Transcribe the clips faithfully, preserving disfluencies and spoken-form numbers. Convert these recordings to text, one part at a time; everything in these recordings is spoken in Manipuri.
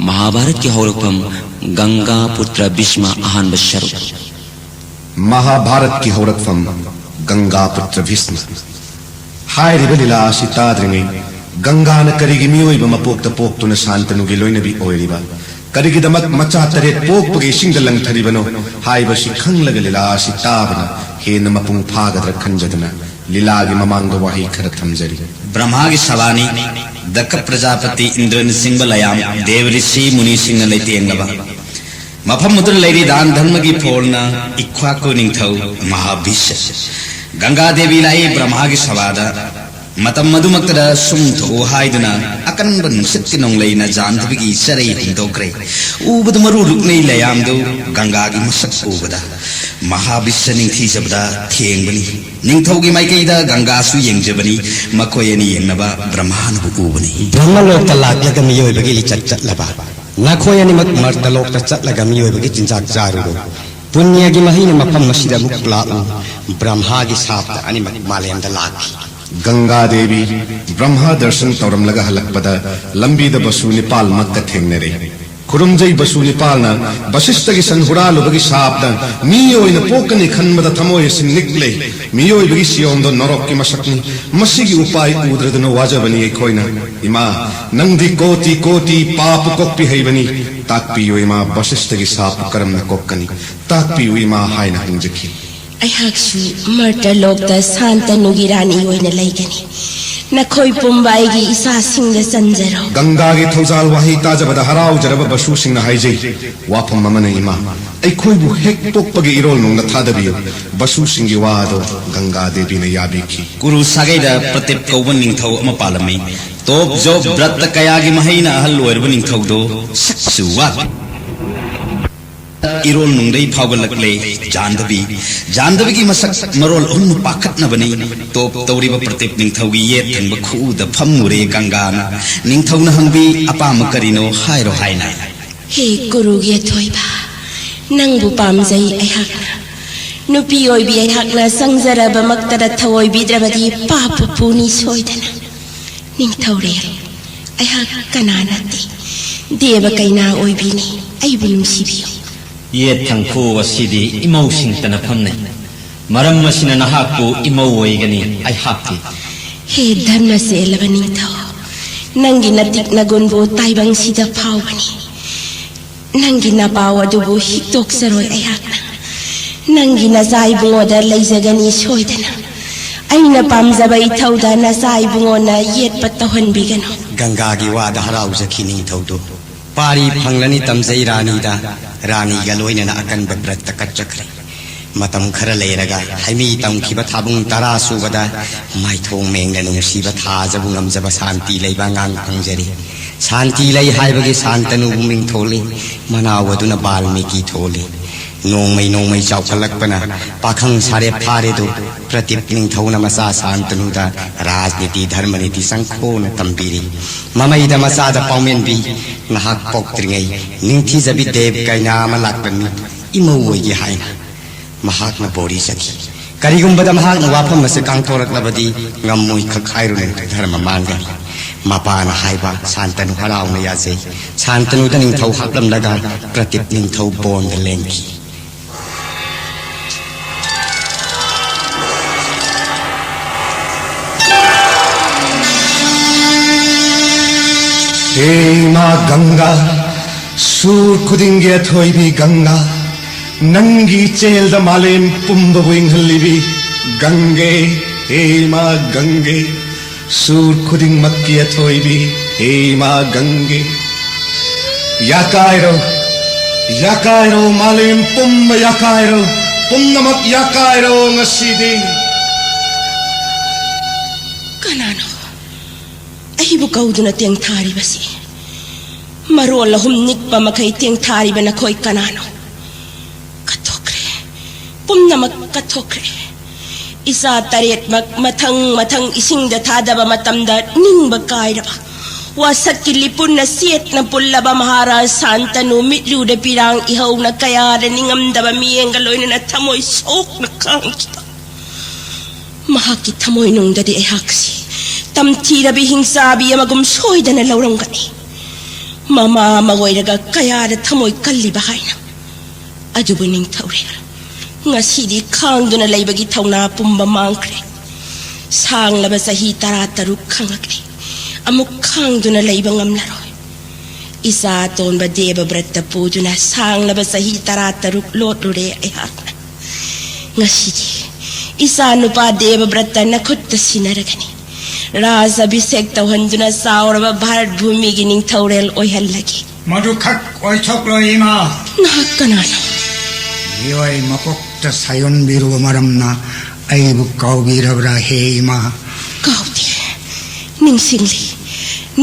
ꯃꯍꯥꯚꯥꯔꯠꯀꯤ ꯍꯧꯔꯛꯐꯝ꯫ ꯒꯪꯒꯥ ꯄꯨꯇ꯭ꯔ ꯚꯤꯁꯃ꯫ ꯑꯍꯥꯟꯕ ꯁꯔꯨꯛ꯫ ꯃꯍꯥꯚꯥꯔꯠꯀꯤ ꯍꯧꯔꯛꯐꯝ꯫ ꯒꯪꯒꯥ ꯄꯨꯇ꯭ꯔ ꯚꯤꯁꯃ꯫ ꯍꯥꯏꯔꯤꯕ ꯂꯤꯂꯥ ꯑꯁꯤ ꯇꯥꯗ꯭ꯔꯤꯉꯩ, ꯒꯪꯒꯥꯅ ꯀꯔꯤꯒꯤ ꯃꯤꯑꯣꯏꯕ ꯃꯄꯣꯛꯇ ꯄꯣꯛꯇꯨꯅ ꯁꯥꯟꯇꯅꯨꯒꯤ ꯂꯣꯏꯅꯕꯤ ꯑꯣꯏꯔꯤꯕ, ꯀꯔꯤꯒꯤꯗꯃꯛ ꯃꯆꯥ ꯇꯔꯦꯠ ꯄꯣꯛꯄꯒꯤ ꯏꯁꯤꯡꯗ ꯂꯪꯊꯔꯤꯕꯅꯣ ꯍꯥꯏꯕꯁꯤ ꯈꯪꯂꯒ ꯂꯤꯂꯥ ꯑꯁꯤ ꯇꯥꯕꯅ ꯍꯦꯟꯅ ꯃꯄꯨꯡ ꯐꯥꯒꯗ꯭ꯔꯥ ꯈꯟꯖꯗꯨꯅ ꯂꯤꯂꯥꯒꯤ ꯃꯃꯥꯡꯗ ꯋꯥꯍꯩ ꯈꯔ ꯊꯝꯖꯔꯤ꯫ ꯕ꯭ꯔꯍ꯭ꯃꯥꯒꯤ ꯁꯚꯥꯅꯤ, ꯗꯛꯈ ꯄ꯭ꯔꯖꯥꯄꯇꯤ, ꯏꯟꯗ꯭ꯔꯅꯆꯤꯡꯕ ꯂꯌꯥꯝ, ꯗꯦꯕ ꯔꯤꯁꯤ ꯃꯨꯅꯤꯁꯤꯡꯅ ꯂꯩꯇꯦꯡꯂꯕ ꯃꯐꯝ ꯑꯗꯨꯗ ꯂꯩꯔꯤ ꯗꯥꯟ ꯙꯔꯃꯒꯤ ꯐꯣꯜꯅ ꯏꯛꯈ꯭ꯋꯥꯀꯨ ꯅꯤꯡꯊꯧ ꯃꯍꯥꯕꯤꯁ꯫ ꯒꯪꯒꯥ ꯗꯦꯕꯤ ꯂꯥꯛꯏ ꯕ꯭ꯔꯍ꯭ꯃꯥꯒꯤ ꯁꯚꯥꯗ꯫ ꯃꯇꯝ ꯑꯗꯨꯃꯛꯇꯗ ꯁꯨꯝ ꯊꯣꯛꯎ ꯍꯥꯏꯗꯨꯅ ꯑꯀꯟꯕ ꯅꯨꯡꯁꯤꯠꯀꯤ ꯅꯣꯡꯂꯩꯅ ꯖꯥꯟꯗꯕꯤꯒꯤ ꯆꯔꯩ ꯍꯨꯝꯗꯣꯛꯈ꯭ꯔꯦ꯫ ꯎꯕꯗ ꯃꯔꯨ ꯂꯨꯛꯅꯩ ꯂꯌꯥꯝꯗꯨ ꯒꯪꯒꯥꯒꯤ ꯃꯁꯛ ꯎꯕꯗ ꯃꯍꯥꯕꯤꯁ ꯅꯤꯡꯊꯤꯖꯕꯗ ꯊꯦꯡꯕꯅꯤ꯫ ꯅꯤꯡꯊꯧꯒꯤ ꯃꯥꯏꯀꯩꯗ ꯒꯪꯒꯥꯁꯨ ꯌꯦꯡꯖꯕꯅꯤ꯫ ꯃꯈꯣꯏ ꯑꯅꯤ ꯌꯦꯡꯅꯕ ꯕ꯭ꯔꯍ꯭ꯃꯥꯅꯕꯨ ꯎꯕꯅꯤ꯫ ꯕ꯭ꯔꯍ꯭ꯃꯂꯣꯛꯇ ꯂꯥꯛꯂꯒ ꯃꯤꯑꯣꯏꯕꯒꯤ ꯂꯤꯆꯠ ꯆꯠꯂꯕ ꯅꯈꯣꯏ ꯑꯅꯤꯃꯛ ꯃꯔꯇꯂꯣꯛꯇ ꯆꯠꯂꯒ ꯃꯤꯑꯣꯏꯕꯒꯤ ꯆꯤꯟꯖꯥꯛ ꯆꯥꯔꯨꯔꯣ꯫ ꯄꯨꯅ꯭ꯌꯒꯤ ꯃꯍꯩꯅ ꯃꯐꯝ ꯑꯁꯤꯗ ꯑꯃꯨꯛ ꯂꯥꯛꯎ꯫ ꯕ꯭ꯔꯍ꯭ꯃꯥꯒꯤ ꯁꯥꯞꯇ ꯑꯅꯤꯃꯛ ꯃꯥꯂꯦꯝꯗ ꯂꯥꯛꯈꯤ꯫ ꯒꯪꯒꯥ ꯗꯦꯕꯤ ꯕ꯭ꯔꯍ꯭ꯃ ꯗꯔꯁꯟ ꯇꯧꯔꯝꯂꯒ ꯍꯜꯂꯛꯄꯗ ꯂꯝꯕꯤꯗ ꯕꯁꯨ ꯅꯤꯄꯥꯜꯃꯛꯀ ꯊꯦꯡꯅꯔꯦ꯫ ꯈꯨꯔꯨꯝꯖꯩ ꯕꯁꯨ ꯅꯤꯄꯥꯜꯅ ꯕꯁꯤꯁꯇꯒꯤ ꯁꯟ ꯍꯨꯔꯥꯜꯂꯨꯕꯒꯤ ꯁꯥꯞꯇ ꯃꯤ ꯑꯣꯏꯅ ꯄꯣꯛꯀꯅꯤ ꯈꯟꯕꯗ ꯊꯃꯣꯏ ꯑꯁꯤ ꯅꯤꯛꯂꯦ꯫ ꯃꯤꯑꯣꯏꯕꯒꯤ ꯁꯤꯌꯣꯝꯗꯣ ꯅꯔꯣꯛꯀꯤ ꯃꯁꯛꯅꯤ꯫ ꯃꯁꯤꯒꯤ ꯎꯄꯥꯏ ꯎꯗ꯭ꯔꯗꯨꯅ ꯋꯥꯖꯕꯅꯤ ꯑꯩꯈꯣꯏꯅ꯫ ꯏꯃꯥ, ꯅꯪꯗꯤ ꯀꯣꯇꯤ ꯀꯣꯇꯤ ꯄꯥꯄ ꯀꯣꯛꯄꯤ ꯍꯩꯕꯅꯤ꯫ ꯇꯥꯛꯄꯤꯌꯨ ꯏꯃꯥ, ꯕꯁꯤꯁꯇꯒꯤ ꯁꯥꯞꯄꯨ ꯀꯔꯝꯅ ꯀꯣꯛꯀꯅꯤ? ꯇꯥꯛꯄꯤꯌꯨ ꯏꯃꯥ ꯍꯥꯏꯅ ꯍꯪꯖꯈꯤ꯫ ꯑꯩꯍꯥꯛꯁꯨ ꯃꯔꯇꯂꯣꯛꯇ ꯁꯥꯟꯇꯅꯨꯒꯤ ꯔꯥꯅꯤ ꯑꯣꯏꯅ ꯂꯩꯒꯅꯤ꯫ ꯅꯈꯣꯏ ꯄꯨꯝꯕ ꯑꯩꯒꯤ ꯏꯆꯥꯁꯤꯡꯗ ꯆꯟꯖꯔꯣ꯫ ꯒꯪꯒꯥꯒꯤ ꯊꯧꯖꯥꯜ ꯋꯥꯍꯩ ꯇꯥꯖꯕꯗ ꯍꯔꯥꯎꯖꯔꯕ ꯕꯁꯨꯁꯤꯡꯅ ꯍꯥꯏꯖꯩ, ꯋꯥꯐꯝ ꯑꯃꯅ ꯏꯃꯥ, ꯑꯩꯈꯣꯏꯕꯨ ꯍꯦꯛ ꯄꯣꯛꯄꯒꯤ ꯏꯔꯣꯜ ꯅꯨꯡꯗ ꯊꯥꯗꯕꯤꯌꯨ꯫ ꯕꯁꯨꯁꯤꯡꯒꯤ ꯋꯥ ꯑꯗꯣ ꯒꯪꯒꯥ ꯗꯦꯕꯤꯅ ꯌꯥꯕꯤꯈꯤ꯫ ꯀꯨꯔꯨ ꯁꯥꯒꯩꯗ ꯄ꯭ꯔꯇꯤꯞ ꯀꯧꯕ ꯅꯤꯡꯊꯧ ꯑꯃ ꯄꯥꯜꯂꯝꯃꯤ꯫ ꯇꯣꯞ ꯖꯣꯞ ꯕ꯭ꯔꯠꯇ ꯀꯌꯥꯒꯤ ꯃꯍꯩꯅ ꯑꯍꯜ ꯑꯣꯏꯔꯕ ꯅꯤꯡꯊꯧꯗꯣ ꯁꯛꯁꯨ ꯋꯥꯠꯂꯤ꯫ ꯏꯔꯣꯜ ꯅꯨꯡꯗꯩ ꯐꯥꯎꯒꯠꯂꯛꯂꯦ ꯖꯥꯟꯗꯕꯤ꯫ ꯖꯥꯟꯗꯕꯤꯒꯤ ꯃꯁꯛ ꯃꯔꯣꯜ ꯑꯍꯨꯝꯅ ꯄꯥꯈꯠꯅꯕꯅꯤ꯫ ꯇꯣꯞ ꯇꯧꯔꯤꯕ ꯄ꯭ꯔꯇꯤꯞ ꯅꯤꯡꯊꯧꯒꯤ ꯌꯦꯠ ꯊꯪꯕ ꯈꯨꯎꯗ ꯐꯝꯃꯨꯔꯦ ꯒꯪꯒꯥꯅ꯫ ꯅꯤꯡꯊꯧꯅ ꯍꯪꯕꯤ, "ꯑꯄꯥꯝꯕ ꯀꯔꯤꯅꯣ ꯍꯥꯏꯔꯣ" ꯍꯥꯏꯅ꯫ ꯍꯦ ꯀꯨꯔꯨꯒꯤ ꯑꯊꯣꯏꯕ, ꯅꯪꯕꯨ ꯄꯥꯝꯖꯩ ꯑꯩꯍꯥꯛꯅ꯫ ꯅꯨꯄꯤ ꯑꯣꯏꯕꯤ ꯑꯩꯍꯥꯛꯅ ꯆꯪꯖꯔꯕꯃꯛꯇꯗ ꯊꯑꯣꯏꯕꯤꯗ꯭ꯔꯕꯗꯤ ꯄꯥꯞꯄꯨ ꯄꯨꯅꯤ ꯁꯣꯏꯗꯅ꯫ ꯅꯤꯡꯊꯧꯔꯦꯜ, ꯑꯩꯍꯥꯛ ꯀꯅꯥ ꯅꯠꯇꯦ꯫ ꯗꯦꯕ ꯀꯩꯅꯥ ꯑꯣꯏꯕꯤꯅꯤ, ꯑꯩꯕꯨ ꯅꯨꯡꯁꯤꯕꯤꯌꯨ꯫ ꯌꯦꯠ ꯊꯪꯈꯨ ꯑꯁꯤꯗꯤ ꯏꯃꯧꯁꯤꯡꯇꯅ ꯐꯝꯅꯩ꯫ ꯃꯔꯝ ꯑꯁꯤꯅ ꯅꯍꯥꯛꯄꯨ ꯏꯃꯧ ꯑꯣꯏꯒꯅꯤ, ꯑꯩꯍꯥꯛꯀꯤ꯫ ꯍꯦ ꯙꯔꯃ ꯆꯦꯜꯂꯕ ꯅꯤꯡꯊꯧ, ꯅꯪꯒꯤ ꯅꯇꯤꯛ ꯅꯒꯨꯟꯕꯨ ꯇꯥꯏꯕꯪꯁꯤꯗ ꯐꯥꯎꯕꯅꯤ꯫ ꯅꯪꯒꯤ ꯅꯄꯥꯎ ꯑꯗꯨꯕꯨ ꯍꯤꯛꯇꯣꯛꯆꯔꯣꯏ ꯑꯩꯍꯥꯛꯅ꯫ ꯅꯪꯒꯤ ꯅꯆꯥ ꯏꯕꯨꯡꯉꯣꯗ ꯂꯩꯖꯒꯅꯤ ꯁꯣꯏꯗꯅ꯫ ꯑꯩꯅ ꯄꯥꯝꯖꯕ ꯏꯊꯧꯗ ꯅꯆꯥ ꯏꯕꯨꯡꯉꯣꯅ ꯌꯦꯠꯄ ꯇꯧꯍꯟꯕꯤꯒꯅꯨ꯫ ꯒꯪꯒꯥꯒꯤ ꯋꯥꯗ ꯍꯔꯥꯎꯖꯈꯤ ꯅꯤꯡꯊꯧꯗꯨ꯫ ꯄꯥꯔꯤ ꯐꯪꯂꯅꯤ ꯇꯝꯖꯩ ꯔꯥꯅꯤꯗ꯫ ꯔꯥꯅꯤꯒ ꯂꯣꯏꯅꯅ ꯑꯀꯟꯕ ꯕ꯭ꯔꯠꯇ ꯀꯠꯆꯈ꯭ꯔꯦ꯫ ꯃꯇꯝ ꯈꯔ ꯂꯩꯔꯒ ꯍꯩꯃꯤ ꯇꯝꯈꯤꯕ ꯊꯥꯕꯨꯡ ꯇꯔꯥ ꯁꯨꯕꯗ ꯃꯥꯏꯊꯣꯡ ꯃꯦꯡꯅ ꯅꯨꯡꯁꯤꯕ ꯊꯥꯖꯕꯨ ꯉꯝꯖꯕ ꯁꯥꯟꯇꯤ ꯂꯩꯕ ꯑꯉꯥꯡ ꯐꯪꯖꯔꯤ꯫ ꯁꯥꯟꯇꯤ ꯂꯩ ꯍꯥꯏꯕꯒꯤ ꯁꯥꯟꯇꯅꯨꯕꯨ ꯃꯤꯡ ꯊꯣꯜꯂꯤ꯫ ꯃꯅꯥꯎ ꯑꯗꯨꯅ ꯕꯥꯜꯃꯤꯀꯤ ꯊꯣꯜꯂꯤ꯫ ꯅꯣꯡꯃꯩ ꯅꯣꯡꯃꯩ ꯆꯥꯎꯈꯠꯂꯛꯄꯅ ꯄꯥꯈꯪ ꯁꯥꯔꯦꯞ ꯐꯥꯔꯦꯗꯨ ꯄ꯭ꯔꯗꯤꯞ ꯅꯤꯡꯊꯧꯅ ꯃꯆꯥ ꯁꯥꯟꯇꯅꯨꯗ ꯔꯥꯖꯅꯤꯇꯤ ꯙꯔꯃꯅꯤꯇꯤ ꯆꯪꯈꯣꯅ ꯇꯝꯕꯤꯔꯤ꯫ ꯃꯃꯩꯗ ꯃꯆꯥꯗ ꯄꯥꯎꯃꯦꯟꯕꯤ, ꯅꯍꯥꯛ ꯄꯣꯛꯇ꯭ꯔꯤꯉꯩ ꯅꯤꯡꯊꯤꯖꯕꯤ ꯗꯦꯕ ꯀꯩꯅꯥ ꯑꯃ ꯂꯥꯛꯂꯝꯃꯤ, ꯏꯃꯧ ꯑꯣꯏꯒꯦ ꯍꯥꯏꯅ꯫ ꯃꯍꯥꯛꯅ ꯕꯣꯔꯤ ꯆꯠꯈꯤ꯫ ꯀꯔꯤꯒꯨꯝꯕꯗ ꯃꯍꯥꯛꯅ ꯋꯥꯐꯝ ꯑꯁꯤ ꯀꯥꯡꯊꯣꯔꯛꯂꯕꯗꯤ ꯉꯝꯃꯣꯏ ꯈꯛ ꯍꯥꯏꯔꯨꯅꯨ, ꯙꯔꯃ ꯃꯥꯡꯒꯅꯤ꯫ ꯃꯄꯥꯅ ꯍꯥꯏꯕ ꯁꯥꯟꯇꯅꯨ ꯍꯔꯥꯎꯅ ꯌꯥꯖꯩ꯫ ꯁꯥꯟꯇꯅꯨꯗ ꯅꯤꯡꯊꯧ ꯍꯥꯞꯂꯝꯂꯒ ꯄ꯭ꯔꯗꯤꯞ ꯅꯤꯡꯊꯧ ꯕꯣꯟꯗ ꯂꯦꯟꯈꯤ꯫ ꯍꯦ ꯏꯃꯥ ꯒꯪꯒꯥ, ꯁꯨꯔ ꯈꯨꯗꯤꯡꯒꯤ ꯑꯊꯣꯏꯕꯤ ꯒꯪꯒꯥ, ꯅꯪꯒꯤ ꯏꯆꯦꯜꯗ ꯃꯥꯂꯦꯝ ꯄꯨꯝꯕꯕꯨ ꯏꯪꯍꯜꯂꯤꯕꯤ ꯒꯪꯒꯦ, ꯍꯦ ꯏꯃꯥ ꯒꯪꯒꯦ, ꯁꯨꯔ ꯈꯨꯗꯤꯡꯃꯛꯀꯤ ꯑꯊꯣꯏꯕꯤ ꯍꯦ ꯏꯃꯥ ꯒꯪꯒꯦ꯫ ꯌꯥꯀꯥꯏꯔꯣ, ꯌꯥꯀꯥꯏꯔꯣ, ꯃꯥꯂꯦꯝ ꯄꯨꯝꯕ ꯌꯥꯀꯥꯏꯔꯣ, ꯄꯨꯝꯅꯃꯛ ꯌꯥꯀꯥꯏꯔꯣ ꯉꯁꯤꯗꯤ꯫ ꯀꯅꯥꯅꯣ ꯑꯩꯕꯨ ꯀꯧꯗꯨꯅ ꯇꯦꯡꯊꯥꯔꯤꯕꯁꯤ? ꯃꯔꯣꯜ ꯑꯍꯨꯝ ꯅꯤꯛꯄ ꯃꯈꯩ ꯇꯦꯡꯊꯥꯔꯤꯕ ꯅꯈꯣꯏ ꯀꯅꯥꯅꯣ? ꯀꯠꯊꯣꯛꯈ꯭ꯔꯦ, ꯄꯨꯝꯅꯃꯛ ꯀꯠꯊꯣꯛꯈ꯭ꯔꯦ꯫ ꯏꯆꯥ ꯇꯔꯦꯠꯃꯛ ꯃꯊꯪ ꯃꯊꯪ ꯏꯁꯤꯡꯗ ꯊꯥꯗꯕ ꯃꯇꯝꯗ ꯅꯤꯡꯕ ꯀꯥꯏꯔꯕ, ꯋꯥꯁꯛꯀꯤ ꯂꯤꯄꯨꯟꯅ ꯆꯦꯠꯅ ꯄꯨꯜꯂꯕ ꯃꯍꯥꯔꯥꯖ ꯁꯥꯟꯇꯅꯨ ꯃꯤꯠꯂꯨꯗ ꯄꯤꯔꯥꯡ ꯏꯍꯧꯅ ꯀꯌꯥꯗ ꯅꯤꯡꯉꯝꯗꯕ ꯃꯤꯠꯌꯦꯡꯒ ꯂꯣꯏꯅꯅ ꯊꯃꯣꯏ ꯁꯣꯛꯅ ꯈꯥꯡꯈꯤꯕ꯫ ꯃꯍꯥꯛꯀꯤ ꯊꯃꯣꯏꯅꯨꯡꯗꯗꯤ ꯑꯩꯍꯥꯛꯁꯤ ꯇꯝꯊꯤꯔꯕꯤ ꯍꯤꯡꯆꯥꯕꯤ ꯑꯃꯒꯨꯝ ꯁꯣꯏꯗꯅ ꯂꯧꯔꯝꯒꯅꯤ꯫ ꯃꯃꯥ ꯑꯃ ꯑꯣꯏꯔꯒ ꯀꯌꯥꯗ ꯊꯃꯣꯏ ꯀꯜꯂꯤꯕ ꯍꯥꯏꯅ꯫ ꯑꯗꯨꯕꯨ ꯅꯤꯡꯊꯧꯔꯦꯜ, ꯉꯁꯤꯗꯤ ꯈꯥꯡꯗꯨꯅ ꯂꯩꯕꯒꯤ ꯊꯧꯅꯥ ꯄꯨꯝꯕ ꯃꯥꯡꯈ꯭ꯔꯦ꯫ ꯁꯥꯡꯂꯕ ꯆꯍꯤ ꯇꯔꯥ ꯇꯔꯨꯛ ꯈꯪꯂꯛꯂꯦ꯫ ꯑꯃꯨꯛ ꯈꯥꯡꯗꯨꯅ ꯂꯩꯕ ꯉꯝꯂꯔꯣꯏ꯫ ꯏꯆꯥ ꯑꯇꯣꯟꯕ ꯗꯦꯕꯕ꯭ꯔꯠꯇ ꯄꯨꯗꯨꯅ ꯁꯥꯡꯂꯕ ꯆꯍꯤ ꯇꯔꯥ ꯇꯔꯨꯛ ꯂꯣꯠꯂꯨꯔꯦ ꯑꯩꯍꯥꯛꯅ꯫ ꯉꯁꯤꯗꯤ ꯏꯆꯥ ꯅꯨꯄꯥ ꯗꯦꯕꯕ꯭ꯔꯠꯇ ꯅꯈꯨꯠꯇ ꯁꯤꯟꯅꯔꯒꯅꯤ꯫ ꯔꯥꯖ ꯑꯚꯤꯁꯦꯛ ꯇꯧꯍꯟꯗꯨꯅ ꯆꯥꯎꯔꯕ ꯚꯥꯔꯠ ꯚꯨꯃꯤꯒꯤ ꯅꯤꯡꯊꯧꯔꯦꯜ ꯑꯣꯏꯍꯜꯂꯒꯦ꯫ ꯃꯗꯨꯈꯛ ꯑꯣꯏꯊꯣꯛꯂꯣꯏ, ꯏꯃꯥ꯫ ꯅꯍꯥꯛ ꯀꯅꯥꯅꯣ? ꯃꯤꯑꯣꯏ ꯃꯄꯣꯛꯇ ꯁꯥꯌꯣꯟꯕꯤꯔꯨꯕ ꯃꯔꯝꯅ ꯑꯩꯕꯨ ꯀꯥꯎꯕꯤꯔꯕ꯭ꯔꯥ, ꯍꯦ ꯏꯃꯥ? ꯀꯥꯎꯗꯦ꯫ ꯅꯤꯡꯁꯤꯡꯂꯤ꯫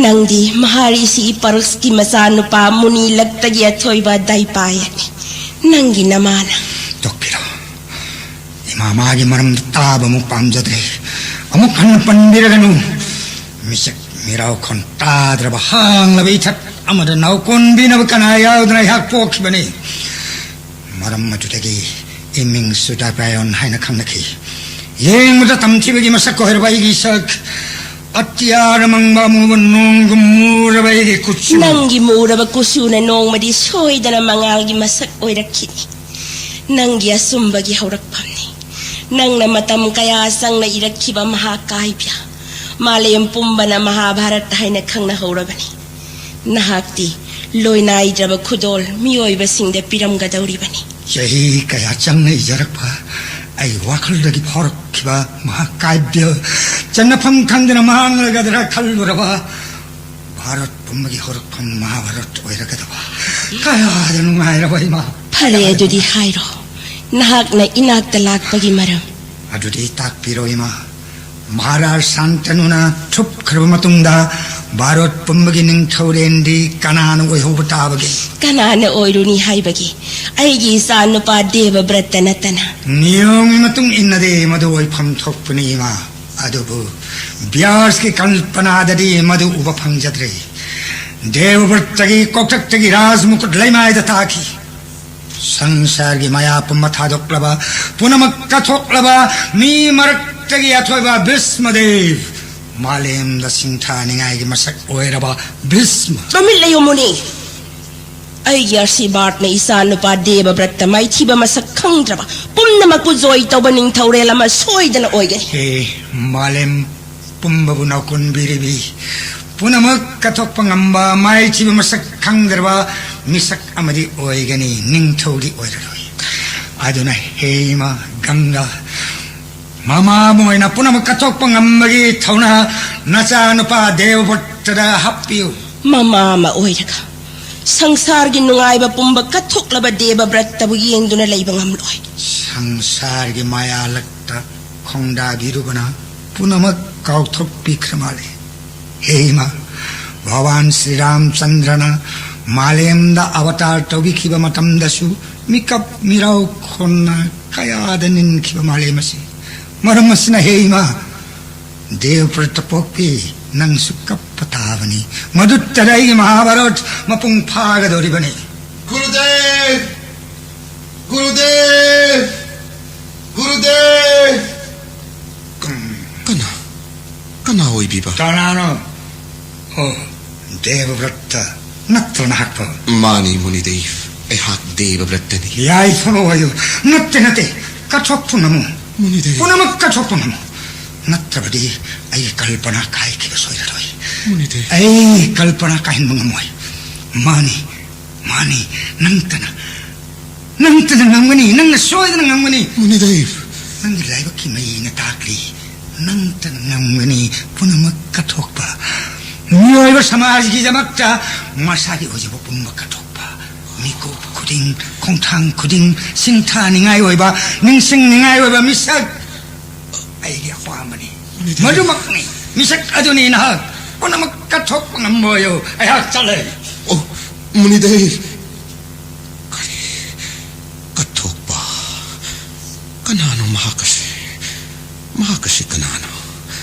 ꯅꯪꯗꯤ ꯃꯍꯥꯔꯤꯁꯤ ꯄꯔꯛꯁꯀꯤ ꯃꯆꯥꯅꯨꯄꯥ ꯃꯨꯅꯤ ꯂꯛꯇꯒꯤ ꯑꯊꯣꯏꯕ ꯗꯥꯏꯄꯥꯌꯛꯅꯤ꯫ ꯅꯪꯒꯤ ꯅꯃꯥꯅ꯫ ꯇꯣꯛꯄꯤꯔꯣ꯫ ꯏꯃꯥ, ꯃꯥꯒꯤ ꯃꯔꯝꯗ ꯇꯥꯕ ꯑꯃꯨꯛ ꯄꯥꯝꯖꯗ꯭ꯔꯦ꯫ ꯑꯃꯨꯛ ꯍꯟꯅ ꯄꯟꯕꯤꯔꯒꯅꯨ꯫ ꯃꯤꯁꯛ ꯃꯤꯔꯥꯎꯈꯣꯟ ꯇꯥꯗ꯭ꯔꯕ ꯍꯥꯡꯂꯕ ꯏꯊꯠ ꯑꯃꯗ ꯅꯥꯎꯀꯣꯟꯕꯤꯅꯕ ꯀꯅꯥ ꯌꯥꯎꯗꯅ ꯑꯩꯍꯥꯛ ꯄꯣꯛꯈꯤꯕꯅꯤ꯫ ꯃꯔꯝ ꯑꯗꯨꯗꯒꯤ ꯏꯃꯤꯡꯁꯨ ꯗꯥꯏꯄꯥꯌꯣꯟ ꯍꯥꯏꯅ ꯈꯪꯅꯈꯤ꯫ ꯌꯦꯡꯕꯗ ꯇꯝꯊꯤꯕꯒꯤ ꯃꯁꯛ ꯑꯣꯏꯔꯕ ꯑꯩꯒꯤ ꯏꯁꯛ, ꯑꯇꯤꯌꯥꯗ ꯃꯪꯕ ꯑꯃꯨꯕ ꯅꯣꯡꯒꯨꯝ ꯃꯨꯔꯕ ꯑꯩꯒꯤ ꯀꯨꯆꯨ꯫ ꯅꯪꯒꯤ ꯃꯨꯔꯕ ꯀꯨꯆꯨꯅ ꯅꯣꯡꯃꯗꯤ ꯁꯣꯏꯗꯅ ꯃꯉꯥꯜꯒꯤ ꯃꯁꯛ ꯑꯣꯏꯔꯛꯈꯤꯅꯤ꯫ ꯅꯪꯒꯤ ꯑꯆꯨꯝꯕꯒꯤ ꯍꯧꯔꯛꯐꯝꯅꯤ꯫ ꯅꯪꯅ ꯃꯇꯝ ꯀꯌꯥ ꯆꯪꯅ ꯏꯔꯛꯈꯤꯕ ꯃꯍꯥꯀꯥꯕ꯭ꯌ, ꯃꯥꯂꯦꯝ ꯄꯨꯝꯕꯅ ꯃꯍꯥꯚꯥꯔꯠ ꯍꯥꯏꯅ ꯈꯪꯅꯍꯧꯔꯕꯅꯤ꯫ ꯅꯍꯥꯛꯇꯤ ꯂꯣꯏꯅꯥꯏꯗ꯭ꯔꯕ ꯈꯨꯗꯣꯜ ꯃꯤꯑꯣꯏꯕꯁꯤꯡꯗ ꯄꯤꯔꯝꯒꯗꯧꯔꯤꯕꯅꯤ꯫ ꯆꯍꯤ ꯀꯌꯥ ꯆꯪꯅ ꯏꯖꯔꯛꯄ ꯑꯩ ꯋꯥꯈꯜꯗꯒꯤ ꯐꯥꯎꯔꯛꯈꯤꯕ ꯃꯍꯥꯀꯥꯕ꯭ꯌ ꯆꯟꯅꯐꯝ ꯈꯪꯗꯅ ꯃꯥꯡꯂꯒꯗ꯭ꯔꯥ ꯈꯜꯂꯨꯔꯕ ꯚꯥꯔꯠ ꯄꯨꯝꯕꯒꯤ ꯍꯧꯔꯛꯐꯝ ꯃꯍꯥꯚꯥꯔꯠ ꯑꯣꯏꯔꯒꯗꯕ꯫ ꯀꯌꯥꯗ ꯅꯨꯡꯉꯥꯏꯔꯕ ꯏꯃꯥ! ꯐꯔꯦ, ꯑꯗꯨꯗꯤ ꯍꯥꯏꯔꯣ, ꯅꯍꯥꯛꯅ ꯏꯅꯥꯛꯇ ꯂꯥꯛꯄꯒꯤ ꯃꯔꯝ꯫ ꯑꯗꯨꯗꯤ ꯇꯥꯛꯄꯤꯔꯣ ꯏꯃꯥ꯫ ꯃꯍꯥꯔꯥꯖ ꯁꯥꯟꯇꯅꯨꯅ ꯊꯨꯞꯈ꯭ꯔꯕ ꯃꯇꯨꯡꯗ ꯚꯥꯔꯠ ꯄꯨꯝꯕꯒꯤ ꯅꯤꯡꯊꯧꯔꯦꯜꯗꯤ ꯀꯅꯥꯅ ꯑꯣꯏꯍꯧꯕ ꯇꯥꯕꯒꯦ? ꯀꯅꯥꯅ ꯑꯣꯏꯔꯨꯅꯤ ꯍꯥꯏꯕꯒꯤ? ꯑꯩꯒꯤ ꯏꯆꯥ ꯅꯨꯄꯥ ꯗꯦꯕꯕ꯭ꯔꯠꯇ ꯅꯠꯇꯅ꯫ ꯅꯤꯌꯣꯝꯒꯤ ꯃꯇꯨꯡ ꯏꯟꯅꯗꯤ ꯃꯗꯨ ꯑꯣꯏꯐꯝ ꯊꯣꯛꯄꯅꯤ ꯏꯃꯥ꯫ ꯑꯗꯨꯕꯨ ꯕ꯭ꯌꯥꯁꯀꯤ ꯀꯜꯄꯅꯥꯗꯗꯤ ꯃꯗꯨ ꯎꯕ ꯐꯪꯖꯗ꯭ꯔꯦ꯫ ꯗꯦꯕꯕ꯭ꯔꯠꯇꯒꯤ ꯀꯣꯛꯊꯛꯇꯒꯤ ꯔꯥꯖꯃꯨꯀꯨꯠ ꯂꯩꯃꯥꯏꯗ ꯇꯥꯈꯤ꯫ ꯁꯪꯁꯥꯔꯒꯤ ꯃꯌꯥ ꯄꯨꯝꯕ ꯊꯥꯗꯣꯛꯂꯕ, ꯄꯨꯝꯅꯃꯛ ꯀꯠꯊꯣꯛꯂꯕ ꯃꯤ ꯃꯔꯛꯇꯒꯤ ꯑꯊꯣꯏꯕ ꯚꯤꯁꯃꯗꯦꯕ ꯃꯥꯂꯦꯝꯗ ꯁꯤꯡꯊꯥꯅꯤꯡꯉꯥꯏꯒꯤ ꯃꯁꯛ ꯑꯣꯏꯔꯕ ꯚꯤꯁꯃ꯫ ꯃꯃꯤꯠ ꯂꯩꯌꯨ ꯃꯨꯅꯤ꯫ ꯑꯩꯒꯤ ꯑꯥꯁꯤꯔꯕꯥꯗꯅ ꯏꯆꯥ ꯅꯨꯄꯥ ꯗꯦꯕꯕ꯭ꯔꯠꯇ ꯃꯥꯏꯊꯤꯕ ꯃꯁꯛ ꯈꯪꯗ꯭ꯔꯕ ꯄꯨꯝꯅꯃꯛꯄꯨ ꯖꯣꯏ ꯇꯧꯕ ꯅꯤꯡꯊꯧꯔꯦꯜ ꯑꯃ ꯁꯣꯏꯗꯅ ꯑꯣꯏꯒꯅꯤ꯫ ꯍꯦ ꯃꯥꯂꯦꯝ ꯄꯨꯝꯕꯕꯨ ꯅꯥꯎꯀꯣꯟꯕꯤꯔꯤꯕꯤ, ꯄꯨꯝꯅꯃꯛ ꯀꯠꯊꯣꯛꯄ ꯉꯝꯕ ꯃꯥꯏꯊꯤꯕ ꯃꯁꯛ ꯈꯪꯗ꯭ꯔꯕ ꯃꯤꯁꯛ ꯑꯃꯗꯤ ꯑꯣꯏꯒꯅꯤ, ꯅꯤꯡꯊꯧꯗꯤ ꯑꯣꯏꯔꯔꯣꯏ꯫ ꯑꯗꯨꯅ ꯍꯦ ꯏꯃꯥ ꯒꯪꯒꯥ, ꯃꯃꯥ ꯑꯃ ꯑꯣꯏꯅ ꯄꯨꯝꯅꯃꯛ ꯀꯠꯊꯣꯛꯄ ꯉꯝꯕꯒꯤ ꯊꯧꯅꯥ ꯅꯆꯥꯅꯨꯄꯥ ꯗꯦꯕꯕ꯭ꯔꯠꯇꯗ ꯍꯥꯞꯄꯤꯌꯨ꯫ ꯃꯃꯥ ꯑꯃ ꯑꯣꯏꯔꯒ ꯁꯪꯁꯥꯔꯒꯤ ꯅꯨꯡꯉꯥꯏꯕ ꯄꯨꯝꯕ ꯀꯠꯊꯣꯛꯂꯕ ꯗꯦꯕꯕ꯭ꯔꯠꯇꯕꯨ ꯌꯦꯡꯗꯨꯅ ꯂꯩꯕ ꯉꯝꯂꯣꯏ꯫ ꯁꯪꯁꯥꯔꯒꯤ ꯃꯥꯌꯥ ꯂꯛꯇ ꯈꯣꯡꯗꯥꯕꯤꯔꯨꯕꯅ ꯄꯨꯝꯅꯃꯛ ꯀꯥꯎꯊꯣꯛꯄꯤꯈ꯭ꯔ ꯃꯥꯜꯂꯦ꯫ ꯍꯦ ꯏꯃꯥ, ꯚꯒꯋꯥꯟ ꯁ꯭ꯔꯤ ꯔꯥꯝꯆꯟꯗ꯭ꯔꯅ ꯃꯥꯂꯦꯝꯗ ꯑꯕꯇꯥꯔ ꯇꯧꯕꯤꯈꯤꯕ ꯃꯇꯝꯗꯁꯨ ꯃꯤꯀꯞ ꯃꯤꯔꯥꯎ ꯈꯣꯟꯅ ꯀꯌꯥꯗ ꯅꯤꯟꯈꯤꯕ ꯃꯥꯂꯦꯝ ꯑꯁꯤ꯫ ꯃꯔꯝ ꯑꯁꯤꯅ ꯍꯦ ꯏꯃꯥ, ꯗꯦꯕꯕ꯭ꯔꯠꯇ ꯄꯣꯛꯄꯤ, ꯅꯪꯁꯨ ꯀꯞꯄ ꯇꯥꯕꯅꯤ꯫ ꯃꯗꯨꯇꯗ ꯑꯩꯒꯤ ꯃꯍꯥꯚꯥꯔꯠ ꯃꯄꯨꯡ ꯐꯥꯒꯗꯧꯔꯤꯕꯅꯤ꯫ ꯒꯨꯔꯨꯗꯦꯕ! ꯒꯨꯔꯨꯗꯦꯕ! ꯒꯨꯔꯨꯗꯦꯕ! ꯀꯅꯥ? ꯀꯅꯥ ꯑꯣꯏꯕꯤꯕ? ꯀꯅꯥꯅꯣ? ꯑꯣ, ꯗꯦꯕꯕ꯭ꯔꯠꯇ ꯅꯠꯇ꯭ꯔꯣ ꯅꯍꯥꯛꯄꯣ? ꯃꯥꯅꯤ, ꯃꯨꯅꯤꯗꯦꯕ꯫ ꯑꯩꯍꯥꯛ ꯗꯦꯕꯕ꯭ꯔꯠꯇꯅꯤ꯫ ꯌꯥꯏꯐꯕ ꯑꯣꯏꯌꯨ꯫ ꯅꯠꯇꯦ, ꯅꯠꯇꯦ꯫ ꯀꯠꯊꯣꯛꯄ ꯉꯝꯃꯨ꯫ ꯃꯨꯅꯤꯗꯦꯕ꯫ ꯄꯨꯝꯅꯃꯛ ꯀꯠꯊꯣꯛꯄ ꯉꯝꯃꯨ꯫ ꯅꯠꯇ꯭ꯔꯕꯗꯤ ꯑꯩꯒꯤ ꯀꯜꯄꯅꯥ ꯀꯥꯏꯈꯤꯕ ꯁꯣꯏꯔꯔꯣꯏ꯫ ꯃꯨꯅꯤꯗꯦꯕ꯫ ꯑꯩ ꯀꯜꯄꯅꯥ ꯀꯥꯏꯍꯟꯕ ꯉꯝꯃꯣꯏ꯫ ꯃꯥꯅꯤ, ꯃꯥꯅꯤ, ꯅꯪꯇꯅ, ꯅꯪꯇꯅ ꯉꯝꯒꯅꯤ, ꯅꯪꯅ ꯁꯣꯏꯗꯅ ꯉꯝꯒꯅꯤ꯫ ꯃꯨꯅꯤꯗꯦꯕ꯫ ꯅꯪꯒꯤ ꯂꯥꯏꯕꯛꯀꯤ ꯃꯩꯅ ꯇꯥꯛꯂꯤ, ꯅꯪꯇꯅ ꯉꯝꯒꯅꯤ ꯄꯨꯝꯅꯃꯛ ꯀꯠꯊꯣꯛꯄ꯫ ꯃꯤꯑꯣꯏꯕ ꯁꯃꯥꯖꯒꯤꯗꯃꯛꯇ ꯃꯁꯥꯒꯤ ꯑꯣꯏꯖꯕ ꯄꯨꯝꯕ ꯀꯠꯊꯣꯛꯄ꯫ ꯃꯤꯀꯨꯞ ꯈꯨꯗꯤꯡ, ꯈꯣꯡꯊꯥꯡ ꯈꯨꯗꯤꯡ ꯁꯤꯡꯊꯥꯅꯤꯡꯉꯥꯏ ꯑꯣꯏꯕ, ꯅꯤꯡꯁꯤꯡꯅꯤꯡꯉꯥꯏ ꯑꯣꯏꯕ ꯃꯤꯁꯛ ꯑꯩꯒꯤ ꯑꯄꯥꯝꯕꯅꯤ꯫ ꯃꯗꯨꯃꯛꯅꯤ꯫ ꯃꯤꯁꯛ ꯑꯗꯨꯅꯤ ꯅꯍꯥꯛ꯫ ꯄꯨꯝꯅꯃꯛ ꯀꯠꯊꯣꯛꯄ ꯉꯝꯕ ꯑꯣꯏꯌꯨ꯫ ꯑꯩꯍꯥꯛ ꯆꯠꯂꯦ꯫ ꯑꯣ, ꯃꯨꯅꯤꯗꯦꯕ꯫ ꯀꯔꯤ? ꯀꯠꯊꯣꯛꯄ? ꯀꯅꯥꯅꯣ ꯃꯍꯥꯛ ꯑꯁꯤ? ꯃꯍꯥꯛ ꯑꯁꯤ ꯀꯅꯥꯅꯣ?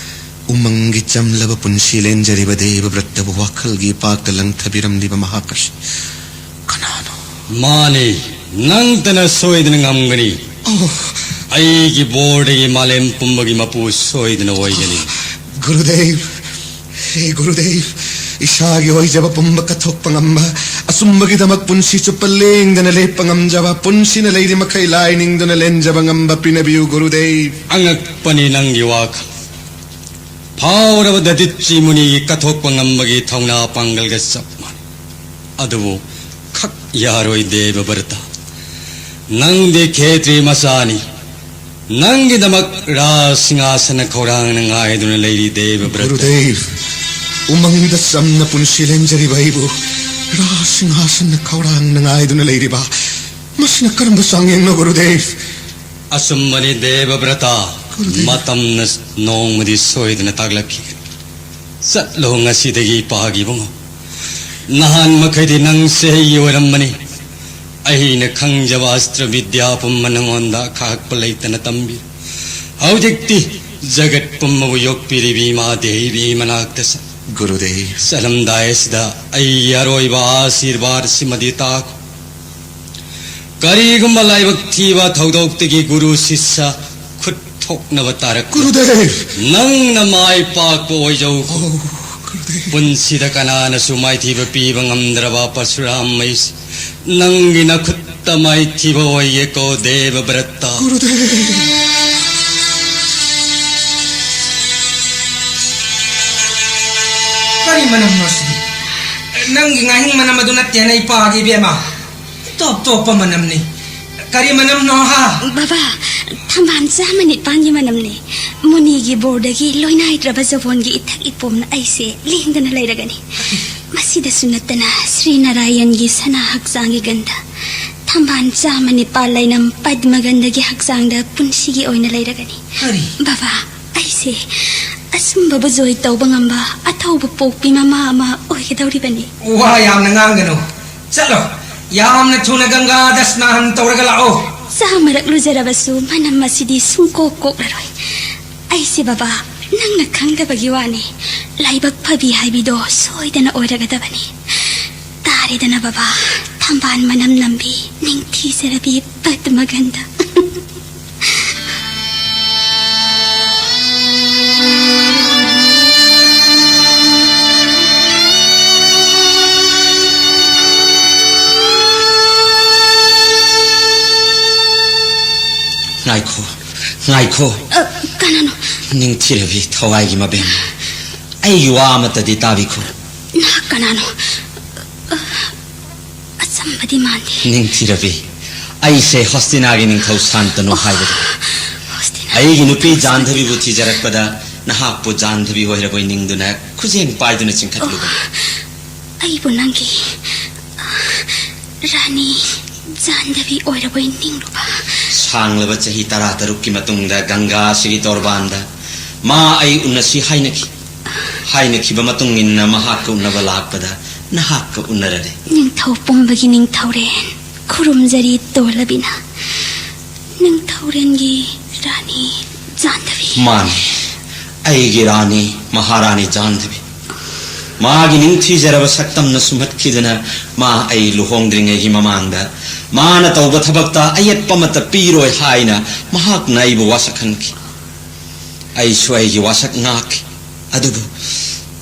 ꯎꯃꯪꯒꯤ ꯆꯝꯂꯕ ꯄꯨꯟꯁꯤ ꯂꯦꯟꯖꯔꯤꯕ ꯗꯦꯕꯕ꯭ꯔꯠꯇꯕꯨ ꯋꯥꯈꯜꯒꯤ ꯏꯄꯥꯛꯇ ꯂꯪꯊꯕꯤꯔꯝꯂꯤꯕ ꯃꯍꯥꯛ ꯑꯁꯤ ꯀꯅꯥꯅꯣ? ꯃꯥꯅꯤ, ꯅꯪꯇꯅ ꯁꯣꯏꯗꯅ ꯉꯝꯒꯅꯤ꯫ ꯑꯣ꯫ ꯑꯩꯒꯤ ꯕꯣꯔꯗꯒꯤ ꯃꯥꯂꯦꯝ ꯄꯨꯝꯕꯒꯤ ꯃꯄꯨ ꯁꯣꯏꯗꯅ ꯑꯣꯏꯒꯅꯤ꯫ ꯒꯨꯔꯨꯗꯦꯕ, ꯍꯦ ꯒꯨꯔꯨꯗꯦꯕ, ꯏꯁꯥꯒꯤ ꯑꯣꯏꯖꯕ ꯄꯨꯝꯕ ꯀꯠꯊꯣꯛꯄ ꯉꯝꯕ, ꯑꯆꯨꯝꯕꯒꯤꯗꯃꯛ ꯄꯨꯟꯁꯤ ꯆꯨꯞꯄ ꯂꯦꯡꯗꯅ ꯂꯦꯞꯄ ꯉꯝꯖꯕ, ꯄꯨꯟꯁꯤꯅ ꯂꯩꯔꯤ ꯃꯈꯩ ꯂꯥꯏ ꯅꯤꯡꯗꯨꯅ ꯂꯦꯟꯖꯕ ꯉꯝꯕ ꯄꯤꯅꯕꯤꯌꯨ ꯒꯨꯔꯨꯗꯦꯕ꯫ ꯑꯉꯛꯄꯅꯤ ꯅꯪꯒꯤ ꯋꯥꯈꯜ꯫ ꯐꯥꯎꯔꯕ ꯗꯗꯤꯠꯆꯤ ꯃꯨꯅꯤꯒꯤ ꯀꯠꯊꯣꯛꯄ ꯉꯝꯕꯒꯤ ꯊꯧꯅꯥ ꯄꯥꯡꯒꯜꯒ ꯆꯞ ꯃꯥꯟꯅꯩ꯫ ꯑꯗꯨꯕꯨ ꯈꯛ ꯌꯥꯔꯣꯏ ꯗꯦꯕ ꯚ꯭ꯔꯇ꯫ ꯅꯪꯗꯤ ꯈꯦꯇ꯭ꯔꯤ ꯃꯆꯥꯅꯤ꯫ ꯅꯪꯒꯤꯗꯃꯛ ꯔꯥꯖ ꯁꯤꯡꯍꯥꯁꯅ ꯈꯧꯔꯥꯡꯅ ꯉꯥꯏꯗꯨꯅ ꯂꯩꯔꯤ ꯗꯦꯕ ꯚ꯭ꯔꯇ꯫ ꯒꯨꯔꯨꯗꯦꯕ, ꯎꯃꯪꯗ ꯆꯝꯅ ꯄꯨꯟꯁꯤ ꯂꯦꯟꯖꯔꯤꯕ ꯑꯩꯕꯨ ꯔꯥꯖ ꯁꯤꯡꯍꯥꯁꯟꯅ ꯈꯧꯔꯥꯡꯅ ꯉꯥꯏꯗꯨꯅ ꯂꯩꯔꯤꯕ, ꯃꯁꯤꯅ ꯀꯔꯝꯕ ꯆꯥꯡꯌꯦꯡꯅꯣ ꯒꯨꯔꯨꯗꯦꯕ? ꯑꯆꯨꯝꯕꯅꯤ ꯗꯦꯕ ꯚ꯭ꯔꯇ꯫ ꯒꯨꯔꯨꯗꯦꯕ꯫ ꯃꯇꯝꯅ ꯅꯣꯡꯃꯗꯤ ꯁꯣꯏꯗꯅ ꯇꯥꯛꯂꯛꯈꯤꯒꯅꯤ꯫ ꯆꯠꯂꯣ ꯉꯁꯤꯗꯒꯤ ꯏꯄꯥꯒꯤ ꯏꯕꯨꯡꯉꯣ꯫ ꯅꯍꯥꯟ ꯃꯈꯩꯗꯤ ꯅꯪꯁꯦ ꯑꯩꯒꯤ ꯑꯣꯏꯔꯝꯕꯅꯤ꯫ ꯑꯩꯅ ꯈꯪꯖꯕ ꯑꯁꯇ꯭ꯔ ꯕꯤꯗ꯭ꯌꯥ ꯄꯨꯝꯕ ꯅꯉꯣꯟꯗ ꯈꯥꯛꯄ ꯂꯩꯇꯅ ꯇꯝꯕꯤ꯫ ꯍꯧꯖꯤꯛꯇꯤ ꯖꯒꯠ ꯄꯨꯝꯕꯕꯨ ꯌꯣꯛꯄꯤꯔꯤꯕꯤ ꯏꯃꯥ ꯗꯦꯕꯤ ꯃꯅꯥꯛꯇ ꯆꯠ꯫ ꯒꯨꯔꯨꯗꯦꯕ꯫ ꯆꯠꯂꯝꯗꯥꯏ ꯑꯁꯤꯗ ꯑꯩꯒꯤ ꯑꯔꯣꯏꯕ ꯑꯥꯁꯤꯔꯕꯥꯗ ꯁꯤꯃꯗꯤ ꯇꯥꯈꯣ꯫ ꯀꯔꯤꯒꯨꯝꯕ ꯂꯥꯏꯕꯛ ꯊꯤꯕ ꯊꯧꯗꯣꯛꯇꯒꯤ ꯒꯨꯔꯨ ꯁꯤꯁ꯭ꯌ ꯈꯨꯠ ꯊꯣꯛꯅꯕ ꯇꯥꯔꯛꯄ꯫ ꯒꯨꯔꯨꯗꯦꯕ! ꯅꯪꯅ ꯃꯥꯏ ꯄꯥꯛꯄ ꯑꯣꯏꯖꯧ꯫ ꯑꯣ, ꯒꯨꯔꯨꯗꯦꯕ! ꯄꯨꯟꯁꯤꯗ ꯀꯅꯥꯅꯁꯨ ꯃꯥꯏꯊꯤꯕ ꯄꯤꯕ ꯉꯝꯗ꯭ꯔꯕ ꯄꯔꯁꯨꯔꯥꯝ ꯃꯩꯁ, ꯅꯪꯒꯤ ꯅꯈꯨꯠꯇ ꯃꯥꯏꯊꯤꯕ ꯑꯣꯏꯌꯦꯀꯣ ꯗꯦꯕ ꯚ꯭ꯔꯇ꯫ ꯒꯨꯔꯨꯗꯦꯕ! ꯀꯔꯤ ꯃꯅꯝꯅꯣ ꯁꯤꯗꯤ? ꯅꯪꯒꯤ ꯉꯥꯍꯤꯡ ꯃꯅꯝ ꯑꯗꯨ ꯅꯠꯇꯦꯅ ꯏꯄꯥꯒꯤ ꯏꯕꯦꯝꯃ꯫ ꯇꯣꯞ ꯇꯣꯞꯄ ꯃꯅꯝꯅꯤ꯫ ꯀꯔꯤ ꯃꯅꯝꯅꯣ ꯍꯥ? ꯕꯕꯥ, ꯊꯝꯕꯥꯜ ꯆꯥꯝꯃ ꯅꯤꯄꯥꯟꯒꯤ ꯃꯅꯝꯅꯤ꯫ ꯃꯨꯅꯤꯒꯤ ꯕꯣꯔꯗꯒꯤ ꯂꯣꯏꯅꯥꯏꯗ꯭ꯔꯕ ꯖꯕꯣꯟꯒꯤ ꯏꯊꯛ ꯏꯄꯣꯝꯅ ꯑꯩꯁꯦ ꯂꯦꯡꯗꯅ ꯂꯩꯔꯒꯅꯤ꯫ ꯃꯁꯤꯗꯁꯨ ꯅꯠꯇꯅ ꯁ꯭ꯔꯤ ꯅꯥꯔꯥꯌꯟꯒꯤ ꯁꯅꯥ ꯍꯛꯆꯥꯡꯒꯤ ꯒꯟꯙ, ꯊꯝꯕꯥꯜ ꯆꯥꯝꯃ ꯅꯤꯄꯥꯜ ꯂꯩꯅꯝ ꯄꯗ꯭ꯃꯒꯟꯙꯒꯤ ꯍꯛꯆꯥꯡꯗ ꯄꯨꯟꯁꯤꯒꯤ ꯑꯣꯏꯅ ꯂꯩꯔꯒꯅꯤ꯫ ꯀꯔꯤ? ꯕꯕꯥ, ꯑꯩꯁꯦ ꯑꯆꯨꯝꯕꯕꯨ ꯖꯣꯏ ꯇꯧꯕ ꯉꯝꯕ ꯑꯊꯧꯕ ꯄꯣꯛꯄꯤ ꯃꯃꯥ ꯑꯃ ꯑꯣꯏꯒꯗꯧꯔꯤꯕꯅꯤ꯫ ꯋꯥ ꯌꯥꯝꯅ ꯉꯥꯡꯒꯅꯨ꯫ ꯆꯠꯂꯣ, ꯌꯥꯝꯅ ꯊꯨꯅ ꯒꯪꯒꯥꯗ ꯁ꯭ꯅꯥꯟ ꯇꯧꯔꯒ ꯂꯥꯛꯑꯣ꯫ ꯆꯥꯃꯔꯛ ꯂꯨꯖꯔꯕꯁꯨ ꯃꯅꯝ ꯑꯁꯤꯗꯤ ꯁꯨꯡꯀꯣꯛ ꯀꯣꯛꯂꯔꯣꯏ꯫ ꯑꯩꯁꯦ ꯕꯕꯥ, ꯅꯪꯅ ꯈꯪꯗꯕꯒꯤ ꯋꯥꯅꯤ꯫ ꯂꯥꯏꯕꯛ ꯐꯕꯤ ꯍꯥꯏꯕꯤꯗꯣ ꯁꯣꯏꯗꯅ ꯑꯣꯏꯔꯒꯗꯕꯅꯤ꯫ ꯇꯥꯔꯦꯗꯅ ꯕꯕꯥ, ꯊꯝꯕꯥꯜ ꯃꯅꯝ ꯅꯝꯕꯤ ꯅꯤꯡꯊꯤꯖꯔꯕꯤ ꯄꯗ꯭ꯃꯒꯟꯙ꯫ ꯉꯥꯏꯈꯣ, ꯉꯥꯏꯈꯣ꯫ ꯑ, ꯀꯅꯥꯅꯣ? ꯅꯤꯡꯊꯤꯔꯕꯤ ꯊꯋꯥꯏꯒꯤ ꯃꯕꯦꯝ, ꯑꯩꯒꯤ ꯋꯥ ꯑꯃꯠꯇꯗꯤ ꯇꯥꯕꯤꯈꯣ꯫ ꯅꯍꯥꯛ ꯀꯅꯥꯅꯣ? ꯑ, ꯑꯆꯝꯕꯗꯤ ꯃꯥꯟꯗꯦ꯫ ꯅꯤꯡꯊꯤꯔꯕꯤ, ꯑꯩꯁꯦ ꯍꯣꯁꯇꯤꯅꯥꯒꯤ ꯅꯤꯡꯊꯧ ꯁꯥꯟꯇꯅꯨ ꯍꯥꯏꯕꯗꯨ꯫ ꯍꯣꯁꯇꯤꯅꯥ꯫ ꯑꯩꯒꯤ ꯅꯨꯄꯤ ꯖꯥꯟꯙꯕꯤꯕꯨ ꯊꯤꯖꯔꯛꯄꯗ ꯅꯍꯥꯛꯄꯨ ꯖꯥꯟꯙꯕꯤ ꯑꯣꯏꯔꯕꯣꯏ ꯅꯤꯡꯗꯨꯅ ꯈꯨꯖꯦꯡ ꯄꯥꯏꯗꯨꯅ ꯆꯤꯡꯈꯠꯂꯨꯕꯅꯤ꯫ ꯑꯩꯕꯨ ꯅꯪꯒꯤ, ꯑ, ꯔꯥꯅꯤ ꯖꯥꯟꯙꯕꯤ ꯑꯣꯏꯔꯕꯣꯏ ꯅꯤꯡꯂꯨꯕ꯫ ꯁꯥꯡꯂꯕ ꯆꯍꯤ ꯇꯔꯥꯇꯔꯨꯛꯀꯤ ꯃꯇꯨꯡꯗ ꯒꯪꯒꯥ ꯑꯁꯤꯒꯤ ꯇꯣꯔꯕꯥꯟꯗ ꯃꯥ ꯑꯩ ꯎꯅꯁꯤ ꯍꯥꯏꯅꯈꯤ꯫ ꯍꯥꯏꯅꯈꯤꯕ ꯃꯇꯨꯡ ꯏꯟꯅ ꯃꯍꯥꯛꯀ ꯎꯅꯕ ꯂꯥꯛꯄꯗ ꯅꯍꯥꯛꯀ ꯎꯅꯔꯔꯦ꯫ ꯅꯤꯡꯊꯧ ꯄꯨꯝꯕꯒꯤ ꯅꯤꯡꯊꯧꯔꯦꯟ ꯈꯨꯔꯨꯝꯖꯔꯤ ꯇꯣꯜꯂꯕꯤꯅ꯫ ꯅꯤꯡꯊꯧꯔꯦꯟꯒꯤ ꯔꯥꯅꯤ ꯖꯥꯟꯙꯕꯤ꯫ ꯃꯥꯅꯤ, ꯑꯩꯒꯤ ꯔꯥꯅꯤ, ꯃꯍꯥꯔꯥꯅꯤ ꯖꯥꯟꯙꯕꯤ꯫ ꯃꯥꯒꯤ ꯅꯤꯡꯊꯤꯖꯔꯕ ꯁꯛꯇꯝꯅ ꯁꯨꯝꯍꯠꯈꯤꯗꯨꯅ ꯃꯥ ꯑꯩ ꯂꯨꯍꯣꯡꯗ꯭ꯔꯤꯉꯩꯒꯤ ꯃꯃꯥꯡꯗ ꯃꯥꯅ ꯇꯧꯕ ꯊꯕꯛꯇ ꯑꯌꯦꯠꯄ ꯑꯃꯠꯇ ꯄꯤꯔꯣꯏ ꯍꯥꯏꯅ ꯃꯍꯥꯛꯅ ꯑꯩꯕꯨ ꯋꯥꯁꯛꯍꯟꯈꯤ꯫ ꯑꯩꯁꯨ ꯑꯩꯒꯤ ꯋꯥꯁꯛ ꯉꯥꯛꯈꯤ꯫ ꯑꯗꯨꯕꯨ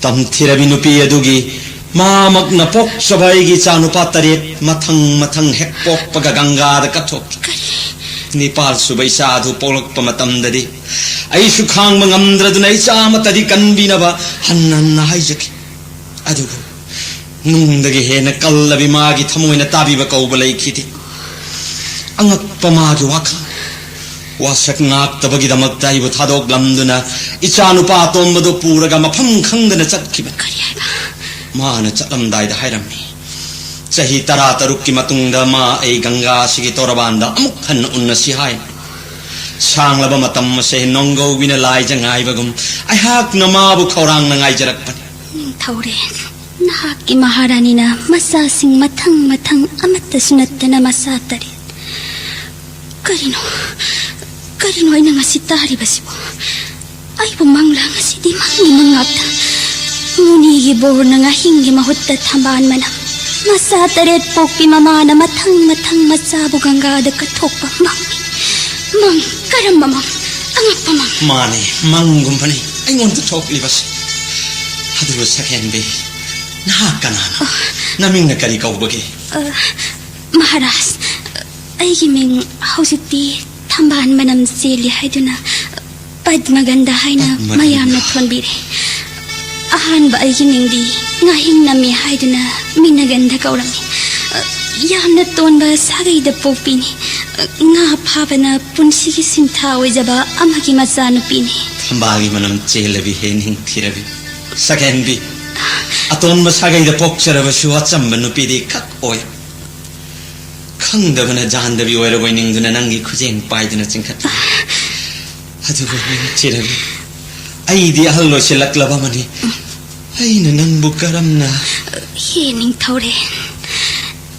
ꯇꯝꯊꯤꯔꯕꯤ ꯅꯨꯄꯤ ꯑꯗꯨꯒꯤ ꯃꯥꯃꯛꯅ ꯄꯣꯛꯆꯕ ꯑꯩꯒꯤ ꯏꯆꯥꯅꯨꯄꯥ ꯇꯔꯦꯠ ꯃꯊꯪ ꯃꯊꯪ ꯍꯦꯛ ꯄꯣꯛꯄꯒ ꯒꯪꯒꯥꯗ ꯀꯠꯊꯣꯛꯈꯤ꯫ ꯀꯔꯤ? ꯅꯤꯄꯥꯜ ꯁꯨꯕ ꯏꯆꯥ ꯑꯗꯨ ꯄꯣꯛꯂꯛꯄ ꯃꯇꯝꯗꯗꯤ ꯑꯩꯁꯨ ꯈꯥꯡꯕ ꯉꯝꯗ꯭ꯔꯗꯨꯅ ꯏꯆꯥ ꯑꯃꯠꯇꯗꯤ ꯀꯟꯕꯤꯅꯕ ꯍꯟꯅ ꯍꯟꯅ ꯍꯥꯏꯖꯈꯤ꯫ ꯑꯗꯨꯕꯨ ꯅꯨꯡꯗꯒꯤ ꯍꯦꯟꯅ ꯀꯜꯂꯕꯤ ꯃꯥꯒꯤ ꯊꯃꯣꯏꯅ ꯇꯥꯕꯤꯕ ꯀꯧꯕ ꯂꯩꯈꯤꯗꯦ꯫ ꯑꯉꯛꯄ ꯃꯥꯒꯤ ꯋꯥꯈꯜ꯫ ꯋꯥꯁꯛ ꯉꯥꯛꯇꯕꯒꯤꯗꯃꯛꯇ ꯑꯩꯕꯨ ꯊꯥꯗꯣꯛꯂꯝꯗꯨꯅ ꯏꯆꯥꯅꯨꯄꯥ ꯑꯇꯣꯝꯕꯗꯨ ꯄꯨꯔꯒ ꯃꯐꯝ ꯈꯪꯗꯅ ꯆꯠꯈꯤꯕꯅꯤ꯫ ꯀꯔꯤ ꯍꯥꯏꯕ? ꯃꯥꯅ ꯆꯠꯂꯝꯗꯥꯏꯗ ꯍꯥꯏꯔꯝꯃꯤ, "ꯆꯍꯤ ꯇꯔꯥꯇꯔꯨꯛꯀꯤ ꯃꯇꯨꯡꯗ ꯃꯥ ꯑꯩ ꯒꯪꯒꯥ ꯑꯁꯤꯒꯤ ꯇꯣꯔꯕꯥꯟꯗ ꯑꯃꯨꯛ ꯍꯟꯅ ꯎꯟꯅꯁꯤ" ꯍꯥꯏ꯫ ꯁꯥꯡꯂꯕ ꯃꯇꯝ ꯑꯁꯦ ꯅꯣꯡꯒꯧꯕꯤꯅ ꯂꯥꯏꯖ ꯉꯥꯏꯕꯒꯨꯝ ꯑꯩꯍꯥꯛꯅ ꯃꯥꯕꯨ ꯈꯧꯔꯥꯡꯅ ꯉꯥꯏꯖꯔꯛꯄꯅꯤ꯫ ꯅꯤꯡꯊꯧꯔꯦꯟ, ꯅꯍꯥꯛꯀꯤ ꯃꯍꯥꯔꯥꯅꯤꯅ ꯃꯆꯥꯁꯤꯡ ꯃꯊꯪ ꯃꯊꯪ ꯑꯃꯠꯇꯁꯨ ꯅꯠꯇꯅ ꯃꯆꯥ ꯇꯔꯦꯠ꯫ ꯀꯔꯤꯅꯣ? ꯀꯔꯤꯅꯣ ꯑꯩꯅ ꯉꯁꯤ ꯇꯥꯔꯤꯕꯁꯤꯕꯨ? ꯑꯩꯕꯨ ꯃꯪꯂꯥ? ꯉꯁꯤꯗꯤ ꯃꯪꯒꯤ ꯃꯪ ꯉꯥꯛꯇ꯫ ꯃꯨꯅꯤꯒꯤ ꯕꯣꯔꯅ ꯉꯥꯍꯤꯡꯒꯤ ꯃꯍꯨꯠꯇ ꯊꯝꯕꯥꯜ ꯃꯅꯝ꯫ ꯃꯆꯥ ꯇꯔꯦꯠ ꯄꯣꯛꯄꯤ ꯃꯃꯥꯅ ꯃꯊꯪ ꯃꯊꯪ ꯃꯆꯥꯕꯨ ꯒꯪꯒꯥꯗ ꯀꯠꯊꯣꯛꯄ ꯃꯪ꯫ ꯃꯪ? ꯀꯔꯝꯕ ꯃꯪ? ꯑꯉꯛꯄ ꯃꯪ꯫ ꯃꯥꯅꯦ, ꯃꯪꯒꯨꯝꯕꯅꯤ ꯑꯩꯉꯣꯟꯗ ꯊꯣꯛꯂꯤꯕꯁꯦ꯫ ꯑꯗꯨꯕꯨ ꯁꯛꯍꯦꯟꯕꯤ, ꯅꯍꯥꯛ ꯀꯅꯥꯅꯣ? ꯑ꯫ ꯅꯃꯤꯡꯅ ꯀꯔꯤ ꯀꯧꯕꯒꯦ? ꯑ, ꯃꯍꯥꯔꯥꯖ, ꯑꯩꯒꯤ ꯃꯤꯡ ꯍꯧꯖꯤꯛꯇꯤ ꯊꯝꯕꯥꯜ ꯃꯅꯝ ꯆꯦꯜꯂꯤ ꯍꯥꯏꯗꯨꯅ ꯄꯗꯃꯒꯟꯙ ꯍꯥꯏꯅ ꯄꯗꯃꯒꯟꯙ꯫ ꯃꯌꯥꯝꯅ ꯊꯣꯟꯕꯤꯔꯦ꯫ ꯑꯍꯥꯟꯕ ꯑꯩꯒꯤ ꯃꯤꯡꯗꯤ ꯉꯥꯍꯤꯡ ꯅꯝꯃꯤ ꯍꯥꯏꯗꯨꯅ ꯃꯤꯅ ꯒꯟꯙ ꯀꯧꯔꯝꯃꯤ꯫ ꯌꯥꯝꯅ ꯇꯣꯟꯕ ꯁꯥꯒꯩꯗ ꯄꯣꯛꯄꯤꯅꯤ꯫ ꯉꯥ ꯐꯥꯕꯅ ꯄꯨꯟꯁꯤꯒꯤ ꯁꯤꯟꯊꯥ ꯑꯣꯏꯖꯕ ꯑꯃꯒꯤ ꯃꯆꯥꯅꯨꯄꯤꯅꯤ꯫ ꯊꯝꯕꯥꯜꯒꯤ ꯃꯅꯝ ꯆꯦꯜꯂꯕꯤ ꯍꯦ ꯅꯤꯡꯊꯤꯔꯕꯤ꯫ ꯁꯛꯍꯦꯟꯕꯤ, ꯑꯇꯣꯟꯕ ꯁꯥꯒꯩꯗ ꯄꯣꯛꯆꯔꯕꯁꯨ ꯑꯆꯝꯕ ꯅꯨꯄꯤꯗꯤ ꯈꯛ ꯑꯣꯏ꯫ ꯈꯪꯗꯕꯅ ꯖꯥꯟꯗꯕꯤ ꯑꯣꯏꯔꯕꯣꯏ ꯅꯤꯡꯗꯨꯅ ꯅꯪꯒꯤ ꯈꯨꯖꯦꯡ ꯄꯥꯏꯗꯨꯅ ꯆꯤꯡꯈꯠꯂꯤ꯫ ꯑꯗꯨꯕꯨ ꯅꯤꯡꯊꯤꯔꯕꯤ, ꯑꯩꯗꯤ ꯑꯍꯜ ꯑꯣꯏꯁꯤꯜꯂꯛꯂꯕ ꯑꯃꯅꯤ꯫ ꯑꯩꯅ ꯅꯪꯕꯨ ꯀꯔꯝꯅ? ꯍꯦ ꯅꯤꯡꯊꯧꯔꯦꯜ,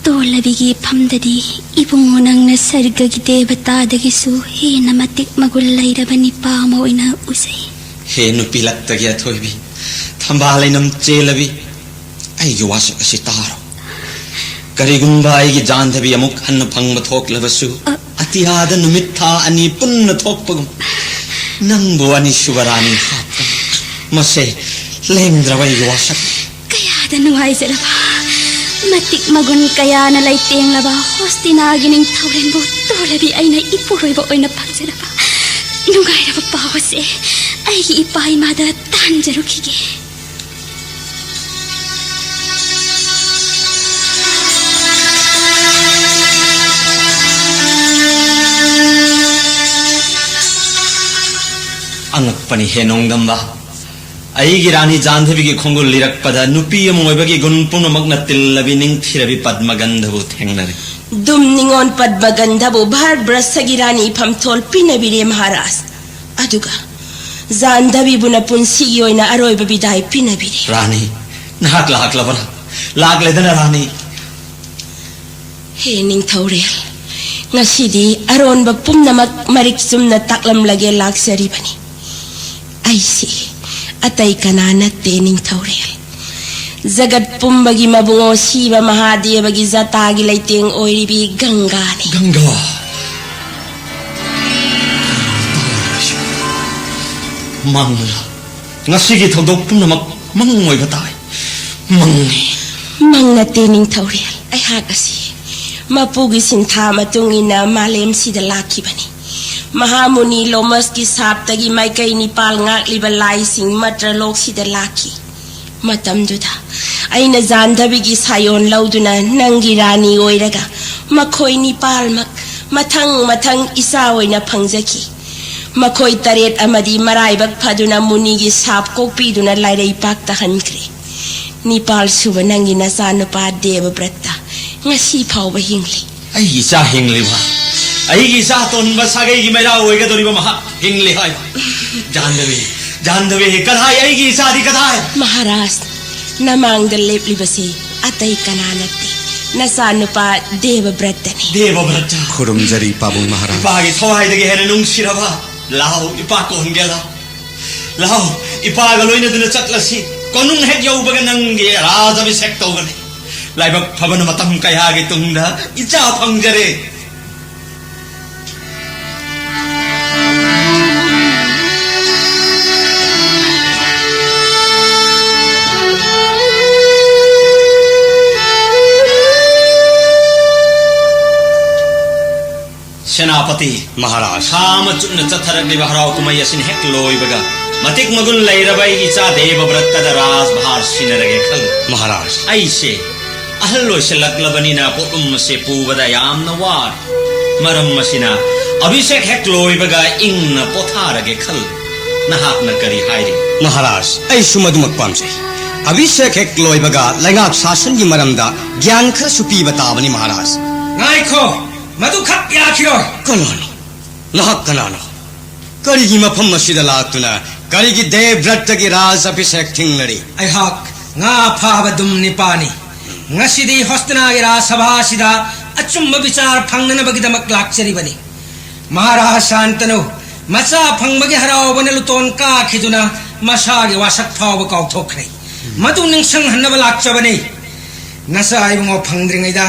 ꯇꯣꯜꯂꯕꯤꯒꯤ ꯏꯐꯝꯗꯗꯤ ꯏꯕꯨꯡꯉꯣ ꯅꯪꯅ ꯁꯔꯒꯒꯤ ꯗꯦꯕꯇꯥꯗꯒꯤꯁꯨ ꯍꯦꯟꯅ ꯃꯇꯤꯛ ꯃꯒꯨꯟ ꯂꯩꯔꯕ ꯅꯤꯄꯥ ꯑꯃ ꯑꯣꯏꯅ ꯎꯖꯩ꯫ ꯍꯦ ꯅꯨꯄꯤꯂꯛꯇꯒꯤ ꯑꯊꯣꯏꯕꯤ, ꯊꯝꯕꯥꯜ ꯂꯩꯅꯝ ꯆꯦꯜꯂꯕꯤ, ꯑꯩꯒꯤ ꯋꯥꯁꯛ ꯑꯁꯤ ꯇꯥꯔꯣ꯫ ꯀꯔꯤꯒꯨꯝꯕ ꯑꯩꯒꯤ ꯖꯥꯟꯗꯕꯤ ꯑꯃꯨꯛ ꯍꯟꯅ ꯐꯪꯕ ꯊꯣꯛꯂꯕꯁꯨ, ꯑ- ꯑꯇꯤꯌꯥꯗ ꯅꯨꯃꯤꯠ ꯊꯥ ꯑꯅꯤ ꯄꯨꯟꯅ ꯊꯣꯛꯄꯒꯨꯝ, ꯅꯪꯕꯨ ꯑꯅꯤꯁꯨꯕ ꯔꯥꯅꯤ ꯍꯥꯞꯀꯅꯤ꯫ ꯃꯁꯦ ꯂꯦꯡꯗ꯭ꯔꯕ ꯑꯩꯒꯤ ꯋꯥꯁꯛꯅꯤ꯫ ꯀꯌꯥꯗ ꯅꯨꯡꯉꯥꯏꯖꯔꯕ, ꯃꯇꯤꯛ ꯃꯒꯨꯟ ꯀꯌꯥꯅ ꯂꯩꯇꯦꯡꯂꯕ ꯍꯣꯁꯇꯤꯅꯥꯒꯤ ꯅꯤꯡꯊꯧꯔꯦꯜꯕꯨ ꯇꯣꯜꯂꯕꯤ ꯑꯩꯅ ꯏꯄꯨꯔꯣꯏꯕ ꯑꯣꯏꯅ ꯐꯪꯖꯔꯕ꯫ ꯅꯨꯡꯉꯥꯏꯔꯕ ꯄꯥꯎ ꯑꯁꯦ ꯑꯩꯒꯤ ꯏꯄꯥ ꯏꯃꯥꯗ ꯇꯥꯟꯖꯔꯨꯈꯤꯒꯦ꯫ ꯑꯉꯛꯄꯅꯤ ꯍꯦ ꯅꯣꯡꯗꯝꯕ꯫ ꯑꯩꯒꯤ ꯔꯥꯅꯤ ꯖꯥꯟꯙꯕꯤꯒꯤ ꯈꯣꯡꯒꯨꯜ ꯂꯤꯔꯛꯄꯗ ꯅꯨꯄꯤ ꯑꯃ ꯑꯣꯏꯕꯒꯤ ꯒꯨꯟ ꯄꯨꯝꯅꯃꯛꯅ ꯇꯤꯜꯂꯕꯤ ꯅꯤꯡꯊꯤꯔꯕꯤ ꯄꯗꯃꯒꯟꯙꯕꯨ ꯊꯦꯡꯅꯔꯦ꯫ ꯗꯨꯝ ꯅꯤꯉꯣꯟ ꯄꯗꯃꯒꯟꯙꯕꯨ ꯚꯥꯔꯠ ꯕ꯭ꯔꯁꯒꯤ ꯔꯥꯅꯤ ꯏꯐꯝꯊꯣꯜ ꯄꯤꯅꯕꯤꯔꯦ ꯃꯍꯥꯔꯥꯖ꯫ ꯑꯗꯨꯒ ꯖꯥꯟꯙꯕꯤꯕꯨꯅ ꯄꯨꯟꯁꯤꯒꯤ ꯑꯣꯏꯅ ꯑꯔꯣꯏꯕ ꯕꯤꯗꯥꯏ ꯄꯤꯅꯕꯤꯔꯦ꯫ ꯔꯥꯅꯤ, ꯅꯍꯥꯛ ꯂꯥꯛꯂꯕꯔꯥ? ꯂꯥꯛꯂꯦꯗꯅ ꯔꯥꯅꯤ꯫ ꯍꯦ ꯅꯤꯡꯊꯧꯔꯦꯜ, ꯉꯁꯤꯗꯤ ꯑꯔꯣꯟꯕ ꯄꯨꯝꯅꯃꯛ ꯃꯔꯤꯛ ꯆꯨꯝꯅ ꯇꯥꯛꯂꯝꯂꯒꯦ ꯂꯥꯛꯆꯔꯤꯕꯅꯤ꯫ ꯑꯩꯁꯤ ꯑꯇꯩ ꯀꯅꯥ ꯅꯠꯇꯦ ꯅꯤꯡꯊꯧꯔꯦꯜ, ꯖꯒꯠ ꯄꯨꯝꯕꯒꯤ ꯃꯕꯨꯡꯉꯣ ꯁꯤꯕ ꯃꯍꯥꯗꯦꯕꯒꯤ ꯖꯇꯥꯒꯤ ꯂꯩꯇꯦꯡ ꯑꯣꯏꯔꯤꯕꯤ ꯒꯪꯒꯥꯅꯤ꯫ ꯒꯪꯒꯥ꯫ ꯃꯪꯂꯥ? ꯉꯁꯤꯒꯤ ꯊꯧꯗꯣꯛ ꯄꯨꯝꯅꯃꯛ ꯃꯪ ꯑꯣꯏꯕ ꯇꯥꯏ꯫ ꯃꯪꯅꯤ꯫ ꯃꯪ ꯅꯠꯇꯦ ꯅꯤꯡꯊꯧꯔꯦꯜ, ꯑꯩꯍꯥꯛ ꯑꯁꯤ ꯃꯄꯨꯒꯤ ꯁꯤꯟꯊꯥ ꯃꯇꯨꯡ ꯏꯟꯅ ꯃꯥꯂꯦꯝꯁꯤꯗ ꯂꯥꯛꯈꯤꯕꯅꯤ꯫ ꯃꯍꯥꯃꯨꯅꯤ ꯂꯣꯃꯁꯀꯤ ꯁꯥꯞꯇꯒꯤ ꯃꯥꯏꯀꯩ ꯅꯤꯄꯥꯜ ꯉꯥꯛꯂꯤꯕ ꯂꯥꯏꯁꯤꯡ ꯃꯇ꯭ꯔꯂꯣꯛꯁꯤꯗ ꯂꯥꯛꯈꯤ꯫ ꯃꯇꯝꯗꯨꯗ ꯑꯩꯅ ꯖꯥꯟꯙꯕꯤꯒꯤ ꯁꯥꯌꯣꯟ ꯂꯧꯗꯨꯅ ꯅꯪꯒꯤ ꯔꯥꯅꯤ ꯑꯣꯏꯔꯒ ꯃꯈꯣꯏ ꯅꯤꯄꯥꯜꯃꯛ ꯃꯊꯪ ꯃꯊꯪ ꯏꯆꯥ ꯑꯣꯏꯅ ꯐꯪꯖꯈꯤ꯫ ꯃꯈꯣꯏ ꯇꯔꯦꯠ ꯑꯃꯗꯤ ꯃꯔꯥꯏꯕꯛ ꯐꯗꯨꯅ ꯃꯨꯅꯤꯒꯤ ꯁꯥꯞ ꯀꯣꯛꯄꯤꯗꯨꯅ ꯂꯥꯏꯔꯩꯄꯥꯛꯇ ꯍꯟꯈ꯭ꯔꯦ꯫ ꯅꯤꯄꯥꯜ ꯁꯨꯕ ꯅꯪꯒꯤ ꯅꯆꯥꯅꯨꯄꯥ ꯗꯦꯕꯕ꯭ꯔꯠꯇ ꯉꯁꯤ ꯐꯥꯎꯕ ꯍꯤꯡꯂꯤ꯫ ꯑꯩꯒꯤ ꯏꯆꯥ ꯍꯤꯡꯂꯤꯕ? ꯑꯩꯒꯤ ꯏꯆꯥ ꯑꯇꯣꯟꯕ ꯁꯥꯒꯩꯒꯤ ꯃꯩꯔꯥ ꯑꯣꯏꯒꯗꯧꯔꯤꯕ ꯃꯍꯥꯛ ꯍꯤꯡꯂꯤ ꯍꯥꯏ꯫ ꯖꯥꯟꯗꯕꯤ, ꯖꯥꯟꯗꯕꯤ, ꯀꯗꯥꯏ ꯑꯩꯒꯤ ꯏꯆꯥꯗꯤ ꯀꯗꯥꯏ? ꯃꯍꯥꯔꯥꯖ, ꯅꯃꯥꯡꯗ ꯂꯦꯞꯂꯤꯕꯁꯤ ꯑꯇꯩ ꯀꯅꯥ ꯅꯠꯇꯦ, ꯅꯆꯥꯅꯨꯄꯥ ꯗꯦꯕꯕ꯭ꯔꯠꯇꯅꯤ꯫ ꯗꯦꯕꯕ꯭ꯔꯠꯇ꯫ ꯈꯨꯔꯨꯝꯖꯔꯤ ꯄꯥꯕꯨꯡ ꯃꯍꯥꯔꯥꯖ꯫ ꯏꯄꯥꯒꯤ ꯊꯋꯥꯏꯗꯒꯤ ꯍꯦꯟꯅ ꯅꯨꯡꯁꯤꯔꯕ꯫ ꯂꯥꯎ, ꯏꯄꯥ ꯀꯣꯟꯒꯦ ꯂꯥꯎ꯫ ꯂꯥꯎ, ꯏꯄꯥꯒ ꯂꯣꯏꯅꯗꯨꯅ ꯆꯠꯂꯁꯤ꯫ ꯀꯣꯅꯨꯡ ꯍꯦꯛ ꯌꯧꯕꯒ ꯅꯪꯒꯤ ꯔꯥꯖ ꯑꯚꯤꯁꯦꯛ ꯇꯧꯒꯅꯤ꯫ ꯂꯥꯏꯕꯛ ꯐꯕꯅ ꯃꯇꯝ ꯀꯌꯥꯒꯤ ꯇꯨꯡꯗ ꯏꯆꯥ ꯐꯪꯖꯔꯦ꯫ ꯁꯦꯅꯥꯄꯇꯤ꯫ ꯃꯍꯥꯔꯥꯖ꯫ ꯊꯥ ꯑꯃ ꯆꯨꯞꯅ ꯆꯠꯊꯔꯛꯂꯤꯕ ꯍꯔꯥꯎ ꯀꯨꯝꯍꯩ ꯑꯁꯤꯅ ꯍꯦꯛ ꯂꯣꯏꯕꯒ, ꯃꯇꯤꯛ ꯃꯒꯨꯟ ꯂꯩꯔꯕ ꯑꯩꯒꯤ ꯏꯆꯥ ꯗꯦꯕꯕ꯭ꯔꯠꯇꯗ ꯔꯥꯖꯚꯥꯔ ꯁꯤꯟꯅꯔꯒꯦ ꯈꯜꯂꯤ꯫ ꯃꯍꯥꯔꯥꯖ꯫ ꯑꯩꯁꯦ ꯑꯍꯜ ꯑꯣꯏꯁꯤꯜꯂꯛꯂꯕꯅꯤꯅ ꯄꯣꯠꯂꯨꯝ ꯑꯁꯦ ꯄꯨꯕꯗ ꯌꯥꯝꯅ ꯋꯥꯔꯦ꯫ ꯃꯔꯝ ꯑꯁꯤꯅ, ꯑꯚꯤꯁꯦꯛ ꯍꯦꯛ ꯂꯣꯏꯕꯒ ꯏꯪꯅ ꯄꯣꯊꯥꯔꯒꯦ ꯈꯜꯂꯤ꯫ ꯅꯍꯥꯛꯅ ꯀꯔꯤ ꯍꯥꯏꯔꯤ? ꯃꯍꯥꯔꯥꯖ, ꯑꯩꯁꯨ ꯃꯗꯨꯃꯛ ꯄꯥꯝꯖꯩ꯫ ꯑꯚꯤꯁꯦꯛ ꯍꯦꯛ ꯂꯣꯏꯕꯒ ꯂꯩꯉꯥꯛ ꯁꯥꯁꯟꯒꯤ ꯃꯔꯝꯗ ꯒ꯭ꯌꯥꯟ ꯈꯔꯁꯨ ꯄꯤꯕ ꯇꯥꯕꯅꯤ, ꯃꯍꯥꯔꯥꯖ꯫ ꯉꯥꯏꯈꯣ, ꯃꯗꯨꯈꯛ ꯌꯥꯈꯤꯔꯣꯏ꯫ ꯀꯅꯥꯅꯣ? ꯅꯍꯥꯛ ꯀꯅꯥꯅꯣ? ꯀꯔꯤꯒꯤ ꯃꯐꯝ ꯑꯁꯤꯗ ꯂꯥꯛꯇꯨꯅ ꯀꯔꯤꯒꯤ ꯗꯦꯕꯕ꯭ꯔꯠꯇꯒꯤ ꯔꯥꯖ ꯑꯚꯤꯁꯦꯛ ꯊꯤꯡꯂꯔꯤ? ꯑꯩꯍꯥꯛ ꯉꯥ ꯐꯥꯕ ꯗꯨꯝ ꯅꯤꯄꯥꯅꯤ꯫ ꯉꯁꯤꯗꯤ ꯍꯣꯁꯇꯤꯅꯥꯒꯤ ꯔꯥꯖ ꯁꯚꯥ ꯑꯁꯤꯗ ꯑꯆꯨꯝꯕ ꯕꯤꯆꯥꯔ ꯐꯪꯅꯅꯕꯒꯤꯗꯃꯛ ꯂꯥꯛꯆꯔꯤꯕꯅꯤ꯫ ꯃꯍꯥꯔꯥꯖ ꯁꯥꯟꯇꯅꯨ ꯃꯆꯥ ꯐꯪꯕꯒꯤ ꯍꯔꯥꯎꯕꯅ ꯂꯨꯇꯣꯟ ꯀꯥꯈꯤꯗꯨꯅ ꯃꯁꯥꯒꯤ ꯋꯥꯁꯛ ꯐꯥꯎꯕ ꯀꯥꯎꯊꯣꯛꯈ꯭ꯔꯦ꯫ ꯃꯗꯨ ꯅꯤꯡꯁꯤꯡꯍꯟꯅꯕ ꯂꯥꯛꯆꯕꯅꯤ꯫ ꯅꯆꯥ ꯏꯕꯨꯡꯉꯣ ꯐꯪꯗ꯭ꯔꯤꯉꯩꯗ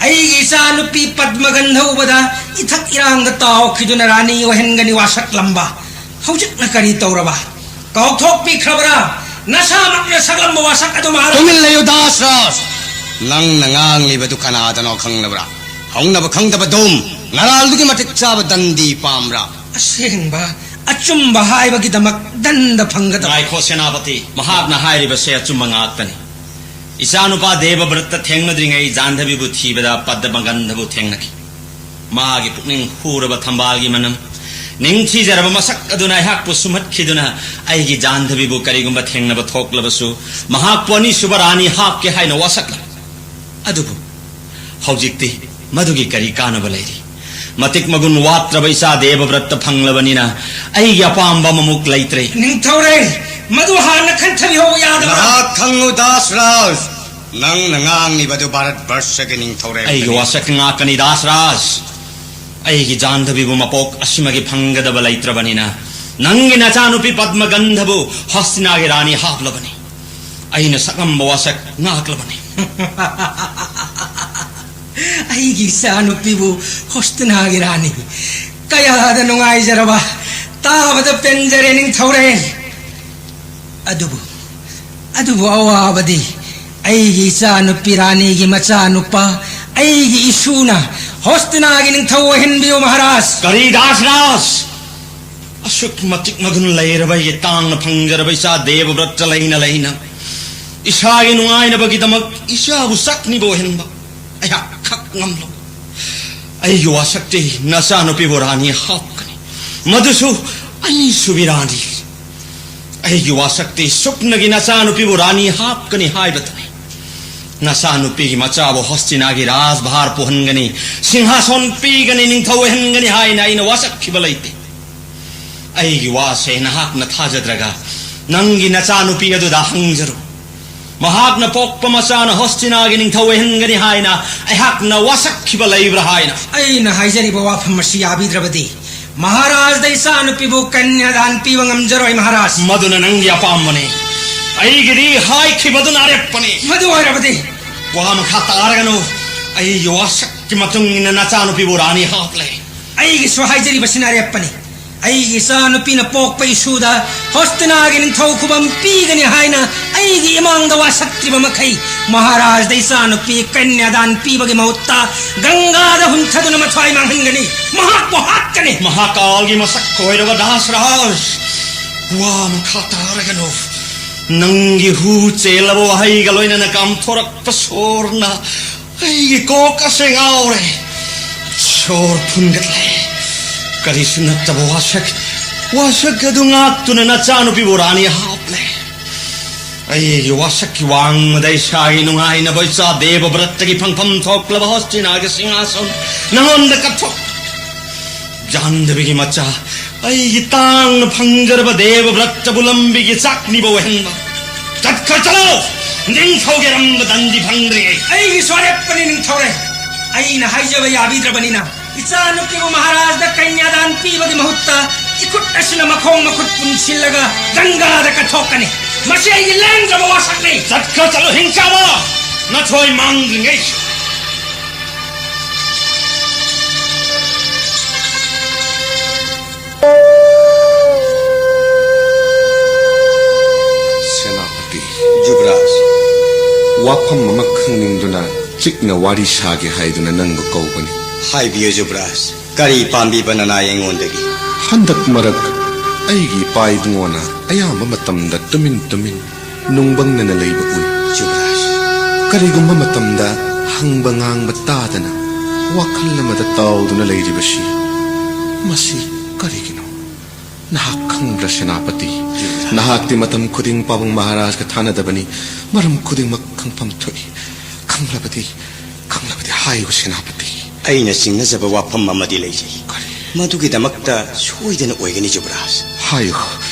ꯑꯩꯒꯤ ꯏꯆꯥ ꯅꯨꯄꯤ ꯄꯗꯃꯒꯟꯙ ꯎꯕꯗ ꯏꯊꯛ ꯏꯔꯥꯡꯗ ꯇꯥꯎꯈꯤꯗꯨꯅ ꯔꯥꯅꯤ ꯑꯣꯏꯍꯟꯒꯅꯤ ꯋꯥꯁꯛꯂꯝꯕ꯫ ꯍꯧꯖꯤꯛꯅ ꯀꯔꯤ ꯇꯧꯔꯕ? ꯀꯥꯎꯊꯣꯛꯄꯤꯈ꯭ꯔꯕ꯭ꯔꯥ? ꯅꯁꯥꯃꯛꯅ ꯁꯛꯂꯝꯕ ꯋꯥꯁꯛ ꯑꯗꯨ ꯃꯍꯥꯔꯥꯖ꯫ ꯇꯨꯃꯤꯟ ꯂꯩꯌꯨ, ꯗꯥꯁ ꯔꯥꯖ꯫ ꯅꯪꯅ ꯉꯥꯡꯂꯤꯕꯗꯨ ꯀꯅꯥꯗꯅꯣ ꯈꯪꯂꯕ꯭ꯔꯥ? ꯍꯧꯅꯕ ꯈꯪꯗꯕ ꯗꯨꯝ꯫ ꯅꯔꯥꯜꯗꯨꯒꯤ ꯃꯇꯤꯛ ꯆꯥꯕ ꯗꯟꯗꯤ ꯄꯥꯝꯕ꯭ꯔꯥ? ꯑꯁꯦꯡꯕ ꯑꯆꯨꯝꯕ ꯍꯥꯏꯕꯒꯤꯗꯃꯛ ꯗꯟꯗ ꯐꯪꯒꯗꯕ꯫ ꯉꯥꯏꯈꯣ, ꯁꯦꯅꯥꯄꯇꯤ, ꯃꯍꯥꯛꯅ ꯍꯥꯏꯔꯤꯕꯁꯦ ꯑꯆꯨꯝꯕ ꯉꯥꯛꯇꯅꯤ꯫ ꯏꯆꯥꯅꯨꯄꯥ ꯗꯦꯕꯕ꯭ꯔꯠꯇ ꯊꯦꯡꯅꯗ꯭ꯔꯤꯉꯩ ꯖꯥꯟꯙꯕꯤꯕꯨ ꯊꯤꯕꯗ ꯄꯗꯃꯒꯟꯙꯕꯨ ꯊꯦꯡꯅꯈꯤ꯫ ꯃꯥꯒꯤ ꯄꯨꯛꯅꯤꯡ ꯍꯨꯔꯕ ꯊꯝꯕꯥꯜꯒꯤ ꯃꯅꯝ, ꯅꯤꯡꯊꯤꯖꯔꯕ ꯃꯁꯛ ꯑꯗꯨꯅ ꯑꯩꯍꯥꯛꯄꯨ ꯁꯨꯝꯍꯠꯈꯤꯗꯨꯅ, ꯑꯩꯒꯤ ꯖꯥꯟꯙꯕꯤꯕꯨ ꯀꯔꯤꯒꯨꯝꯕ ꯊꯦꯡꯅꯕ ꯊꯣꯛꯂꯕꯁꯨ, ꯃꯍꯥꯛꯄꯨ ꯑꯅꯤꯁꯨꯕ ꯔꯥꯅꯤ ꯍꯥꯞꯀꯦ ꯍꯥꯏꯅ ꯋꯥꯁꯛꯂꯝꯃꯤ꯫ ꯑꯗꯨꯕꯨ ꯍꯧꯖꯤꯛꯇꯤ ꯃꯗꯨꯒꯤ ꯀꯔꯤ ꯀꯥꯟꯅꯕ ꯂꯩꯔꯤ? ꯃꯇꯤꯛ ꯃꯒꯨꯟ ꯋꯥꯠꯇ꯭ꯔꯕ ꯏꯆꯥ ꯗꯦꯕꯕ꯭ꯔꯠꯇ ꯐꯪꯂꯕꯅꯤꯅ ꯑꯩꯒꯤ ꯑꯄꯥꯝꯕ ꯑꯃꯃꯨꯛ ꯂꯩꯇ꯭ꯔꯦ꯫ ꯅꯤꯡꯊꯧꯔꯦꯜ, ꯃꯗꯨ ꯍꯥꯟꯅ ꯈꯟꯊꯕꯤꯍꯧꯕ ꯌꯥꯗꯕ꯭ꯔꯥ? ꯅꯍꯥꯛ ꯈꯪꯉꯨ, ꯗꯥꯁꯔꯥꯖ, ꯅꯪꯅ ꯉꯥꯡꯂꯤꯕꯗꯨ ꯚꯥꯔꯠ ꯕꯔꯁꯒꯤ ꯅꯤꯡꯊꯧꯔꯦꯜ ꯑꯩꯒꯤ ꯋꯥꯁꯛ ꯉꯥꯛꯀꯅꯤ, ꯗꯥꯁꯔꯥꯖ꯫ ꯑꯩꯒꯤ ꯖꯥꯟꯙꯕꯤꯕꯨ ꯃꯄꯣꯛ ꯑꯁꯤꯃꯒꯤ ꯐꯪꯒꯗꯕ ꯂꯩꯇ꯭ꯔꯕꯅꯤꯅ, ꯅꯪꯒꯤ ꯅꯆꯥꯅꯨꯄꯤ ꯄꯗꯃꯒꯟꯙꯕꯨ ꯍꯁꯇꯤꯅꯥꯒꯤ ꯔꯥꯅꯤ ꯍꯥꯞꯂꯕꯅꯤ꯫ ꯑꯩꯅ ꯁꯛꯂꯝꯕ ꯋꯥꯁꯛ ꯉꯥꯛꯂꯕꯅꯤ꯫ ꯑꯩꯒꯤ ꯏꯆꯥꯅꯨꯄꯤꯕꯨ ꯍꯣꯁꯇꯤꯅꯥꯒꯤ ꯔꯥꯅꯤ꯫ ꯀꯌꯥꯗ ꯅꯨꯡꯉꯥꯏꯖꯔꯕ! ꯇꯥꯕꯗ ꯄꯦꯟꯖꯔꯦ, ꯅꯤꯡꯊꯧꯔꯦꯜ꯫ ꯑꯗꯨꯕꯨ, ꯑꯗꯨꯕꯨ ꯑꯋꯥꯕꯗꯤ ꯑꯩꯒꯤ ꯏꯆꯥꯅꯨꯄꯤ ꯔꯥꯅꯤꯒꯤ ꯃꯆꯥꯅꯨꯄꯥ, ꯑꯩꯒꯤ ꯏꯁꯨꯅ ꯍꯣꯁꯇꯤꯅꯥꯒꯤ ꯅꯤꯡꯊꯧ ꯑꯣꯏꯍꯟꯕꯤꯌꯨ, ꯃꯍꯥꯔꯥꯖ꯫ ꯀꯔꯤ, ꯗꯥꯁꯔꯥꯖ? ꯑꯁꯨꯛ ꯃꯇꯤꯛ ꯃꯒꯨꯟ ꯂꯩꯔꯕ ꯑꯩꯒꯤ ꯇꯥꯡꯅ ꯐꯪꯖꯔꯕ ꯏꯆꯥ ꯗꯦꯕꯕ꯭ꯔꯠꯇ ꯂꯩꯅ ꯂꯩꯅ, ꯏꯁꯥꯒꯤ ꯅꯨꯡꯉꯥꯏꯅꯕꯒꯤꯗꯃꯛ ꯏꯆꯥꯕꯨ ꯆꯥꯛꯅꯤꯕ ꯑꯣꯏꯍꯟꯕ ꯑꯩꯍꯥꯛ ꯈꯛ ꯉꯝꯂꯣꯏ꯫ ꯑꯩꯒꯤ ꯋꯥꯁꯛꯇꯤ ꯅꯆꯥꯅꯨꯄꯤꯕꯨ ꯔꯥꯅꯤ ꯍꯥꯞꯀꯅꯤ, ꯃꯗꯨꯁꯨ ꯑꯅꯤꯁꯨꯕꯤ ꯔꯥꯅꯤ꯫ ꯑꯩꯒꯤ ꯋꯥꯁꯛꯇꯤ ꯁꯨꯞꯅꯒꯤ ꯅꯆꯥꯅꯨꯄꯤꯕꯨ ꯔꯥꯅꯤ ꯍꯥꯞꯀꯅꯤ ꯍꯥꯏꯕꯇꯅꯤ꯫ ꯅꯆꯥꯅꯨꯄꯤꯒꯤ ꯃꯆꯥꯕꯨ ꯍꯣꯁꯇꯤꯅꯥꯒꯤ ꯔꯥꯖꯚꯥꯔ ꯄꯨꯍꯟꯒꯅꯤ, ꯁꯤꯡꯍꯥꯁꯣꯟ ꯄꯤꯒꯅꯤ, ꯅꯤꯡꯊꯧ ꯑꯣꯏꯍꯟꯒꯅꯤ ꯍꯥꯏꯅ ꯑꯩꯅ ꯋꯥꯁꯛꯈꯤꯕ ꯂꯩꯇꯦ꯫ ꯑꯩꯒꯤ ꯋꯥꯁꯦ ꯅꯍꯥꯛꯅ ꯊꯥꯖꯗ꯭ꯔꯒ ꯅꯪꯒꯤ ꯅꯆꯥꯅꯨꯄꯤ ꯑꯗꯨꯗ ꯍꯪꯖꯔꯨ꯫ ꯃꯍꯥꯛꯅ ꯄꯣꯛꯄ ꯃꯆꯥꯅ ꯍꯣꯁꯇꯤꯅꯥꯒꯤ ꯅꯤꯡꯊꯧ ꯑꯣꯏꯍꯟꯒꯅꯤ ꯍꯥꯏꯅ ꯑꯩꯍꯥꯛꯅ ꯋꯥꯁꯛꯈꯤꯕ ꯂꯩꯕ꯭ꯔꯥ ꯍꯥꯏꯅ꯫ ꯑꯩꯅ ꯍꯥꯏꯖꯔꯤꯕ ꯋꯥꯐꯝ ꯑꯁꯤ ꯌꯥꯕꯤꯗ꯭ꯔꯕꯗꯤ ꯃꯍꯥꯔꯥꯖꯗ ꯏꯆꯥꯅꯨꯄꯤꯕꯨ ꯀꯟꯌꯥꯗꯥꯟ ꯄꯤꯕ ꯉꯝꯖꯔꯣꯏ, ꯃꯍꯥꯔꯥꯖ꯫ ꯃꯗꯨꯅ ꯅꯪꯒꯤ ꯑꯄꯥꯝꯕꯅꯤ꯫ ꯑꯩꯒꯤꯗꯤ ꯍꯥꯏꯈꯤꯕꯗꯨꯅ ꯑꯔꯦꯞꯄꯅꯤ꯫ ꯃꯗꯨ ꯑꯣꯏꯔꯕꯗꯤ ꯋꯥ ꯃꯈꯥ ꯇꯥꯔꯒꯅꯨ꯫ ꯑꯩꯒꯤ ꯋꯥꯁꯛꯀꯤ ꯃꯇꯨꯡ ꯏꯟꯅ ꯅꯆꯥꯅꯨꯄꯤꯕꯨ ꯔꯥꯅꯤ ꯍꯥꯞꯂꯦ꯫ ꯑꯩꯒꯤꯁꯨ ꯍꯥꯏꯖꯔꯤꯕꯁꯤꯅ ꯑꯔꯦꯞꯄꯅꯤ꯫ ꯑꯩꯒꯤ ꯏꯆꯥꯅꯨꯄꯤꯅ ꯄꯣꯛꯄ ꯏꯁꯨꯗ ꯍꯣꯁꯇꯤꯅꯥꯒꯤ ꯅꯤꯡꯊꯧ ꯈꯨꯕꯝ ꯄꯤꯒꯅꯤ ꯍꯥꯏꯅ ꯑꯩꯒꯤ ꯏꯃꯥꯡꯗ ꯋꯥꯁꯛꯇ꯭ꯔꯤꯕ ꯃꯈꯩ, ꯃꯍꯥꯔꯥꯖꯗ ꯏꯆꯥꯅꯨꯄꯤ ꯀꯟꯌꯥꯗꯥꯟ ꯄꯤꯕꯒꯤ ꯃꯍꯨꯠꯇ ꯒꯪꯒꯥꯗ ꯍꯨꯟꯊꯗꯨꯅ ꯃꯊ꯭ꯋꯥꯏ ꯃꯥꯡꯍꯟꯒꯅꯤ꯫ ꯃꯍꯥꯛꯄꯨ ꯍꯥꯠꯀꯅꯤ꯫ ꯃꯍꯥꯀꯥꯜꯒꯤ ꯃꯁꯛ ꯑꯣꯏꯔꯕ ꯗꯥꯁꯔꯥꯖ, ꯋꯥ ꯃꯈꯥ ꯇꯥꯔꯒꯅꯨ꯫ ꯅꯪꯒꯤ ꯍꯨ ꯆꯦꯜꯂꯕ ꯋꯥꯍꯩꯒ ꯂꯣꯏꯅꯅ ꯀꯥꯝꯊꯣꯔꯛꯄ ꯁꯣꯔꯅ ꯑꯩꯒꯤ ꯀꯣꯛ ꯑꯁꯦ ꯉꯥꯎꯔꯦ꯫ ꯁꯣꯔ ꯐꯨꯟꯒꯠꯂꯦ꯫ ꯀꯔꯤꯁꯨ ꯅꯠꯇꯕ ꯋꯥꯁꯛ, ꯋꯥꯁꯛ ꯑꯗꯨ ꯉꯥꯛꯇꯨꯅ ꯅꯆꯥꯅꯨꯄꯤꯕꯨ ꯔꯥꯅꯤ ꯍꯥꯞꯂꯦ꯫ ꯑꯩꯒꯤ ꯋꯥꯁꯛꯀꯤ ꯋꯥꯡꯃꯗ ꯏꯁꯥꯒꯤ ꯅꯨꯡꯉꯥꯏꯅꯕ ꯏꯆꯥ ꯗꯦꯕ ꯕ꯭ꯔꯠꯇꯒꯤ ꯐꯪꯐꯝ ꯊꯣꯛꯂꯕ ꯍꯣꯁꯇꯤꯅꯥꯒꯤ ꯁꯤꯡꯍꯥꯁꯟ ꯅꯉꯣꯟꯗ ꯀꯠꯊꯣꯛ꯫ ꯖꯥꯟꯗꯕꯤꯒꯤ ꯃꯆꯥ, ꯑꯩꯒꯤ ꯇꯥꯡꯅ ꯐꯪꯖꯔꯕ ꯗꯦꯕ ꯕ꯭ꯔꯠꯇꯕꯨ ꯂꯝꯕꯤꯒꯤ ꯆꯥꯛꯅꯤꯕ ꯑꯣꯏꯍꯟꯕ꯫ ꯆꯠꯈ꯭ꯔ ꯆꯠꯂꯣ! ꯅꯤꯡꯊꯧꯒꯤ ꯑꯔꯝꯕ ꯗꯟꯗꯤ ꯐꯪꯗ꯭ꯔꯤꯉꯩ꯫ ꯑꯩꯒꯤꯁꯨ ꯑꯔꯦꯞꯄꯅꯤ ꯅꯤꯡꯊꯧꯔꯦꯜ꯫ ꯑꯩꯅ ꯍꯥꯏꯖꯕ ꯌꯥꯕꯤꯗ꯭ꯔꯕꯅꯤꯅ ꯏꯆꯥꯅꯨꯄꯤꯕꯨ ꯃꯍꯥꯔꯥꯖꯗ ꯀꯟꯌꯥꯗꯥꯟ ꯄꯤꯕꯒꯤ ꯃꯍꯨꯠꯇ ꯏꯈꯨꯠ ꯑꯁꯤꯅ ꯃꯈꯣꯡ ꯃꯈꯨꯠ ꯄꯨꯟꯁꯤꯜꯂꯒ ꯒꯪꯒꯥꯗ ꯀꯠꯊꯣꯛꯀꯅꯤ꯫ ꯃꯁꯤ ꯑꯩꯒꯤ ꯂꯦꯡꯗ꯭ꯔꯕ ꯋꯥꯁꯛꯅꯤ꯫ ꯆꯠꯈ꯭ꯔ ꯆꯠꯂꯣ ꯍꯤꯡꯆꯥꯕ! ꯅꯊꯣꯏ ꯃꯥꯡꯗ꯭ꯔꯤꯉꯩ꯫ ꯁꯦꯅꯥꯄꯇꯤ꯫ ꯖꯨꯕ꯭ꯔꯥꯖ꯫ ꯋꯥꯐꯝ ꯑꯃ ꯈꯪꯅꯤꯡꯗꯨꯅ ꯆꯤꯛꯅ ꯋꯥꯔꯤ ꯁꯥꯒꯦ ꯍꯥꯏꯗꯨꯅ ꯅꯪꯕꯨ ꯀꯧꯕꯅꯤ꯫ ꯍꯥꯏꯕꯤꯌꯨ ꯖꯨꯕ꯭ꯔꯥꯖ, ꯀꯔꯤ ꯄꯥꯝꯕꯤꯕ ꯅꯅꯥꯏ ꯑꯩꯉꯣꯟꯗꯒꯤ? ꯍꯟꯗꯛ ꯃꯔꯛ ꯑꯩꯒꯤ ꯏꯄꯥ ꯏꯕꯨꯡꯉꯣꯅ ꯑꯌꯥꯝꯕ ꯃꯇꯝꯗ ꯇꯨꯃꯤꯟ ꯇꯨꯃꯤꯟ ꯅꯨꯡꯕꯪꯅꯅ ꯂꯩꯕ ꯎꯏ꯫ ꯖꯨꯕ꯭ꯔꯥꯖ꯫ ꯀꯔꯤꯒꯨꯝꯕ ꯃꯇꯝꯗ ꯍꯪꯕ ꯉꯥꯡꯕ ꯇꯥꯗꯅ ꯋꯥꯈꯜ ꯑꯃꯗ ꯇꯥꯎꯗꯨꯅ ꯂꯩꯔꯤꯕꯁꯤ ꯃꯁꯤ ꯀꯔꯤꯒꯤꯅꯣ? ꯅꯍꯥꯛ ꯈꯪꯕ꯭ꯔꯥ ꯁꯦꯅꯥꯄꯇꯤ? ꯖꯨꯕ꯭ꯔꯥꯖ꯫ ꯅꯍꯥꯛꯇꯤ ꯃꯇꯝ ꯈꯨꯗꯤꯡ ꯄꯥꯕꯨꯡ ꯃꯍꯥꯔꯥꯖꯒ ꯊꯥꯅꯗꯕꯅꯤ꯫ ꯃꯔꯝ ꯈꯨꯗꯤꯡꯃꯛ ꯈꯪꯐꯝ ꯊꯣꯛꯏ꯫ ꯈꯪꯂꯕꯗꯤ, ꯈꯪꯂꯕꯗꯤ ꯍꯥꯏꯌꯨ ꯁꯦꯅꯥꯄꯇꯤ꯫ ꯑꯩꯅ ꯆꯤꯡꯅꯖꯕ ꯋꯥꯐꯝ ꯑꯃꯗꯤ ꯂꯩꯖꯩ꯫ ꯀꯔꯤ? ꯃꯗꯨꯒꯤꯗꯃꯛꯇ ꯁꯣꯏꯗꯅ ꯑꯣꯏꯒꯅꯤ ꯖꯨꯕ꯭ꯔꯥꯖ꯫ ꯍꯥꯏꯌꯨ꯫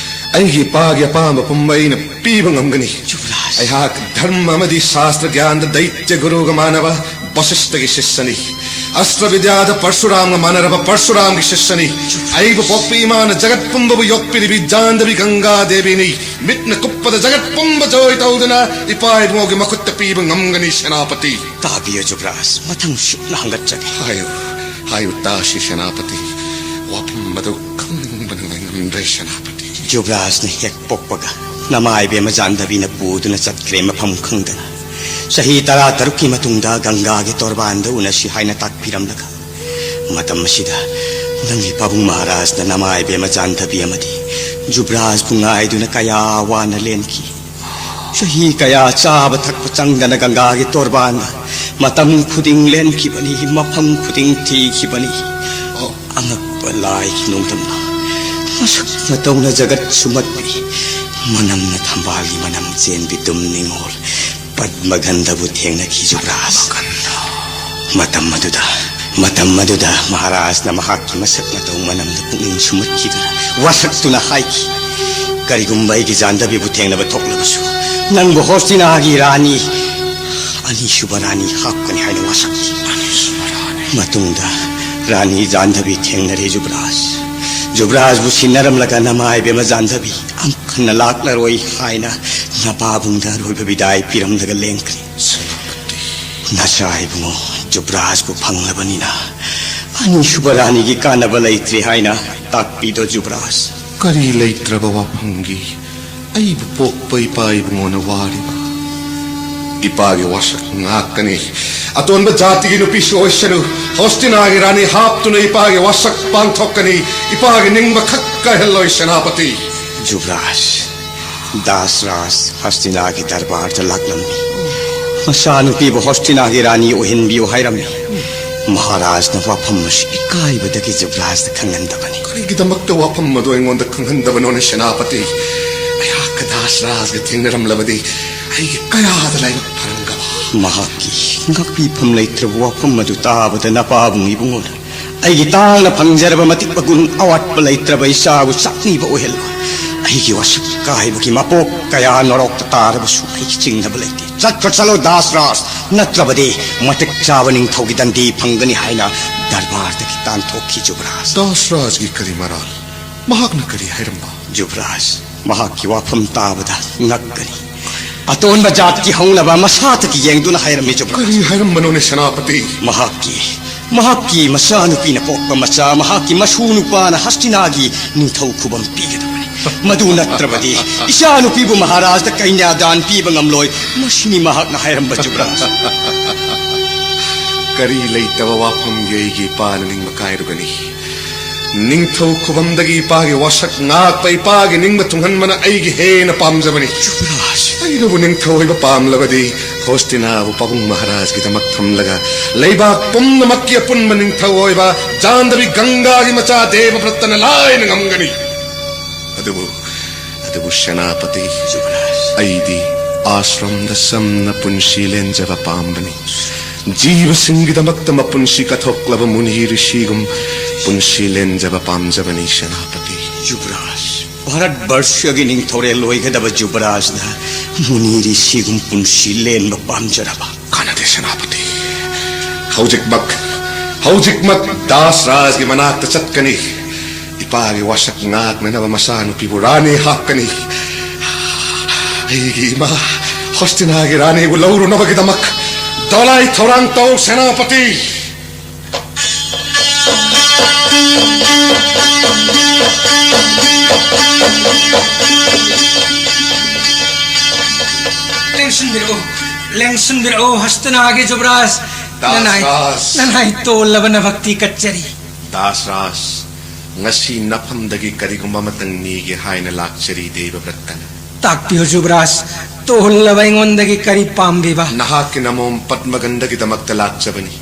ꯑꯩꯒꯤ ꯏꯄꯥꯒꯤ ꯑꯄꯥꯝꯕ ꯄꯨꯝꯕ ꯑꯩꯅ ꯄꯤꯕ ꯉꯝꯒꯅꯤ꯫ ꯖꯨꯕ꯭ꯔꯥꯖ꯫ ꯑꯩꯍꯥꯛ ꯙꯔꯃ ꯑꯃꯗꯤ ꯁꯥꯁꯇ꯭ꯔ ꯒ꯭ꯌꯥꯟꯗ ꯗꯩꯇ꯭ꯌ ꯒꯨꯔꯨꯒ ꯃꯥꯟꯅꯕ ꯕꯁꯤꯁ꯭ꯇꯒꯤ ꯁꯤꯁ꯭ꯌꯅꯤ꯫ ꯑꯁꯇ꯭ꯔ ꯕꯤꯗ꯭ꯌꯥꯗ ꯄꯔꯁꯨꯔꯥꯝꯒ ꯃꯥꯟꯅꯔꯕ ꯄꯔꯁꯨꯔꯥꯝꯒꯤ ꯁꯤꯁ꯭ꯌꯅꯤ꯫ ꯑꯩꯕꯨ ꯄꯣꯛꯄꯤ ꯏꯃꯥꯅ ꯖꯒꯠ ꯄꯨꯝꯕꯕꯨ ꯌꯣꯛꯄꯤꯔꯤꯕꯤ ꯖꯥꯟꯗꯕꯤ ꯒꯪꯒꯥ ꯗꯦꯕꯤꯅꯤ꯫ ꯃꯤꯠꯅ ꯀꯨꯞꯄꯗ ꯖꯒꯠ ꯄꯨꯝꯕ ꯖꯣꯏ ꯇꯧꯗꯨꯅ ꯏꯄꯥ ꯏꯕꯨꯡꯉꯣꯒꯤ ꯃꯈꯨꯠꯇ ꯄꯤꯕ ꯉꯝꯒꯅꯤ ꯁꯦꯅꯥꯄꯇꯤ꯫ ꯇꯥꯕꯤꯌꯨ ꯖꯨꯕ꯭ꯔꯥꯖ, ꯃꯊꯪ ꯁꯨꯞꯅ ꯍꯪꯒꯠꯆꯒꯦ꯫ ꯍꯥꯏꯌꯨ, ꯍꯥꯏꯌꯨ ꯇꯥꯁꯤ ꯁꯦꯅꯥꯄꯇꯤ꯫ ꯋꯥꯐꯝ ꯑꯗꯨ ꯈꯪꯅꯤꯡꯕꯅ ꯉꯥꯏꯉꯝꯗ꯭ꯔꯦ, ꯁꯦꯅꯥꯄꯇꯤ꯫ ꯖꯨꯕ꯭ꯔꯥꯖꯅ ꯍꯦꯛ ꯄꯣꯛꯄꯒ ꯅꯃꯥ ꯏꯕꯦꯝꯃ ꯖꯥꯟꯗꯕꯤꯅ ꯄꯨꯗꯨꯅ ꯆꯠꯈ꯭ꯔꯦ ꯃꯐꯝ ꯈꯪꯗꯅ꯫ ꯆꯍꯤ ꯇꯔꯥ ꯇꯔꯨꯛꯀꯤ ꯃꯇꯨꯡꯗ ꯒꯪꯒꯥꯒꯤ ꯇꯣꯔꯕꯥꯟꯗ ꯎꯅꯁꯤ ꯍꯥꯏꯅ ꯇꯥꯛꯄꯤꯔꯝꯂꯒ, ꯃꯇꯝ ꯑꯁꯤꯗ ꯅꯪꯒꯤ ꯄꯥꯕꯨꯡ ꯃꯍꯥꯔꯥꯖꯅ ꯅꯃꯥ ꯏꯕꯦꯝꯃ ꯖꯥꯟꯗꯕꯤ ꯑꯃꯗꯤ ꯖꯨꯕ꯭ꯔꯥꯖꯄꯨ ꯉꯥꯏꯗꯨꯅ ꯀꯌꯥ ꯋꯥꯅ ꯂꯦꯟꯈꯤ꯫ ꯆꯍꯤ ꯀꯌꯥ ꯆꯥꯕ ꯊꯛꯄ ꯆꯪꯗꯅ ꯒꯪꯒꯥꯒꯤ ꯇꯣꯔꯕꯥꯟꯗ ꯃꯇꯝ ꯈꯨꯗꯤꯡ ꯂꯦꯟꯈꯤꯕꯅꯤ, ꯃꯐꯝ ꯈꯨꯗꯤꯡ ꯊꯤꯈꯤꯕꯅꯤ꯫ ꯑꯉꯛꯄ ꯂꯥꯏꯒꯤ ꯅꯣꯡꯗꯝꯅ ꯃꯁꯛ ꯃꯇꯧꯅ ꯖꯒꯠ ꯁꯨꯝꯍꯠꯄꯤ꯫ ꯃꯅꯝꯅ ꯊꯝꯕꯥꯜꯒꯤ ꯃꯅꯝ ꯆꯦꯟꯕꯤ ꯇꯨꯝ ꯅꯤꯡꯉꯣꯜ ꯄꯗꯃꯒꯟꯙꯕꯨ ꯊꯦꯡꯅꯈꯤ ꯖꯨꯕ꯭ꯔꯥꯖ꯫ ꯃꯇꯝ ꯑꯗꯨꯗ, ꯃꯇꯝ ꯑꯗꯨꯗ ꯃꯍꯥꯔꯥꯖꯅ ꯃꯍꯥꯛꯀꯤ ꯃꯁꯛ ꯃꯇꯧ ꯃꯅꯝꯗ ꯄꯨꯛꯅꯤꯡ ꯁꯨꯝꯍꯠꯈꯤꯗꯨꯅ ꯋꯥꯁꯛꯇꯨꯅ ꯍꯥꯏꯈꯤ, "ꯀꯔꯤꯒꯨꯝꯕ ꯑꯩꯒꯤ ꯖꯥꯟꯗꯕꯤꯕꯨ ꯊꯦꯡꯅꯕ ꯊꯣꯛꯂꯕꯁꯨ, ꯅꯪꯕꯨ ꯍꯣꯁꯇꯤꯅꯥꯒꯤ ꯔꯥꯅꯤ, ꯑꯅꯤꯁꯨꯕ ꯔꯥꯅꯤ ꯍꯥꯞꯀꯅꯤ" ꯍꯥꯏꯅ ꯋꯥꯁꯛꯈꯤ꯫ ꯃꯇꯨꯡꯗ ꯔꯥꯅꯤ ꯖꯥꯟꯗꯕꯤ ꯊꯦꯡꯅꯔꯦ ꯖꯨꯕ꯭ꯔꯥꯖ꯫ ꯖꯨꯕ꯭ꯔꯥꯖꯕꯨ ꯁꯤꯟꯅꯔꯝꯂꯒ ꯅꯃꯥ ꯏꯕꯦꯝꯃ ꯖꯥꯟꯗꯕꯤ ꯑꯃꯨꯛ ꯍꯟꯅ ꯂꯥꯛꯂꯔꯣꯏ ꯍꯥꯏꯅ ꯅꯄꯥꯕꯨꯡꯗ ꯑꯔꯣꯏꯕ ꯕꯤꯗꯥꯏ ꯄꯤꯔꯝꯂꯒ ꯂꯦꯡꯈ꯭ꯔꯦ꯫ ꯅꯆꯥ ꯏꯕꯨꯡꯉꯣ, ꯖꯨꯕ꯭ꯔꯥꯖꯄꯨ ꯐꯪꯂꯕꯅꯤꯅ ꯑꯅꯤꯁꯨꯕ ꯔꯥꯅꯤꯒꯤ ꯀꯥꯟꯅꯕ ꯂꯩꯇ꯭ꯔꯦ ꯍꯥꯏꯅ ꯇꯥꯛꯄꯤꯗꯣ ꯖꯨꯕ꯭ꯔꯥꯖ꯫ ꯀꯔꯤ ꯂꯩꯇ꯭ꯔꯕ ꯋꯥꯐꯝꯒꯤ ꯑꯩꯕꯨ ꯄꯣꯛꯄ ꯏꯄꯥ ꯏꯕꯨꯡꯉꯣꯅ ꯋꯥꯔꯤꯕ? ꯏꯄꯥꯒꯤ ꯋꯥꯁꯛ ꯉꯥꯛꯀꯅꯤ꯫ ꯑꯇꯣꯟꯕ ꯖꯥꯇꯤꯒꯤ ꯅꯨꯄꯤꯁꯨ ꯑꯣꯏꯁꯅꯨ, ꯍꯣꯁꯇꯤꯅꯥꯒꯤ ꯔꯥꯅꯤ ꯍꯥꯞꯇꯨꯅ ꯏꯄꯥꯒꯤ ꯋꯥꯁꯛ ꯄꯥꯡꯊꯣꯛꯀꯅꯤ꯫ ꯏꯄꯥꯒꯤ ꯅꯤꯡꯕ ꯈꯛ ꯀꯥꯏꯍꯜꯂꯣꯏ, ꯁꯦꯅꯥꯄꯇꯤ꯫ ꯖꯨꯕ꯭ꯔꯥꯖ, ꯗꯥꯁꯔꯥꯖ ꯍꯣꯁꯇꯤꯅꯥꯒꯤ ꯗꯔꯕꯥꯔꯗ ꯂꯥꯛꯂꯝꯃꯤ꯫ ꯃꯆꯥꯅꯨꯄꯤꯕꯨ ꯍꯣꯁꯇꯤꯅꯥꯒꯤ ꯔꯥꯅꯤ ꯑꯣꯏꯍꯟꯕꯤꯌꯨ ꯍꯥꯏꯔꯝꯃꯤ꯫ ꯃꯍꯥꯔꯥꯖꯅ ꯋꯥꯐꯝ ꯑꯁꯤ ꯏꯀꯥꯏꯕꯗꯒꯤ ꯖꯨꯕ꯭ꯔꯥꯖꯇ ꯈꯪꯍꯟꯗꯕꯅꯤ꯫ ꯀꯔꯤꯒꯤꯗꯃꯛꯇ ꯋꯥꯐꯝ ꯑꯗꯨ ꯑꯩꯉꯣꯟꯗ ꯈꯪꯍꯟꯗꯕꯅꯣꯅꯦ, ꯁꯦꯅꯥꯄꯇꯤ? ꯑꯩꯍꯥꯛ ꯗꯥꯁꯔꯥꯖꯒ ꯊꯦꯡꯅꯔꯝꯂꯕꯗꯤ ꯑꯩꯒꯤ ꯀꯌꯥꯗ ꯂꯥꯏꯕꯛ ꯐꯔꯝꯒꯕ꯫ ꯃꯍꯥꯛꯀꯤ ꯉꯥꯛꯄꯤꯐꯝ ꯂꯩꯇ꯭ꯔꯕ ꯋꯥꯐꯝ ꯑꯗꯨ ꯇꯥꯕꯗ ꯅꯄꯥꯕꯨꯡ ꯏꯕꯨꯡꯉꯣꯅ ꯑꯩꯒꯤ ꯇꯥꯡꯅ ꯐꯪꯖꯔꯕ ꯃꯇꯤꯛ ꯃꯒꯨꯟ ꯑꯋꯥꯠꯄ ꯂꯩꯇ꯭ꯔꯕ ꯏꯆꯥꯕꯨ ꯆꯥꯛꯅꯤꯕ ꯑꯣꯏꯍꯜꯂꯣꯏ꯫ ꯑꯩꯒꯤ ꯋꯥꯁꯛ ꯀꯥꯏꯕꯒꯤ ꯃꯄꯣꯛ ꯀꯌꯥ ꯅꯣꯔꯣꯛꯇ ꯇꯥꯔꯕꯁꯨ ꯑꯩꯒꯤ ꯆꯤꯡꯅꯕ ꯂꯩꯇꯦ꯫ ꯆꯠꯈ꯭ꯔꯣ, ꯆꯠꯂꯣ ꯗꯥꯁꯔꯥꯖ, ꯅꯠꯇ꯭ꯔꯕꯗꯤ ꯃꯇꯤꯛ ꯆꯥꯕ ꯅꯤꯡꯊꯧꯒꯤ ꯗꯟꯗꯤ ꯐꯪꯒꯅꯤ ꯍꯥꯏꯅ ꯗꯔꯕꯥꯔꯗꯒꯤ ꯇꯥꯟꯊꯣꯛꯈꯤ ꯖꯨꯕ꯭ꯔꯥꯖ꯫ ꯗꯥꯁꯔꯥꯖꯒꯤ ꯀꯔꯤ ꯃꯔꯥꯜ? ꯃꯍꯥꯛꯅ ꯀꯔꯤ ꯍꯥꯏꯔꯝꯕ? ꯖꯨꯕ꯭ꯔꯥꯖ, ꯃꯍꯥꯛꯀꯤ ꯋꯥꯐꯝ ꯇꯥꯕꯗ ꯉꯛꯀꯅꯤ꯫ ꯑꯇꯣꯟꯕ ꯖꯥꯠꯀꯤ ꯍꯧꯅꯕ ꯃꯁꯥꯇꯒꯤ ꯌꯦꯡꯗꯨꯅ ꯍꯥꯏꯔꯝꯃꯤ ꯖꯨꯕ꯭ꯔꯥꯖ꯫ ꯀꯔꯤ ꯍꯥꯏꯔꯝꯕꯅꯣꯅꯦ ꯁꯦꯅꯥꯄꯇꯤ? ꯃꯍꯥꯛꯀꯤ ꯃꯍꯥꯛꯀꯤ ꯃꯆꯥꯅꯨꯄꯤꯅ ꯄꯣꯛꯄ ꯃꯆꯥ ꯃꯍꯥꯛꯀꯤ ꯃꯁꯨ ꯅꯨꯄꯥꯅ ꯍꯁꯇꯤꯅꯥꯒꯤ ꯅꯤꯡꯊꯧ ꯈꯨꯕꯝ ꯄꯤꯒꯗꯕꯅꯤ꯫ ꯃꯗꯨ ꯅꯠꯇ꯭ꯔꯕꯗꯤ ꯏꯆꯥꯅꯨꯄꯤꯕꯨ ꯃꯍꯥꯔꯥꯖꯗ ꯀꯩꯅ꯭ꯌꯥꯗꯥꯟ ꯄꯤꯕ ꯉꯝꯂꯣꯏ꯫ ꯃꯁꯤꯅꯤ ꯃꯍꯥꯛꯅ ꯍꯥꯏꯔꯝꯕ, ꯖꯨꯕꯔꯥꯖ꯫ ꯀꯔꯤ ꯂꯩꯇꯕ ꯋꯥꯐꯝꯒꯤ ꯑꯩꯒꯤ ꯏꯄꯥꯅ ꯅꯤꯡꯕ ꯀꯥꯏꯔꯨꯒꯅꯤ? ꯅꯤꯡꯊꯧ ꯈꯨꯕꯝꯗꯒꯤ ꯏꯄꯥꯒꯤ ꯋꯥꯁꯛ ꯉꯥꯛꯄ, ꯏꯄꯥꯒꯤ ꯅꯤꯡꯕ ꯊꯨꯡꯍꯟꯕꯅ ꯑꯩꯒꯤ ꯍꯦꯟꯅ ꯄꯥꯝꯖꯕꯅꯤ꯫ ꯖꯨꯕꯔꯥꯖ! ꯑꯩꯅꯕꯨ ꯅꯤꯡꯊꯧ ꯑꯣꯏꯕ ꯄꯥꯝꯂꯕꯗꯤ, ꯍꯣꯁꯇꯤꯅꯥꯕꯨ ꯄꯥꯕꯨꯡ ꯃꯍꯥꯔꯥꯖꯒꯤꯗꯃꯛ ꯊꯝꯂꯒ, ꯂꯩꯕꯥꯛ ꯄꯨꯝꯅꯃꯛꯀꯤ ꯑꯄꯨꯟꯕ ꯅꯤꯡꯊꯧ ꯑꯣꯏꯕ ꯖꯥꯟꯗꯕꯤ ꯒꯪꯒꯥꯒꯤ ꯃꯆꯥ ꯗꯦꯕꯕ꯭ꯔꯠꯇꯅ ꯂꯥꯏꯅ ꯉꯝꯒꯅꯤ꯫ ꯑꯗꯨꯕꯨ, ꯑꯗꯨꯕꯨ ꯁꯦꯅꯥꯄꯇꯤ, ꯖꯨꯕꯔꯥꯖ! ꯑꯩꯗꯤ ꯑꯥꯁ꯭ꯔꯝꯗ ꯆꯝꯅ ꯄꯨꯟꯁꯤ ꯂꯦꯟꯖꯕ ꯄꯥꯝꯕꯅꯤ꯫ ꯖꯤꯕꯁꯤꯡꯒꯤꯗꯃꯛꯇ ꯃꯄꯨꯟꯁꯤ ꯀꯠꯊꯣꯛꯂꯕ ꯃꯨꯅꯤ ꯔꯤꯁꯤꯒꯨꯝ ꯄꯨꯟꯁꯤ ꯂꯦꯟꯖꯕ ꯄꯥꯝꯖꯕꯅꯤ, ꯁꯦꯅꯥꯄꯇꯤ꯫ ꯖꯨꯕꯔꯥꯖ! ꯚꯥꯔꯠ ꯕꯔꯁꯒꯤ ꯅꯤꯡꯊꯧꯔꯦꯜ ꯑꯣꯏꯒꯗꯕ ꯖꯨꯕꯔꯥꯖꯅ ꯃꯨꯅꯤ ꯔꯤꯁꯤꯒꯨꯝ ꯄꯨꯟꯁꯤ ꯂꯦꯟꯕ ꯄꯥꯝꯖꯔꯕ? ꯀꯥꯟꯅꯗꯦ, ꯁꯦꯅꯥꯄꯇꯤ꯫ ꯍꯧꯖꯤꯛꯃꯛ, ꯍꯧꯖꯤꯛꯃꯛ ꯗꯥꯁ ꯔꯥꯖꯒꯤ ꯃꯅꯥꯛꯇ ꯆꯠꯀꯅꯤ꯫ ꯏꯄꯥꯒꯤ ꯋꯥꯁꯛ ꯉꯥꯛꯅꯅꯕ ꯃꯆꯥꯅꯨꯄꯤꯕꯨ ꯔꯥꯅꯤ ꯍꯥꯞꯀꯅꯤ꯫ ꯑꯩꯒꯤ ꯏꯃꯥ ꯍꯣꯁꯇꯤꯅꯥꯒꯤ ꯔꯥꯅꯤꯕꯨ ꯂꯧꯔꯨꯅꯕꯒꯤꯗꯃꯛ ꯗꯣꯂꯥꯏ ꯊꯧꯔꯥꯡ ꯇꯧ, ꯁꯦꯅꯥꯄꯇꯤ꯫ ꯂꯦꯡꯁꯤꯟꯕꯤꯔꯛꯎ, ꯂꯦꯡꯁꯤꯟꯕꯤꯔꯛꯎ, ꯍꯁꯇꯤꯅꯥꯒꯤ ꯖꯨꯕꯔꯥꯖ꯫ ꯅꯅꯥꯏ, ꯗꯥꯁꯔꯥꯖ꯫ ꯅꯅꯥꯏ ꯇꯣꯜꯂꯕ ꯅꯚꯛꯇꯤ ꯀꯠꯆꯔꯤ꯫ ꯗꯥꯁꯔꯥꯖ, ꯉꯁꯤ ꯅꯐꯝꯗꯒꯤ ꯀꯔꯤꯒꯨꯝꯕ ꯑꯃꯇꯪ ꯅꯤꯒꯦ ꯍꯥꯏꯅ ꯂꯥꯛꯆꯔꯤ, ꯗꯦꯕꯕ꯭ꯔꯠꯇꯅ꯫ ꯇꯥꯛꯄꯤꯌꯨ ꯖꯨꯕꯔꯥꯖ, ꯇꯣꯜꯂꯕ ꯑꯩꯉꯣꯟꯗꯒꯤ ꯀꯔꯤ ꯄꯥꯝꯕꯤꯕ? ꯅꯍꯥꯛꯀꯤ ꯅꯃꯣꯝ ꯄꯗꯃꯒꯟꯗꯒꯤꯗꯃꯛꯇ ꯂꯥꯛꯆꯕꯅꯤ꯫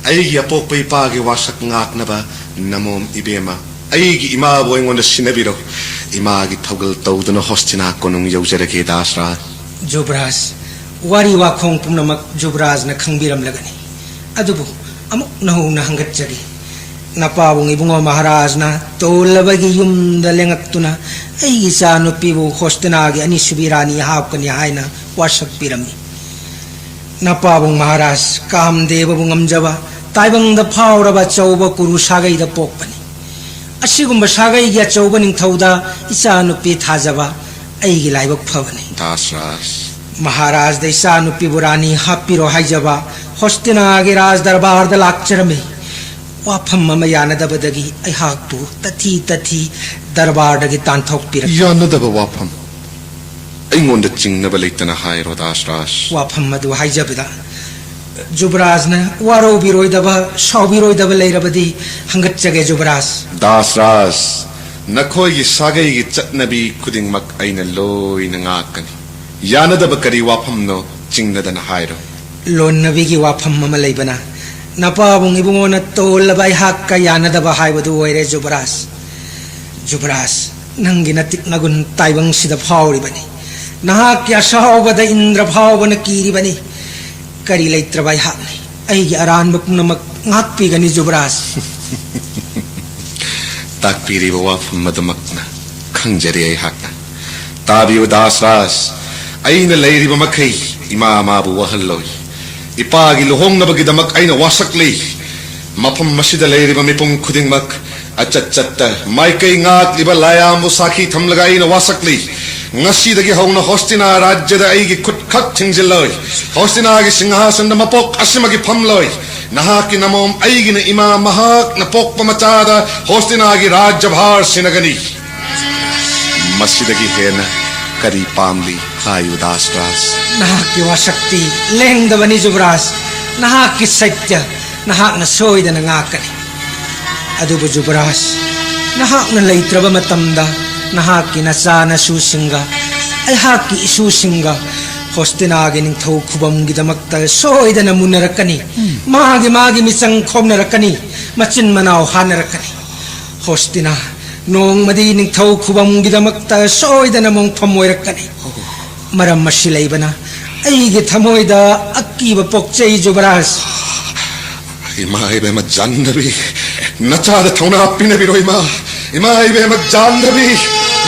ꯑꯩꯒꯤ ꯑꯄꯣꯛꯄ ꯏꯄꯥꯒꯤ ꯋꯥꯁꯛ ꯉꯥꯛꯅꯕ ꯅꯃꯣꯝ ꯏꯕꯦꯝꯃ, ꯑꯩꯒꯤ ꯏꯃꯥꯕꯨ ꯑꯩꯉꯣꯟꯗ ꯁꯤꯟꯅꯕꯤꯔꯣ꯫ ꯏꯃꯥꯒꯤ ꯊꯧꯒꯜ ꯇꯧꯗꯨꯅ ꯍꯣꯁꯇꯤꯅꯥ ꯀꯣꯅꯨꯡ ꯌꯧꯖꯔꯒꯦ, ꯗꯥꯁꯔꯥꯖ꯫ ꯖꯨꯕꯔꯥꯖ, ꯋꯥꯔꯤ ꯋꯥꯈꯣꯡ ꯄꯨꯝꯅꯃꯛ ꯖꯨꯕꯔꯥꯖꯅ ꯈꯪꯕꯤꯔꯝꯂꯒꯅꯤ꯫ ꯑꯗꯨꯕꯨ ꯑꯃꯨꯛ ꯅꯧꯅ ꯍꯪꯒꯠꯆꯒꯦ꯫ ꯅꯄꯥꯕꯨꯡ ꯏꯕꯨꯡꯉꯣ ꯃꯍꯥꯔꯥꯖꯅ ꯇꯣꯜꯂꯕꯒꯤ ꯌꯨꯝꯗ ꯂꯦꯡꯉꯛꯇꯨꯅ ꯑꯩꯒꯤ ꯏꯆꯥ ꯅꯨꯄꯤꯕꯨ ꯍꯣꯁꯇꯤꯅꯥꯒꯤ ꯑꯅꯤꯁꯨꯕꯤ ꯔꯥꯅꯤ ꯍꯥꯞꯀꯅꯤ ꯍꯥꯏꯅ ꯋꯥꯁꯛ ꯄꯤꯔꯝꯃꯤ꯫ ꯅꯄꯥꯕꯨꯡ ꯃꯍꯥꯔꯥꯖ ꯀꯥꯝꯗꯦꯕꯕꯨ ꯉꯝꯖꯕ, ꯇꯥꯏꯕꯪꯗ ꯐꯥꯎꯔꯕ ꯑꯆꯧꯕ ꯀꯨꯔꯨ ꯁꯥꯒꯩꯗ ꯄꯣꯛꯄꯅꯤ꯫ ꯑꯁꯤꯒꯨꯝꯕ ꯁꯥꯒꯩꯒꯤ ꯑꯆꯧꯕ ꯅꯤꯡꯊꯧꯗ ꯏꯆꯥ ꯅꯨꯄꯤ ꯊꯥꯖꯕ ꯑꯩꯒꯤ ꯂꯥꯏꯕꯛ ꯐꯕꯅꯤ꯫ ꯗꯥꯁꯔꯥꯖ꯫ ꯃꯍꯥꯔꯥꯖꯗ ꯏꯆꯥ ꯅꯨꯄꯤꯕꯨ ꯔꯥꯅꯤ ꯍꯥꯞꯄꯤꯔꯣ ꯍꯥꯏꯖꯕ ꯍꯣꯁꯇꯤꯅꯥꯒꯤ ꯔꯥꯖ ꯗꯔꯕꯥꯔꯗ ꯂꯥꯛꯆꯔꯝꯃꯤ꯫ ꯋꯥꯐꯝ ꯑꯃ ꯌꯥꯅꯗꯕꯗꯒꯤ ꯑꯩꯍꯥꯛꯄꯨ ꯇꯊꯤ ꯇꯊꯤ ꯗꯔꯕꯥꯔꯗꯒꯤ ꯇꯥꯟꯊꯣꯛꯄꯤꯔꯛ- ꯌꯥꯅꯗꯕ ꯋꯥꯐꯝ ꯑꯩꯉꯣꯟꯗ ꯆꯤꯡꯅꯕ ꯂꯩꯇꯅ ꯍꯥꯏꯔꯣ, ꯗꯥꯁꯔꯥꯖ꯫ ꯋꯥꯐꯝ ꯑꯗꯨ ꯍꯥꯏꯖꯕꯗ, ꯖꯨꯕꯔꯥꯖꯅ ꯋꯥꯔꯧꯕꯤꯔꯣꯏꯗꯕ, ꯁꯥꯎꯕꯤꯔꯣꯏꯗꯕ ꯂꯩꯔꯕꯗꯤ ꯍꯪꯒꯠꯆꯒꯦ, ꯖꯨꯕꯔꯥꯖ꯫ ꯗꯥꯁꯔꯥꯖ, ꯅꯈꯣꯏꯒꯤ ꯁꯥꯒꯩꯒꯤ ꯆꯠꯅꯕꯤ ꯈꯨꯗꯤꯡꯃꯛ ꯑꯩꯅ ꯂꯣꯏꯅ ꯉꯥꯛꯀꯅꯤ꯫ ꯌꯥꯅꯗꯕ ꯀꯔꯤ ꯋꯥꯐꯝꯅꯣ, ꯆꯤꯡꯅꯗꯅ ꯍꯥꯏꯔꯣ꯫ ꯂꯣꯟꯅꯕꯤꯒꯤ ꯋꯥꯐꯝ ꯑꯃ ꯂꯩꯕꯅ ꯅꯄꯥꯕꯨꯡ ꯏꯕꯨꯡꯉꯣꯅ ꯇꯣꯜꯂꯕ ꯑꯩꯍꯥꯛꯀ ꯌꯥꯅꯗꯕ ꯍꯥꯏꯕꯗꯨ ꯑꯣꯏꯔꯦ, ꯖꯨꯕꯔꯥꯖ꯫ ꯖꯨꯕꯔꯥꯖ, ꯅꯪꯒꯤ ꯅꯇꯤꯛ ꯅꯒꯨꯟ ꯇꯥꯏꯕꯪꯁꯤꯗ ꯐꯥꯎꯔꯤꯕꯅꯤ꯫ ꯅꯍꯥꯛꯀꯤ ꯑꯁꯥꯎꯕꯗ ꯏꯟꯗ꯭ꯔ ꯐꯥꯎꯕꯅ ꯀꯤꯔꯤꯕꯅꯤ꯫ ꯀꯔꯤ ꯂꯩꯇ꯭ꯔꯕ ꯑꯩꯍꯥꯛꯅꯤ꯫ ꯑꯩꯒꯤ ꯑꯔꯥꯟꯕ ꯄꯨꯝꯅꯃꯛ ꯉꯥꯛꯄꯤꯒꯅꯤ, ꯖꯨꯕꯔꯥꯖ꯫ ꯇꯥꯛꯄꯤꯔꯤꯕ ꯋꯥꯐꯝ ꯑꯗꯨꯃꯛꯅ ꯈꯪꯖꯔꯤ ꯑꯩꯍꯥꯛꯅ꯫ ꯇꯥꯕꯤꯌꯨ ꯗꯥꯁꯔꯥꯖ, ꯑꯩꯅ ꯂꯩꯔꯤꯕ ꯃꯈꯩ ꯏꯃꯥ ꯃꯥꯕꯨ ꯋꯥꯍꯜꯂꯣꯏ꯫ ꯏꯄꯥꯒꯤ ꯂꯨꯍꯣꯡꯅꯕꯒꯤꯗꯃꯛ ꯑꯩꯅ ꯋꯥꯁꯛꯂꯤ꯫ ꯃꯐꯝ ꯑꯁꯤꯗ ꯂꯩꯔꯤꯕ ꯃꯤꯄꯨꯝ ꯈꯨꯗꯤꯡꯃꯛ ꯑꯆꯠ ꯆꯠꯇ ꯃꯥꯏꯀꯩ ꯉꯥꯛꯂꯤꯕ ꯂꯥꯏꯌꯥꯝꯕꯨ ꯁꯥꯈꯤ ꯊꯝꯂꯒ ꯑꯩꯅ ꯋꯥꯁꯛꯂꯤ꯫ ꯉꯁꯤꯗꯒꯤ ꯍꯧꯅ ꯍꯣꯁꯇꯤꯅꯥ ꯔꯥꯖ꯭ꯌꯗ ꯑꯩꯒꯤ ꯈꯨꯠ ꯈꯛ ꯊꯤꯡꯖꯤꯜꯂꯣꯏ꯫ ꯍꯣꯁꯇꯤꯅꯥꯒꯤ ꯁꯤꯡꯍꯥꯁꯟꯗ ꯃꯄꯣꯛ ꯑꯁꯤꯃꯒꯤ ꯐꯝꯂꯣꯏ꯫ ꯅꯍꯥꯛꯀꯤ ꯅꯃꯣꯝ ꯑꯩꯒꯤꯅ ꯏꯃꯥ ꯃꯍꯥꯛꯅ ꯄꯣꯛꯄ ꯃꯆꯥꯗ ꯍꯣꯁꯇꯤꯅꯥꯒꯤ ꯔꯥꯖ꯭ꯌꯚꯥꯔ ꯁꯤꯟꯅꯒꯅꯤ꯫ ꯃꯁꯤꯗꯒꯤ ꯍꯦꯟꯅ ꯀꯔꯤ ꯄꯥꯝꯂꯤ ꯍꯥꯏꯌꯨ ꯗꯥꯁꯔꯥꯖ꯫ ꯅꯍꯥꯛꯀꯤ ꯋꯥꯁꯛꯇꯤ ꯂꯦꯡꯗꯕꯅꯤ ꯖꯨꯕꯔꯥꯖ꯫ ꯅꯍꯥꯛꯀꯤ ꯁꯩꯇ꯭ꯌ ꯅꯍꯥꯛꯅ ꯁꯣꯏꯗꯅ ꯉꯥꯛꯀꯅꯤ꯫ ꯑꯗꯨꯕꯨ ꯖꯨꯕꯔꯥꯖ, ꯅꯍꯥꯛꯅ ꯂꯩꯇ꯭ꯔꯕ ꯃꯇꯝꯗ ꯅꯍꯥꯛꯀꯤ ꯅꯆꯥ ꯅꯁꯨꯁꯤꯡꯒ ꯑꯩꯍꯥꯛꯀꯤ ꯏꯁꯨꯁꯤꯡꯒ ꯍꯣꯁꯇꯤꯅꯥꯒꯤ ꯅꯤꯡꯊꯧ ꯈꯨꯕꯝꯒꯤꯗꯃꯛꯇ ꯁꯣꯏꯗꯅ ꯃꯨꯟꯅꯔꯛꯀꯅꯤ꯫ ꯃꯥꯒꯤ ꯃꯥꯒꯤ ꯃꯤꯆꯪ ꯈꯣꯝꯅꯔꯛꯀꯅꯤ, ꯃꯆꯤꯟ ꯃꯅꯥꯎ ꯍꯥꯠꯅꯔꯛꯀꯅꯤ꯫ ꯍꯣꯁꯇꯤꯅꯥ ꯅꯣꯡꯃꯗꯤ ꯅꯤꯡꯊꯧ ꯈꯨꯕꯝꯒꯤꯗꯃꯛꯇ ꯁꯣꯏꯗꯅ ꯃꯣꯡꯐꯝ ꯑꯣꯏꯔꯛꯀꯅꯤ꯫ ꯃꯔꯝ ꯑꯁꯤ ꯂꯩꯕꯅ ꯑꯩꯒꯤ ꯊꯃꯣꯏꯗ ꯑꯀꯤꯕ ꯄꯣꯛꯆꯩ, ꯖꯨꯕꯔꯥꯖ꯫ ꯏꯃꯥ ꯏꯕꯦꯝꯃ ꯖꯥꯟꯗꯕꯤ, ꯅꯆꯥꯗ ꯊꯧꯅꯥ ꯄꯤꯅꯕꯤꯔꯣ ꯏꯃꯥ꯫ ꯏꯃꯥ ꯏꯕꯦꯝꯃ ꯖꯥꯟꯗꯕꯤ,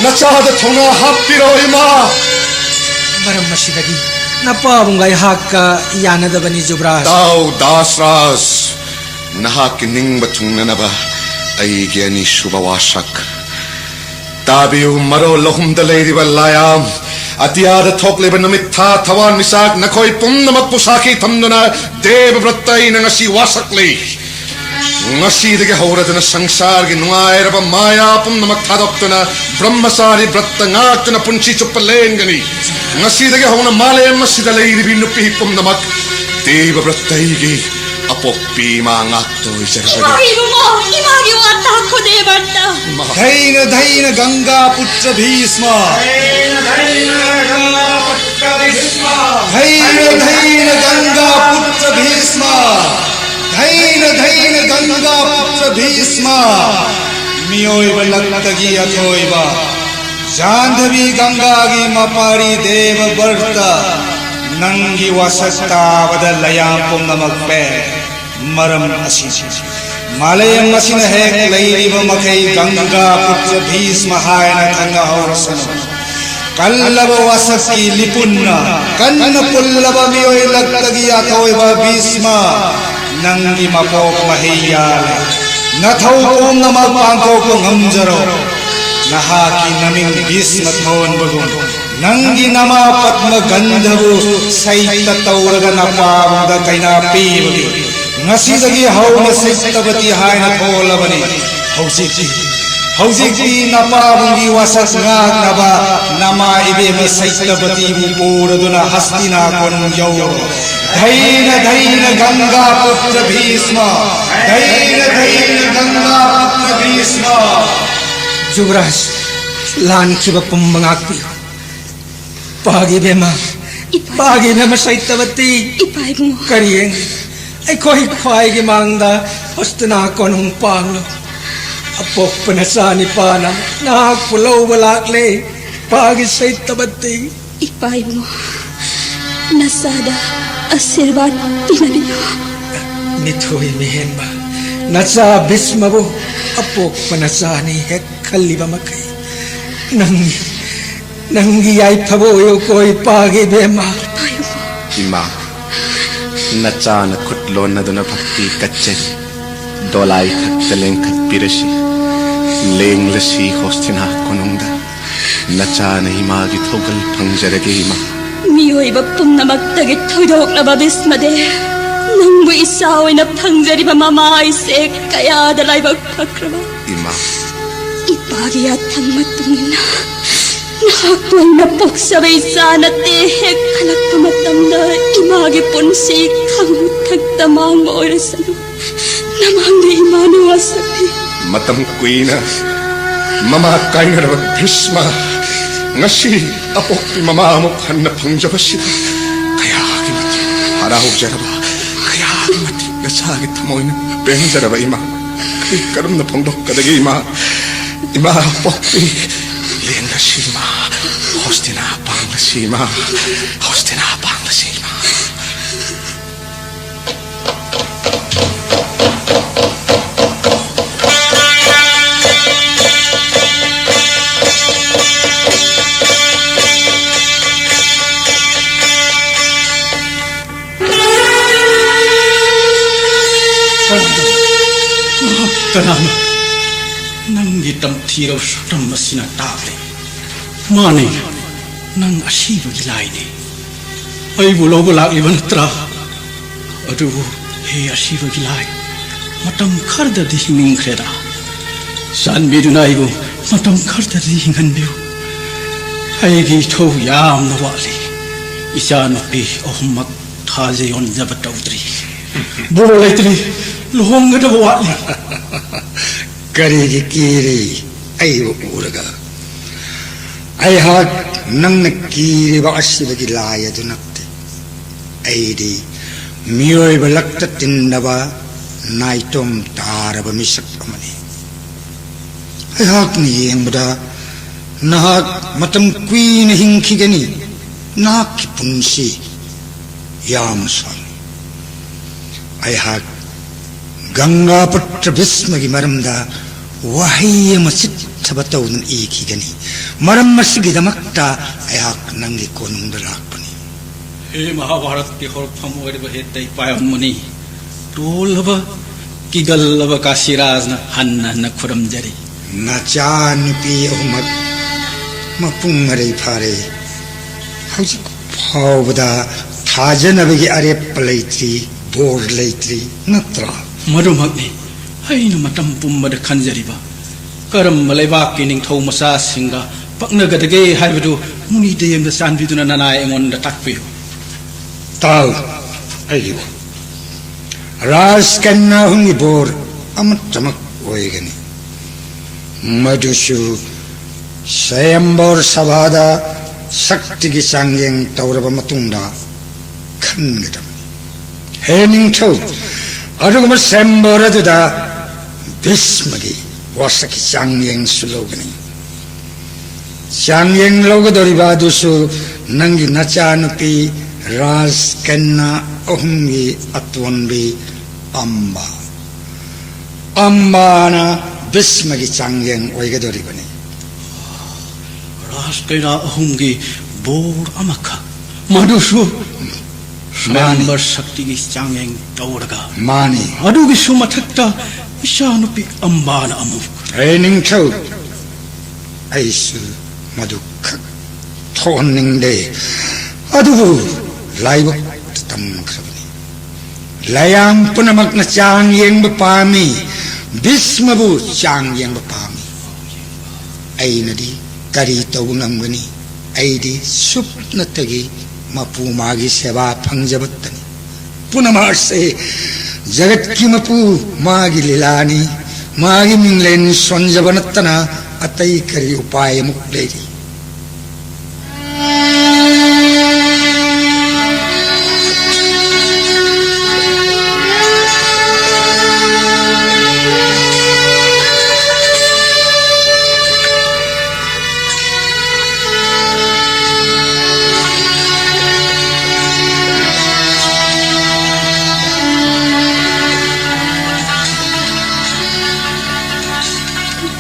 ꯅꯆꯥꯗ ꯊꯧꯅꯥ ꯍꯥꯞꯄꯤꯔꯣ ꯏꯃꯥ꯫ ꯃꯔꯝ ꯑꯁꯤꯗꯒꯤ ꯅꯄꯥꯕꯨꯡꯒ ꯑꯩꯍꯥꯛꯀ ꯌꯥꯅꯗꯕꯅꯤ, ꯖꯨꯕꯔꯥꯖ꯫ ꯇꯥꯎ ꯗꯥꯁꯔꯥꯖ, ꯅꯍꯥꯛꯀꯤ ꯅꯤꯡꯕ ꯊꯨꯡꯅꯅꯕ ꯑꯩꯒꯤ ꯑꯅꯤꯁꯨꯕ ꯋꯥꯁꯛ꯫ ꯇꯥꯕꯤꯌꯨ, ꯃꯔꯣꯜ ꯑꯍꯨꯝꯗ ꯂꯩꯔꯤꯕ ꯂꯥꯌꯥꯝ, ꯑꯇꯤꯌꯥꯗ ꯊꯣꯛꯂꯤꯕ ꯅꯨꯃꯤꯠ, ꯊꯥ, ꯊꯋꯥꯟꯃꯤꯆꯥꯛ, ꯅꯈꯣꯏ ꯄꯨꯝꯅꯃꯛꯄꯨ ꯁꯥꯈꯤ ꯊꯝꯗꯨꯅ ꯗꯦꯕ ꯕ꯭ꯔꯠꯇ ꯑꯩꯅ ꯉꯁꯤ ꯋꯥꯁꯛꯂꯤ꯫ ꯉꯁꯤꯗꯒꯤ ꯍꯧꯔꯗꯨꯅ ꯁꯪꯁꯥꯔꯒꯤ ꯅꯨꯡꯉꯥꯏꯔꯕ ꯃꯥꯌꯥ ꯄꯨꯝꯅꯃꯛ ꯊꯥꯗꯣꯛꯇꯨꯅ ꯕ꯭ꯔꯍ꯭ꯃꯆꯥꯔꯤ ꯕ꯭ꯔꯠꯇ ꯉꯥꯛꯇꯨꯅ ꯄꯨꯟꯁꯤ ꯆꯨꯞꯄ ꯂꯦꯟꯒꯅꯤ꯫ ꯉꯁꯤꯗꯒꯤ ꯍꯧꯅ ꯃꯥꯂꯦꯝ ꯑꯁꯤꯗ ꯂꯩꯔꯤꯕꯤ ꯅꯨꯄꯤ ꯄꯨꯝꯅꯃꯛ ꯗꯦꯕ ꯕ꯭ꯔꯠꯇ ꯑꯩꯒꯤ ꯑꯄꯣꯛꯄꯤ ꯏꯃꯥ ꯉꯥꯛꯇ ꯑꯣꯏꯖꯔꯒꯅꯤ꯫ ꯏꯃꯥ ꯏꯕꯨꯡꯉꯣ, ꯏꯃꯥꯒꯤ ꯋꯥ ꯇꯥꯈꯣ ꯗꯦꯕ ꯕ꯭ꯔꯠꯇ꯫ ꯏꯃꯥ꯫ ꯙꯩꯅ ꯙꯩꯅ ꯒꯪꯒꯥ ꯄꯨꯇ꯭ꯔ ꯚꯤꯁꯃ꯫ ꯙꯩꯅ ꯙꯩꯅ ꯒꯪꯒꯥ ꯄꯨꯇ꯭ꯔ ꯚꯤꯁꯃ꯫ ꯙꯩꯅ ꯙꯩꯅ ꯒꯪꯒꯥ ꯄꯨꯇ꯭ꯔ ꯚꯤꯁꯃ꯫ ꯃꯤꯑꯣꯏꯕ ꯂꯛꯇꯒꯤ ꯑꯊꯣꯏꯕ ꯖꯥꯟꯙꯕꯤ ꯒꯪꯒꯥꯒꯤ ꯃꯄꯥꯔꯤ ꯗꯦꯕ ꯕ꯭ꯔꯠꯇ, ꯅꯪꯒꯤ ꯋꯥꯁꯛ ꯇꯥꯕꯗ ꯂꯌꯥꯝ ꯄꯨꯝꯅꯃꯛ ꯄꯦ꯫ ꯃꯔꯝ ꯑꯁꯤꯅꯤ꯫ ꯃꯥꯂꯦꯝ ꯑꯁꯤꯅ ꯍꯦꯛ ꯂꯩꯔꯤꯕ ꯃꯈꯩ ꯒꯪꯒꯥ ꯄꯨꯇ꯭ꯔ ꯚꯤꯁꯃ ꯍꯥꯏꯅ ꯈꯪꯅꯍꯧꯔꯁꯅꯨ꯫ ꯀꯜꯂꯕ ꯋꯥꯁꯛꯀꯤ ꯂꯤꯄꯨꯟꯅ, ꯀꯟꯅ ꯄꯨꯜꯂꯕ ꯃꯤꯑꯣꯏ ꯂꯛꯇꯒꯤ ꯑꯊꯣꯏꯕ ꯚꯤꯁꯃ, ꯅꯪꯒꯤ ꯃꯄꯣꯛ ꯃꯍꯩ ꯌꯥꯜꯂꯦ꯫ ꯅꯊꯧ ꯄꯨꯝꯅꯃꯛ ꯄꯥꯡꯊꯣꯛꯄ ꯉꯝꯖꯔꯣ꯫ ꯅꯍꯥꯛꯀꯤ ꯅꯃꯤꯡ ꯚꯤꯁꯃ ꯊꯣꯟꯕꯒꯨꯝ, ꯅꯪꯒꯤ ꯅꯃꯥ ꯄꯗ꯭ꯃ ꯒꯟꯙꯕꯨ ꯁꯩꯇ ꯇꯧꯔꯒ ꯅꯄꯥꯕꯨꯡꯗ ꯀꯩꯅꯥ ꯄꯤꯕꯒꯤ ꯉꯁꯤꯗꯒꯤ ꯍꯧꯅ ꯁꯩꯇꯕꯇꯤ ꯍꯥꯏꯅ ꯊꯣꯜꯂꯕꯅꯤ꯫ ꯍꯧꯖꯤꯛꯇꯤ, ꯍꯧꯖꯤꯛꯇꯤ ꯅꯄꯥꯕꯨꯡꯒꯤ ꯋꯥꯁꯛ ꯉꯥꯛꯅꯕ ꯅꯃꯥ ꯏꯕꯦꯝꯃ ꯁꯩꯇꯕꯇꯤꯕꯨ ꯄꯨꯔꯗꯨꯅ ꯍꯁꯇꯤꯅꯥꯀꯣꯟ ꯌꯧꯔꯣ꯫ ꯙꯩꯅ ꯙꯩꯅ ꯒꯪꯒꯥ ꯄꯨꯇ꯭ꯔ ꯚꯤꯁꯃ, ꯙꯩꯅ ꯙꯩꯅ ꯒꯪꯒꯥ ꯄꯨꯇ꯭ꯔ ꯚꯤꯁꯃ꯫ ꯖꯨꯕꯔꯥꯖ, ꯂꯥꯟꯈꯤꯕ ꯄꯨꯝꯕ ꯉꯥꯛꯄꯤꯌꯨ꯫ ꯄꯥꯒꯤ ꯕꯦꯝꯃ, ꯏꯄꯥ꯫ ꯄꯥꯒꯤ ꯕꯦꯝꯃ ꯁꯩꯇꯕꯇꯤ꯫ ꯏꯄꯥ ꯏꯕꯨꯡꯉꯣ꯫ ꯀꯔꯤ ꯌꯦꯡꯂꯤ? ꯑꯩꯈꯣꯏ ꯈ꯭ꯋꯥꯏꯒꯤ ꯃꯥꯡꯗ ꯍꯁꯇꯤꯅꯥꯀꯣꯟ ꯄꯥꯡꯂꯣ꯫ ꯑꯄꯣꯛꯄ ꯅꯆꯥ ꯅꯤꯄꯥꯅ ꯅꯍꯥꯛꯄꯨ ꯂꯧꯕ ꯂꯥꯛꯂꯦ꯫ ꯄꯥꯒꯤ ꯁꯩꯇꯕꯇꯤ꯫ ꯏꯄꯥ ꯏꯕꯨꯡꯉꯣ, ꯅꯆꯥꯗ ꯑꯁꯤꯔꯕꯥꯗ ꯄꯤꯅꯕꯤꯌꯨ꯫ ꯃꯤꯊꯣꯏ ꯃꯤꯍꯦꯟꯕ ꯅꯆꯥ ꯚꯤꯁꯃꯕꯨ ꯑꯄꯣꯛꯄ ꯅꯆꯥꯅꯤ ꯍꯦꯛ ꯈꯜꯂꯤꯕ ꯃꯈꯩ, ꯅꯪꯒꯤ, ꯅꯪꯒꯤ ꯌꯥꯏꯐꯕ ꯑꯣꯏꯌꯨꯀꯣ ꯏꯄꯥꯒꯤ ꯕꯦꯝꯃ꯫ ꯏꯃꯥ, ꯅꯆꯥꯅ ꯈꯨꯠ ꯂꯣꯟꯅꯗꯨꯅ ꯚꯛꯇꯤ ꯀꯠꯆꯔꯤ꯫ ꯗꯣꯂꯥꯏ ꯈꯛꯇ ꯂꯦꯡꯈꯠꯄꯤꯔꯁꯤ, ꯂꯦꯡꯂꯁꯤ ꯍꯣꯁꯇꯤꯅꯥ ꯀꯣꯅꯨꯡꯗ꯫ ꯅꯆꯥꯅ ꯏꯃꯥꯒꯤ ꯊꯧꯒꯜ ꯐꯪꯖꯔꯒꯦ, ꯏꯃꯥ꯫ ꯃꯤꯑꯣꯏꯕ ꯄꯨꯝꯅꯃꯛꯇꯒꯤ ꯊꯣꯏꯗꯣꯛꯂꯕ ꯚꯤꯁꯃꯗꯦ, ꯅꯪꯕꯨ ꯏꯆꯥ ꯑꯣꯏꯅ ꯐꯪꯖꯔꯤꯕ ꯃꯃꯥ ꯑꯩꯁꯦ ꯀꯌꯥꯗ ꯂꯥꯏꯕꯛ ꯐꯈ꯭ꯔꯕ꯫ ꯏꯃꯥ꯫ ꯏꯄꯥꯒꯤ ꯌꯥꯊꯪ ꯃꯇꯨꯡ ꯏꯟꯅ ꯅꯍꯥꯛꯄꯨ ꯑꯩꯅ ꯄꯣꯛꯆꯕ ꯏꯆꯥ ꯅꯠꯇꯦ꯫ ꯍꯦꯛ ꯈꯜꯂꯛꯄ ꯃꯇꯝꯗ ꯏꯃꯥꯒꯤ ꯄꯨꯟꯁꯤ ꯈꯪꯊꯛꯇ ꯃꯥꯡꯕ ꯑꯣꯏꯔꯁꯅꯨ꯫ ꯅꯃꯥꯡꯗ ꯏꯃꯥꯅ ꯋꯥꯁꯛꯂꯤ꯫ ꯃꯇꯝ ꯀꯨꯏꯅ ꯃꯃꯥ ꯀꯥꯏꯅꯔꯕ ꯚꯤꯁꯃ, ꯉꯁꯤ ꯑꯄꯣꯛꯄꯤ ꯃꯃꯥ ꯑꯃꯨꯛ ꯍꯟꯅ ꯐꯪꯖꯕꯁꯤꯗ ꯀꯌꯥꯒꯤ ꯃꯇꯤꯛ ꯍꯔꯥꯎꯖꯔꯕ, ꯀꯌꯥꯒꯤ ꯃꯇꯤꯛ ꯅꯆꯥꯒꯤ ꯊꯃꯣꯏꯅ ꯄꯦꯟꯖꯔꯕ ꯏꯃꯥ꯫ ꯀꯔꯤ ꯀꯔꯝꯅ ꯐꯣꯡꯗꯣꯛꯀꯗꯒꯦ ꯏꯃꯥ? ꯏꯃꯥ ꯄꯣꯛꯄꯤ, ꯂꯦꯡꯂꯁꯤ ꯏꯃꯥ, ꯍꯣꯁꯇꯤꯅꯥ ꯄꯥꯡꯂꯁꯤ ꯏꯃꯥ, ꯍꯣꯁꯇꯤꯅꯥ ꯄꯥꯡꯂꯁꯤ ꯏꯃꯥ꯫ ꯀꯅꯥꯅꯣ? ꯅꯪꯒꯤ ꯇꯝꯊꯤꯔꯕ ꯁꯛꯇꯝ ꯑꯁꯤꯅ ꯇꯥꯛꯂꯤ꯫ ꯃꯥꯅꯤ, ꯅꯪ ꯑꯁꯤꯕꯒꯤ ꯂꯥꯏꯅꯤ꯫ ꯑꯩꯕꯨ ꯂꯧꯕ ꯂꯥꯛꯂꯤꯕ ꯅꯠꯇ꯭ꯔꯥ? ꯑꯗꯨꯕꯨ, ꯍꯦ ꯑꯁꯤꯕꯒꯤ ꯂꯥꯏ, ꯃꯇꯝ ꯈꯔꯗꯗꯤ ꯍꯤꯡꯅꯤꯡꯈ꯭ꯔꯦꯗ꯫ ꯆꯥꯟꯕꯤꯗꯨꯅ ꯑꯩꯕꯨ ꯃꯇꯝ ꯈꯔꯗꯗꯤ ꯍꯤꯡꯍꯟꯕꯤꯌꯨ꯫ ꯑꯩꯒꯤ ꯏꯊꯧ ꯌꯥꯝꯅ ꯋꯥꯠꯂꯤ꯫ ꯏꯆꯥꯅꯨꯄꯤ ꯑꯍꯨꯝꯃꯛ ꯊꯥꯖ ꯌꯣꯟꯖꯕ ꯇꯧꯗ꯭ꯔꯤ꯫ ꯕꯣꯔ ꯂꯩꯇ꯭ꯔꯤ꯫ ꯂꯨꯍꯣꯡꯒꯗꯕ ꯋꯥꯠꯂꯤ꯫ ꯀꯔꯤꯒꯤ ꯀꯤꯔꯤ? ꯑꯩꯕꯨ ꯎꯔꯒ꯫ ꯑꯩꯍꯥꯛ ꯅꯪꯅ ꯀꯤꯔꯤꯕ ꯑꯁꯤꯕꯒꯤ ꯂꯥꯏ ꯑꯗꯨ ꯅꯠꯇꯦ꯫ ꯑꯩꯗꯤ ꯃꯤꯑꯣꯏꯕ ꯂꯛꯇ ꯇꯤꯟꯅꯕ ꯅꯥꯏꯇꯣꯝ ꯇꯥꯔꯕ ꯃꯤꯁꯛ ꯑꯃꯅꯤ꯫ ꯑꯩꯍꯥꯛꯅ ꯌꯦꯡꯕꯗ ꯅꯍꯥꯛ ꯃꯇꯝ ꯀꯨꯏꯅ ꯍꯤꯡꯈꯤꯒꯅꯤ꯫ ꯅꯍꯥꯛꯀꯤ ꯄꯨꯟꯁꯤ ꯌꯥꯝꯅ ꯁꯥꯡꯏ꯫ ꯑꯩꯍꯥꯛ ꯒꯪꯒꯥꯄꯨꯇ꯭ꯔ ꯚꯤꯁꯃꯒꯤ ꯃꯔꯝꯗ ꯋꯥꯍꯩ ꯑꯃ ꯆꯤꯠꯊꯕ ꯇꯧꯗꯨꯅ ꯏꯈꯤꯒꯅꯤ꯫ ꯃꯔꯝ ꯑꯁꯤꯒꯤꯗꯃꯛꯇ ꯑꯩꯍꯥꯛ ꯅꯪꯒꯤ ꯀꯣꯅꯨꯡꯗ ꯂꯥꯛꯄꯅꯤ꯫ ꯍꯦ ꯃꯍꯥꯚꯥꯔꯠꯀꯤ ꯍꯧꯔꯛꯐꯝ ꯑꯣꯏꯔꯤꯕ ꯍꯦ ꯇꯩꯄꯥꯏꯕ ꯃꯨꯅꯤ, ꯇꯣꯜꯂꯕ, ꯀꯤꯒꯜꯂꯕ ꯀꯥꯁꯤꯔꯥꯖꯅ ꯍꯟꯅ ꯍꯟꯅ ꯈꯨꯔꯨꯝꯖꯔꯤ꯫ ꯅꯆꯥ ꯅꯨꯄꯤ ꯑꯍꯨꯝꯃꯛ ꯃꯄꯨꯡ ꯃꯔꯩ ꯐꯥꯔꯦ꯫ ꯍꯧꯖꯤꯛ ꯐꯥꯎꯕꯗ ꯊꯥꯖꯅꯕꯒꯤ ꯑꯔꯦꯞꯄ ꯂꯩꯇ꯭ꯔꯤ, ꯕꯣꯔ ꯂꯩꯇ꯭ꯔꯤ, ꯅꯠꯇ꯭ꯔꯥ? ꯃꯗꯨꯃꯛꯅꯤ ꯑꯩꯅ ꯃꯇꯝ ꯄꯨꯝꯕꯗ ꯈꯟꯖꯔꯤꯕ꯫ ꯀꯔꯝꯕ ꯂꯩꯕꯥꯛꯀꯤ ꯅꯤꯡꯊꯧ ꯃꯆꯥꯁꯤꯡꯒ ꯄꯛꯅꯒꯗꯒꯦ ꯍꯥꯏꯕꯗꯨ ꯃꯨꯅꯤ ꯗꯦꯝꯗ ꯆꯥꯟꯕꯤꯗꯨꯅ ꯅꯅꯥꯏ ꯑꯩꯉꯣꯟꯗ ꯇꯥꯛꯄꯤꯌꯨ꯫ ꯇꯥꯎ, ꯑꯩꯒꯤ ꯋꯥ꯫ ꯔꯥꯖ ꯀꯟꯌꯥ ꯑꯍꯨꯝꯒꯤ ꯕꯣꯔ ꯑꯃꯠꯇꯃꯛ ꯑꯣꯏꯒꯅꯤ꯫ ꯃꯗꯨꯁꯨ ꯁ꯭ꯋꯌꯝꯕꯣꯔ ꯁꯚꯥꯗ ꯁꯛꯇꯤꯒꯤ ꯆꯥꯡꯌꯦꯡ ꯇꯧꯔꯕ ꯃꯇꯨꯡꯗ ꯈꯟꯒꯗꯕꯅꯤ꯫ ꯍꯦ ꯅꯤꯡꯊꯧ, ꯑꯗꯨꯒꯨꯝꯕ ꯁ꯭ꯋꯌꯝꯕꯣꯔ ꯑꯗꯨꯗ ꯚꯤꯁꯃꯒꯤ ꯋꯥꯁꯛꯀꯤ ꯆꯥꯡꯌꯦꯡꯁꯨ ꯂꯧꯒꯅꯤ꯫ ꯆꯥꯡꯌꯦꯡ ꯂꯧꯒꯗꯧꯔꯤꯕ ꯑꯗꯨꯁꯨ ꯅꯪꯒꯤ ꯅꯆꯥꯅꯨꯄꯤ ꯔꯥꯖ ꯀꯟꯌꯥ ꯑꯍꯨꯝꯒꯤ ꯑꯇꯣꯟꯕꯤ ꯑꯝꯕꯥ꯫ ꯑꯝꯕꯥꯅ ꯚꯤꯁꯃꯒꯤ ꯆꯥꯡꯌꯦꯡ ꯑꯣꯏꯒꯗꯧꯔꯤꯕꯅꯤ꯫ ꯔꯥꯖ ꯀꯩꯅꯥ ꯑꯍꯨꯝꯒꯤ ꯕꯣꯔ ꯑꯃꯈꯛ, ꯃꯗꯨꯁꯨ ꯃꯥꯅꯤ꯫ ꯁ꯭ꯋꯌꯝꯕꯔ ꯁꯛꯇꯤꯒꯤ ꯆꯥꯡꯌꯦꯡ ꯇꯧꯔꯒ꯫ ꯃꯥꯅꯤ꯫ ꯑꯗꯨꯒꯤꯁꯨ ꯃꯊꯛꯇ ꯏꯆꯥꯅꯨꯄꯤ ꯑꯝꯕꯥꯅ ꯑꯃꯨꯛ꯫ ꯍꯦ ꯅꯤꯡꯊꯧ, ꯑꯩꯁꯨ ꯃꯗꯨ ꯈꯛ ꯊꯣꯛꯍꯟꯅꯤꯡꯗꯦ꯫ ꯑꯗꯨꯕꯨ ꯂꯥꯏꯕꯛꯇ ꯇꯝꯈ꯭ꯔꯕꯅꯤ꯫ ꯂꯥꯏꯌꯥꯝ ꯄꯨꯝꯅꯃꯛꯅ ꯆꯥꯡ ꯌꯦꯡꯕ ꯄꯥꯝꯃꯤ꯫ ꯚꯤꯁꯃꯕꯨ ꯆꯥꯡ ꯌꯦꯡꯕ ꯄꯥꯝꯃꯤ꯫ ꯑꯩꯅꯗꯤ ꯀꯔꯤ ꯇꯧꯕ ꯉꯝꯒꯅꯤ? ꯑꯩꯗꯤ ꯁꯨꯞꯅꯇꯒꯤ ꯃꯄꯨ ꯃꯥꯒꯤ ꯁꯦꯕꯥ ꯐꯪꯖꯕꯇꯅꯤ꯫ ꯄꯨꯝꯅꯃꯛ ꯑꯁꯦ ꯖꯒꯠꯀꯤ ꯃꯄꯨ ꯃꯥꯒꯤ ꯂꯤꯂꯥꯅꯤ꯫ ꯃꯥꯒꯤ ꯃꯤꯡꯂꯦꯟ ꯁꯣꯟꯖꯕ ꯅꯠꯇꯅ ꯑꯇꯩ ꯀꯔꯤ ꯎꯄꯥꯏ ꯑꯃꯨꯛ ꯂꯩꯔꯤ?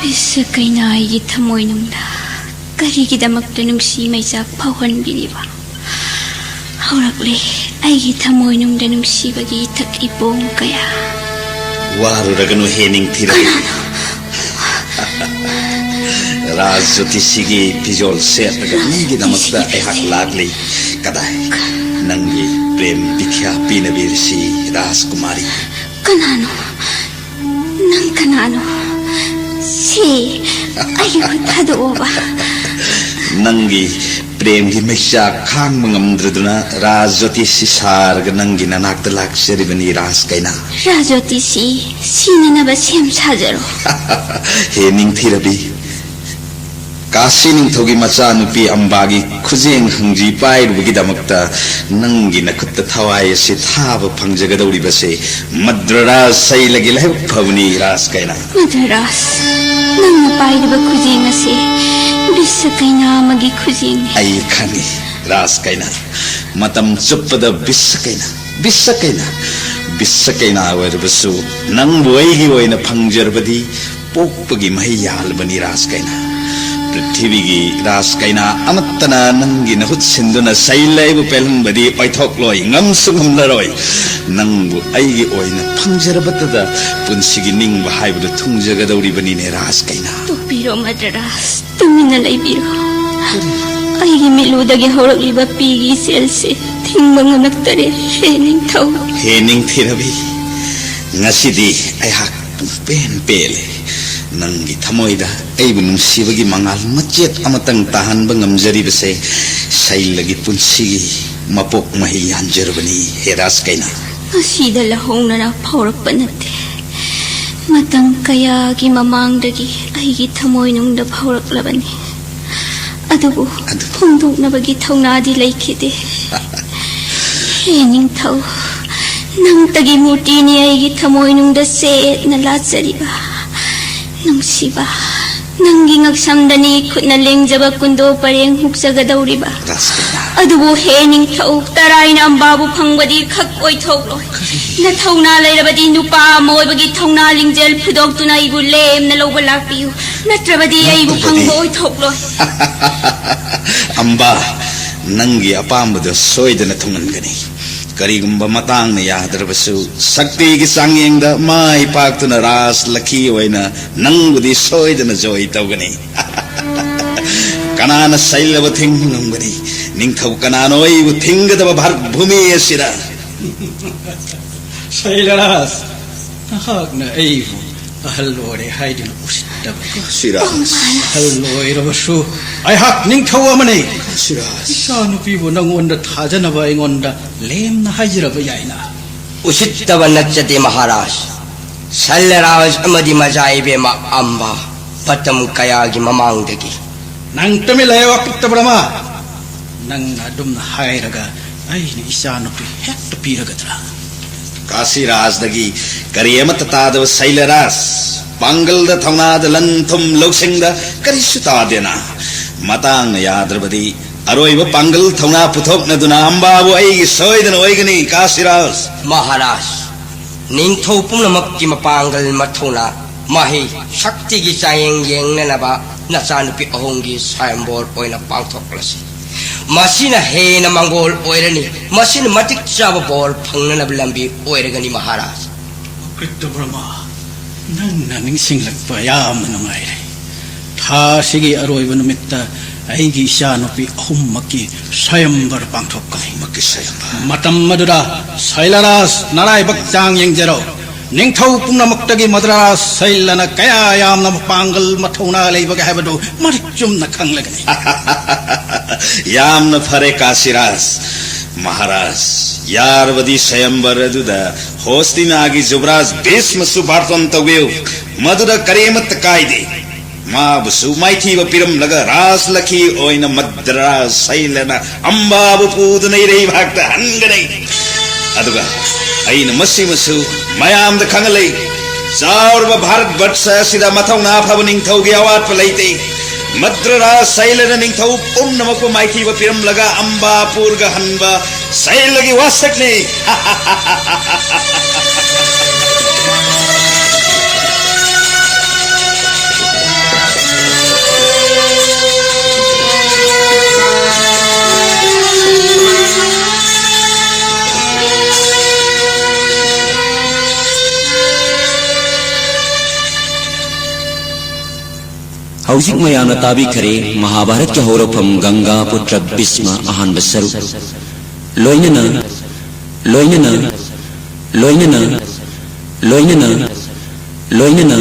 ꯏꯁ, ꯀꯩꯅꯥ ꯑꯩꯒꯤ ꯊꯃꯣꯏꯅꯨꯡꯗ ꯀꯔꯤꯒꯤꯗꯃꯛꯇ ꯅꯨꯡꯁꯤ ꯃꯩꯆꯥꯛ ꯐꯥꯎꯍꯟꯕꯤꯔꯤꯕ? ꯍꯧꯔꯛꯂꯦ ꯑꯩꯒꯤ ꯊꯃꯣꯏꯅꯨꯡꯗ ꯅꯨꯡꯁꯤꯕꯒꯤ ꯏꯊꯛ ꯏꯄꯣꯝ ꯀꯌꯥ꯫ ꯋꯥꯔꯨꯔꯒꯅꯨ ꯍꯦ ꯅꯤꯡꯊꯤꯔꯕꯤ꯫ ꯀꯅꯥꯅꯣ? ꯔꯥꯖ ꯖꯣꯇꯤꯁꯤꯒꯤ ꯐꯤꯖꯣꯜ ꯁꯦꯠꯂꯒ ꯅꯪꯒꯤꯗꯃꯛꯇ ꯑꯩꯍꯥꯛ ꯂꯥꯛꯂꯤ꯫ ꯀꯗꯥꯏ? ꯅꯪꯒꯤ ꯄ꯭ꯔꯦꯝ ꯕꯤꯈ꯭ꯌꯥ ꯄꯤꯅꯕꯤꯔꯁꯤ, ꯔꯥꯖꯀꯨꯃꯥꯔꯤ꯫ ꯀꯅꯥꯅꯣ? ꯅꯪ ꯀꯅꯥꯅꯣ? ꯁꯤ ꯑꯩꯒꯤ ꯈꯨꯠ ꯊꯥꯗꯣꯛꯑꯣꯕ꯫ ꯅꯪꯒꯤ ꯄ꯭ꯔꯦꯝꯒꯤ ꯃꯩꯆꯥꯛ ꯈꯥꯡꯕ ꯉꯝꯗ꯭ꯔꯗꯨꯅ ꯔꯥꯖ ꯖꯣꯇꯤꯁꯤ ꯁꯥꯔꯒ ꯅꯪꯒꯤ ꯅꯅꯥꯛꯇ ꯂꯥꯛꯆꯔꯤꯕꯅꯤ, ꯔꯥꯖ ꯀꯩꯅꯥ꯫ ꯔꯥꯖ ꯖꯣꯇꯤꯁꯤ ꯁꯤꯅꯅꯕ ꯁꯦꯝ ꯁꯥꯖꯔꯣ꯫ ꯍꯦ ꯅꯤꯡꯊꯤꯔꯕꯤ, ꯀꯥꯁꯤ ꯅꯤꯡꯊꯧꯒꯤ ꯃꯆꯥꯅꯨꯄꯤ ꯑꯝꯕꯥꯒꯤ ꯈꯨꯖꯦꯡ ꯍꯪꯖꯤ ꯄꯥꯏꯔꯨꯕꯒꯤꯗꯃꯛꯇ ꯅꯪꯒꯤ ꯅꯈꯨꯠꯇ ꯊꯋꯥꯏ ꯑꯁꯤ ꯊꯥꯕ ꯐꯪꯖꯒꯗꯧꯔꯤꯕꯁꯦ ꯃꯗ꯭ꯔꯔꯥꯖ ꯁꯩꯂꯒꯤ ꯂꯥꯏꯕꯛ ꯐꯕꯅꯤ, ꯔꯥꯖ ꯀꯩꯅꯥ꯫ ꯃꯗ꯭ꯔꯔꯥꯖ, ꯅꯪꯅ ꯄꯥꯏꯔꯤꯕ ꯈꯨꯖꯦꯡ ꯑꯁꯤ ꯕꯤꯁ ꯀꯩꯅꯥ ꯑꯃꯒꯤ ꯈꯨꯖꯦꯡꯅꯤ꯫ ꯑꯩ ꯈꯪꯏ, ꯔꯥꯖ ꯀꯩꯅꯥ꯫ ꯃꯇꯝ ꯆꯨꯞꯄꯗ ꯕꯤꯁ ꯀꯩꯅꯥ, ꯕꯤꯁ ꯀꯩꯅꯥ, ꯕꯤꯁ ꯀꯩꯅꯥ ꯑꯣꯏꯔꯕꯁꯨ ꯅꯪꯕꯨ ꯑꯩꯒꯤ ꯑꯣꯏꯅ ꯐꯪꯖꯔꯕꯗꯤ ꯄꯣꯛꯄꯒꯤ ꯃꯍꯩ ꯌꯥꯜꯂꯕꯅꯤ, ꯔꯥꯖ ꯀꯩꯅꯥ꯫ ꯄ꯭ꯔꯤꯊꯤꯕꯤꯒꯤ ꯔꯥꯖ ꯀꯩꯅꯥ ꯑꯃꯠꯇꯅ ꯅꯪꯒꯤ ꯅꯍꯨꯠ ꯁꯤꯟꯗꯨꯅ ꯁꯩꯂꯩꯕꯨ ꯄꯦꯜꯍꯟꯕꯗꯤ ꯑꯣꯏꯊꯣꯛꯂꯣꯏ, ꯉꯝꯁꯨ ꯉꯝꯂꯔꯣꯏ꯫ ꯅꯪꯕꯨ ꯑꯩꯒꯤ ꯑꯣꯏꯅ ꯐꯪꯖꯔꯕꯇꯗ ꯄꯨꯟꯁꯤꯒꯤ ꯅꯤꯡꯕ ꯍꯥꯏꯕꯗꯨ ꯊꯨꯡꯖꯒꯗꯧꯔꯤꯕꯅꯤꯅꯦ, ꯔꯥꯖ ꯀꯩꯅꯥ꯫ ꯇꯣꯛꯄꯤꯔꯣ ꯃꯗ꯭ꯔꯔꯥꯖ, ꯇꯨꯃꯤꯟꯅ ꯂꯩꯕꯤꯔꯣ꯫ ꯑꯩꯒꯤ ꯃꯤꯠꯂꯨꯗꯒꯤ ꯍꯧꯔꯛꯂꯤꯕ ꯄꯤꯒꯤ ꯏꯆꯦꯜꯁꯦ ꯊꯤꯡꯕ ꯉꯝꯂꯛꯇꯔꯦ, ꯍꯦ ꯅꯤꯡꯊꯧ꯫ ꯍꯦ ꯅꯤꯡꯊꯤꯔꯕꯤ, ꯉꯁꯤꯗꯤ ꯑꯩꯍꯥꯛ ꯄꯨꯡꯄꯦꯟ ꯄꯦꯜꯂꯦ꯫ ꯅꯪꯒꯤ ꯊꯃꯣꯏꯗ ꯑꯩꯕꯨ ꯅꯨꯡꯁꯤꯕꯒꯤ ꯃꯉꯥꯜ ꯃꯆꯦꯠ ꯑꯃꯇꯪ ꯇꯥꯍꯟꯕ ꯉꯝꯖꯔꯤꯕꯁꯦ ꯁꯩꯂꯒꯤ ꯄꯨꯟꯁꯤꯒꯤ ꯃꯄꯣꯛ ꯃꯍꯩ ꯌꯥꯟꯖꯔꯕꯅꯤ, ꯍꯦ ꯔꯥꯖ ꯀꯩꯅꯥ꯫ ꯉꯁꯤꯗ ꯂꯧꯍꯧꯅꯅ ꯐꯥꯎꯔꯛꯄ ꯅꯠꯇꯦ꯫ ꯃꯇꯝ ꯀꯌꯥꯒꯤ ꯃꯃꯥꯡꯗꯒꯤ ꯑꯩꯒꯤ ꯊꯃꯣꯏꯅꯨꯡꯗ ꯐꯥꯎꯔꯛꯂꯕꯅꯤ꯫ ꯑꯗꯨꯕꯨ ꯑꯗꯨ ꯐꯣꯡꯗꯣꯛꯅꯕꯒꯤ ꯊꯧꯅꯥꯗꯤ ꯂꯩꯈꯤꯗꯦ꯫ ꯍꯦ ꯅꯤꯡꯊꯧ, ꯅꯪꯇꯒꯤ ꯃꯨꯔꯇꯤꯅꯤ ꯑꯩꯒꯤ ꯊꯃꯣꯏꯅꯨꯡꯗ ꯆꯦꯠꯅ ꯂꯥꯠꯆꯔꯤꯕ꯫ ꯅꯨꯡꯁꯤꯕ, ꯅꯪꯒꯤ ꯉꯛꯁꯝꯗꯅꯤ ꯈꯨꯠꯅ ꯂꯦꯡꯖꯕ ꯀꯨꯟꯗꯣ ꯄꯔꯦꯡ ꯍꯨꯛꯆꯒꯗꯧꯔꯤꯕ꯫ ꯔꯥꯁꯀꯩꯅꯥ꯫ ꯑꯗꯨꯕꯨ ꯍꯦ ꯅꯤꯡꯊꯧ, ꯇꯔꯥꯏꯅ ꯑꯝꯕꯥꯕꯨ ꯐꯪꯕꯗꯤ ꯈꯛ ꯑꯣꯏꯊꯣꯛꯂꯣꯏ꯫ ꯀꯔꯤ? ꯅꯊꯧꯅꯥ ꯂꯩꯔꯕꯗꯤ ꯅꯨꯄꯥ ꯑꯃ ꯑꯣꯏꯕꯒꯤ ꯊꯧꯅꯥ ꯂꯤꯡꯖꯦꯜ ꯐꯨꯗꯣꯛꯇꯨꯅ ꯑꯩꯕꯨ ꯂꯦꯝꯅ ꯂꯧꯕ ꯂꯥꯛꯄꯤꯌꯨ꯫ ꯅꯠꯇ꯭ꯔꯕꯗꯤ ꯑꯩꯕꯨ ꯅꯠꯇ꯭ꯔꯕꯗꯤ? ꯐꯪꯕ ꯑꯣꯏꯊꯣꯛꯂꯣꯏ꯫ ꯑꯝꯕꯥ, ꯅꯪꯒꯤ ꯑꯄꯥꯝꯕꯗꯣ ꯁꯣꯏꯗꯅ ꯊꯨꯡꯍꯟꯒꯅꯤ꯫ ꯀꯔꯤꯒꯨꯝꯕ ꯃꯇꯥꯡꯅ ꯌꯥꯗ꯭ꯔꯕꯁꯨ, ꯁꯛꯇꯤꯒꯤ ꯆꯥꯡꯌꯦꯡꯗ ꯃꯥꯏ ꯄꯥꯛꯇꯨꯅ ꯔꯥꯖ ꯂꯛꯈꯤ ꯑꯣꯏꯅ ꯅꯪꯕꯨꯗꯤ ꯁꯣꯏꯗꯅ ꯖꯣꯏ ꯇꯧꯒꯅꯤ꯫ ꯀꯅꯥꯅ ꯁꯩꯂꯕ ꯊꯤꯡꯕ ꯉꯝꯒꯅꯤ? ꯅꯤꯡꯊꯧ ꯀꯅꯥꯅꯣ ꯑꯩꯕꯨ ꯊꯤꯡꯒꯗꯕ ꯚꯥꯔꯠ ꯚꯨꯃꯤ ꯑꯁꯤꯗ? ꯁꯩꯂꯔꯥꯖ, ꯅꯍꯥꯛꯅ ꯑꯩꯕꯨ ꯑꯍꯜ ꯑꯣꯏꯔꯦ ꯍꯥꯏꯗꯨꯅ ꯎꯁꯤꯠꯇꯕ꯫ ꯁꯤꯔꯥꯖ꯫ ꯑꯍꯜ ꯑꯣꯏꯔꯕꯁꯨ ꯑꯩꯍꯥꯛ ꯅꯤꯡꯊꯧ ꯑꯃꯅꯤ꯫ ꯁꯤꯔꯥꯖ꯫ ꯏꯆꯥꯅꯨꯄꯤꯕꯨ ꯅꯪꯉꯣꯟꯗ ꯊꯥꯖꯅꯕ ꯑꯩꯉꯣꯟꯗ ꯂꯦꯝꯅ ꯍꯥꯏꯖꯔꯕ ꯌꯥꯏꯅ꯫ ꯎꯁꯤꯠꯇꯕ ꯅꯠꯆꯗꯦ ꯃꯍꯥꯔꯥꯖ꯫ ꯁꯜꯂꯔꯥꯖ ꯑꯃꯗꯤ ꯃꯆꯥ ꯏꯕꯦꯝꯃ ꯑꯝꯕ ꯃꯇꯝ ꯀꯌꯥꯒꯤ ꯃꯃꯥꯡꯗꯒꯤ꯫ ꯅꯪ ꯇꯨꯃꯤꯟ ꯂꯩꯌꯨ, ꯑꯀꯨꯞꯇꯕ ꯑꯃ꯫ ꯅꯪꯅ ꯑꯗꯨꯝꯅ ꯍꯥꯏꯔꯒ ꯑꯩꯅ ꯏꯆꯥꯅꯨꯄꯤ ꯍꯦꯛꯇ ꯄꯤꯔꯒꯗ꯭ꯔꯥ? ꯀꯥꯁꯤꯔꯥꯖꯗꯒꯤ ꯀꯔꯤ ꯑꯃꯠꯇ ꯇꯥꯗꯕ ꯁꯩꯂꯔꯥꯖ, ꯄꯥꯡꯒꯜꯗ ꯊꯧꯅꯥꯗ ꯂꯟ ꯊꯨꯝ ꯂꯧꯁꯤꯡꯗ ꯀꯔꯤꯁꯨ ꯇꯥꯗꯦꯅ꯫ ꯃꯇꯥꯡꯅ ꯌꯥꯗ꯭ꯔꯕꯗꯤ ꯑꯔꯣꯏꯕ ꯄꯥꯡꯒꯜ ꯊꯧꯅꯥ ꯄꯨꯊꯣꯛꯅꯗꯨꯅ ꯑꯝꯕꯥꯕꯨ ꯑꯩꯒꯤ ꯁꯣꯏꯗꯅ ꯑꯣꯏꯒꯅꯤ, ꯀꯥꯁꯤꯔꯥꯖ꯫ ꯃꯍꯥꯔꯥꯖ, ꯅꯤꯡꯊꯧ ꯄꯨꯝꯅꯃꯛꯀꯤ ꯃꯄꯥꯡꯒꯜ ꯃꯊꯧꯅꯥ, ꯃꯍꯩ, ꯁꯛꯇꯤꯒꯤ ꯆꯥꯡꯌꯦꯡ ꯌꯦꯡꯅꯅꯕ ꯅꯆꯥꯅꯨꯄꯤ ꯑꯍꯨꯝꯒꯤ ꯁ꯭ꯋꯥꯌꯝꯕꯣꯔ ꯑꯣꯏꯅ ꯄꯥꯡꯊꯣꯛꯂꯁꯤ꯫ ꯃꯁꯤꯅ ꯍꯦꯟꯅ ꯃꯪꯒꯣꯜ ꯑꯣꯏꯔꯅꯤ꯫ ꯃꯁꯤꯅ ꯃꯇꯤꯛ ꯆꯥꯕ ꯕꯣꯔ ꯐꯪꯅꯅꯕ ꯂꯝꯕꯤ ꯑꯣꯏꯔꯒꯅꯤ, ꯃꯍꯥꯔꯥꯖ꯫ ꯀ꯭ꯔꯤꯇꯕ꯭ꯔꯃ, ꯅꯪꯅ ꯅꯤꯡꯁꯤꯡꯂꯛꯄ ꯌꯥꯝꯅ ꯅꯨꯡꯉꯥꯏꯔꯦ꯫ ꯊꯥ ꯑꯁꯤꯒꯤ ꯑꯔꯣꯏꯕ ꯅꯨꯃꯤꯠꯇ ꯑꯩꯒꯤ ꯏꯆꯥꯅꯨꯄꯤ ꯑꯍꯨꯝꯃꯛꯀꯤ ꯁ꯭ꯋꯥꯌꯝꯕꯔ ꯄꯥꯡꯊꯣꯛꯀꯅꯤ꯫ ꯑꯍꯨꯝꯃꯛꯀꯤ ꯁ꯭ꯋꯥꯌꯝꯕꯔ꯫ ꯃꯇꯝ ꯑꯗꯨꯗ ꯁꯩꯂꯔꯥꯖ ꯅꯔꯥꯏꯕꯛ ꯆꯥꯡ ꯌꯦꯡꯖꯔꯣ꯫ ꯅꯤꯡꯊꯧ ꯄꯨꯝꯅꯃꯛꯇꯒꯤ ꯃꯗ꯭ꯔꯥꯖ ꯁꯩꯂꯅ ꯀꯌꯥ ꯌꯥꯝꯅ ꯃꯄꯥꯡꯒꯜ ꯃꯊꯧꯅꯥ ꯂꯩꯕꯒꯦ ꯍꯥꯏꯕꯗꯨ ꯃꯔꯤꯛ ꯆꯨꯝꯅ ꯈꯪꯂꯒꯅꯤ꯫ ꯌꯥꯝꯅ ꯐꯔꯦ ꯀꯥꯁꯤꯔꯥꯖ꯫ ꯃꯍꯥꯔꯥꯖ, ꯌꯥꯔꯕꯗꯤ ꯁ꯭ꯋꯥꯌꯝꯕꯔ ꯑꯗꯨꯗ ꯍꯣꯁꯇꯤꯅꯥꯒꯤ ꯖꯨꯕꯔꯥꯖ ꯚꯤꯁꯃꯁꯨ ꯕꯥꯔꯇꯣꯟ ꯇꯧꯕꯤꯌꯨ꯫ ꯃꯗꯨꯗ ꯀꯔꯤꯃꯠꯇ ꯀꯥꯏꯗꯦ꯫ ꯃꯥꯕꯨꯁꯨ ꯃꯥꯏꯊꯤꯕ ꯄꯤꯔꯝꯂꯒ ꯔꯥꯖ ꯂꯛꯈꯤ ꯑꯣꯏꯅ ꯃꯗ꯭ꯔꯥꯖ ꯁꯩꯂꯅ ꯑꯝꯕꯥꯕꯨ ꯄꯨꯗꯨꯅ ꯏꯔꯩꯕꯥꯛꯇ ꯍꯟꯒꯅꯤ꯫ ꯑꯗꯨꯒ ꯑꯩꯅ ꯃꯁꯤꯃꯁꯨ ꯃꯌꯥꯝꯗ ꯈꯪꯍꯜꯂꯤ꯫ ꯆꯥꯎꯔꯕ ꯚꯥꯔꯠ ꯕꯠꯁ ꯑꯁꯤꯗ ꯃꯊꯧꯅꯥ ꯐꯕ ꯅꯤꯡꯊꯧꯒꯤ ꯑꯋꯥꯠꯄ ꯂꯩꯇꯦ꯫ ꯃꯗ꯭ꯔꯥꯖ ꯁꯩꯂꯅ ꯅꯤꯡꯊꯧ ꯄꯨꯝꯅꯃꯛꯄꯨ ꯃꯥꯏꯊꯤꯕ ꯄꯤꯔꯝꯂꯒ ꯑꯝꯕꯥ ꯄꯨꯔꯒ ꯍꯟꯕ ꯁꯩꯂꯒꯤ ꯋꯥꯁꯛꯅꯤ꯫ ꯍꯧꯖꯤꯛ ꯃꯌꯥꯝꯅ ꯇꯥꯕꯤꯈꯔꯦ ꯃꯍꯥꯚꯥꯔꯠꯀꯤ ꯍꯧꯔꯛꯐꯝ ꯒꯪꯒꯥ ꯄꯨꯇ꯭ꯔ ꯚꯤꯁꯃ ꯑꯍꯥꯟꯕ ꯁꯔꯨꯛ꯫ ꯂꯣꯏꯅꯅ, ꯂꯣꯏꯅꯅ, ꯂꯣꯏꯅꯅ, ꯂꯣꯏꯅꯅ, ꯂꯣꯏꯅꯅ,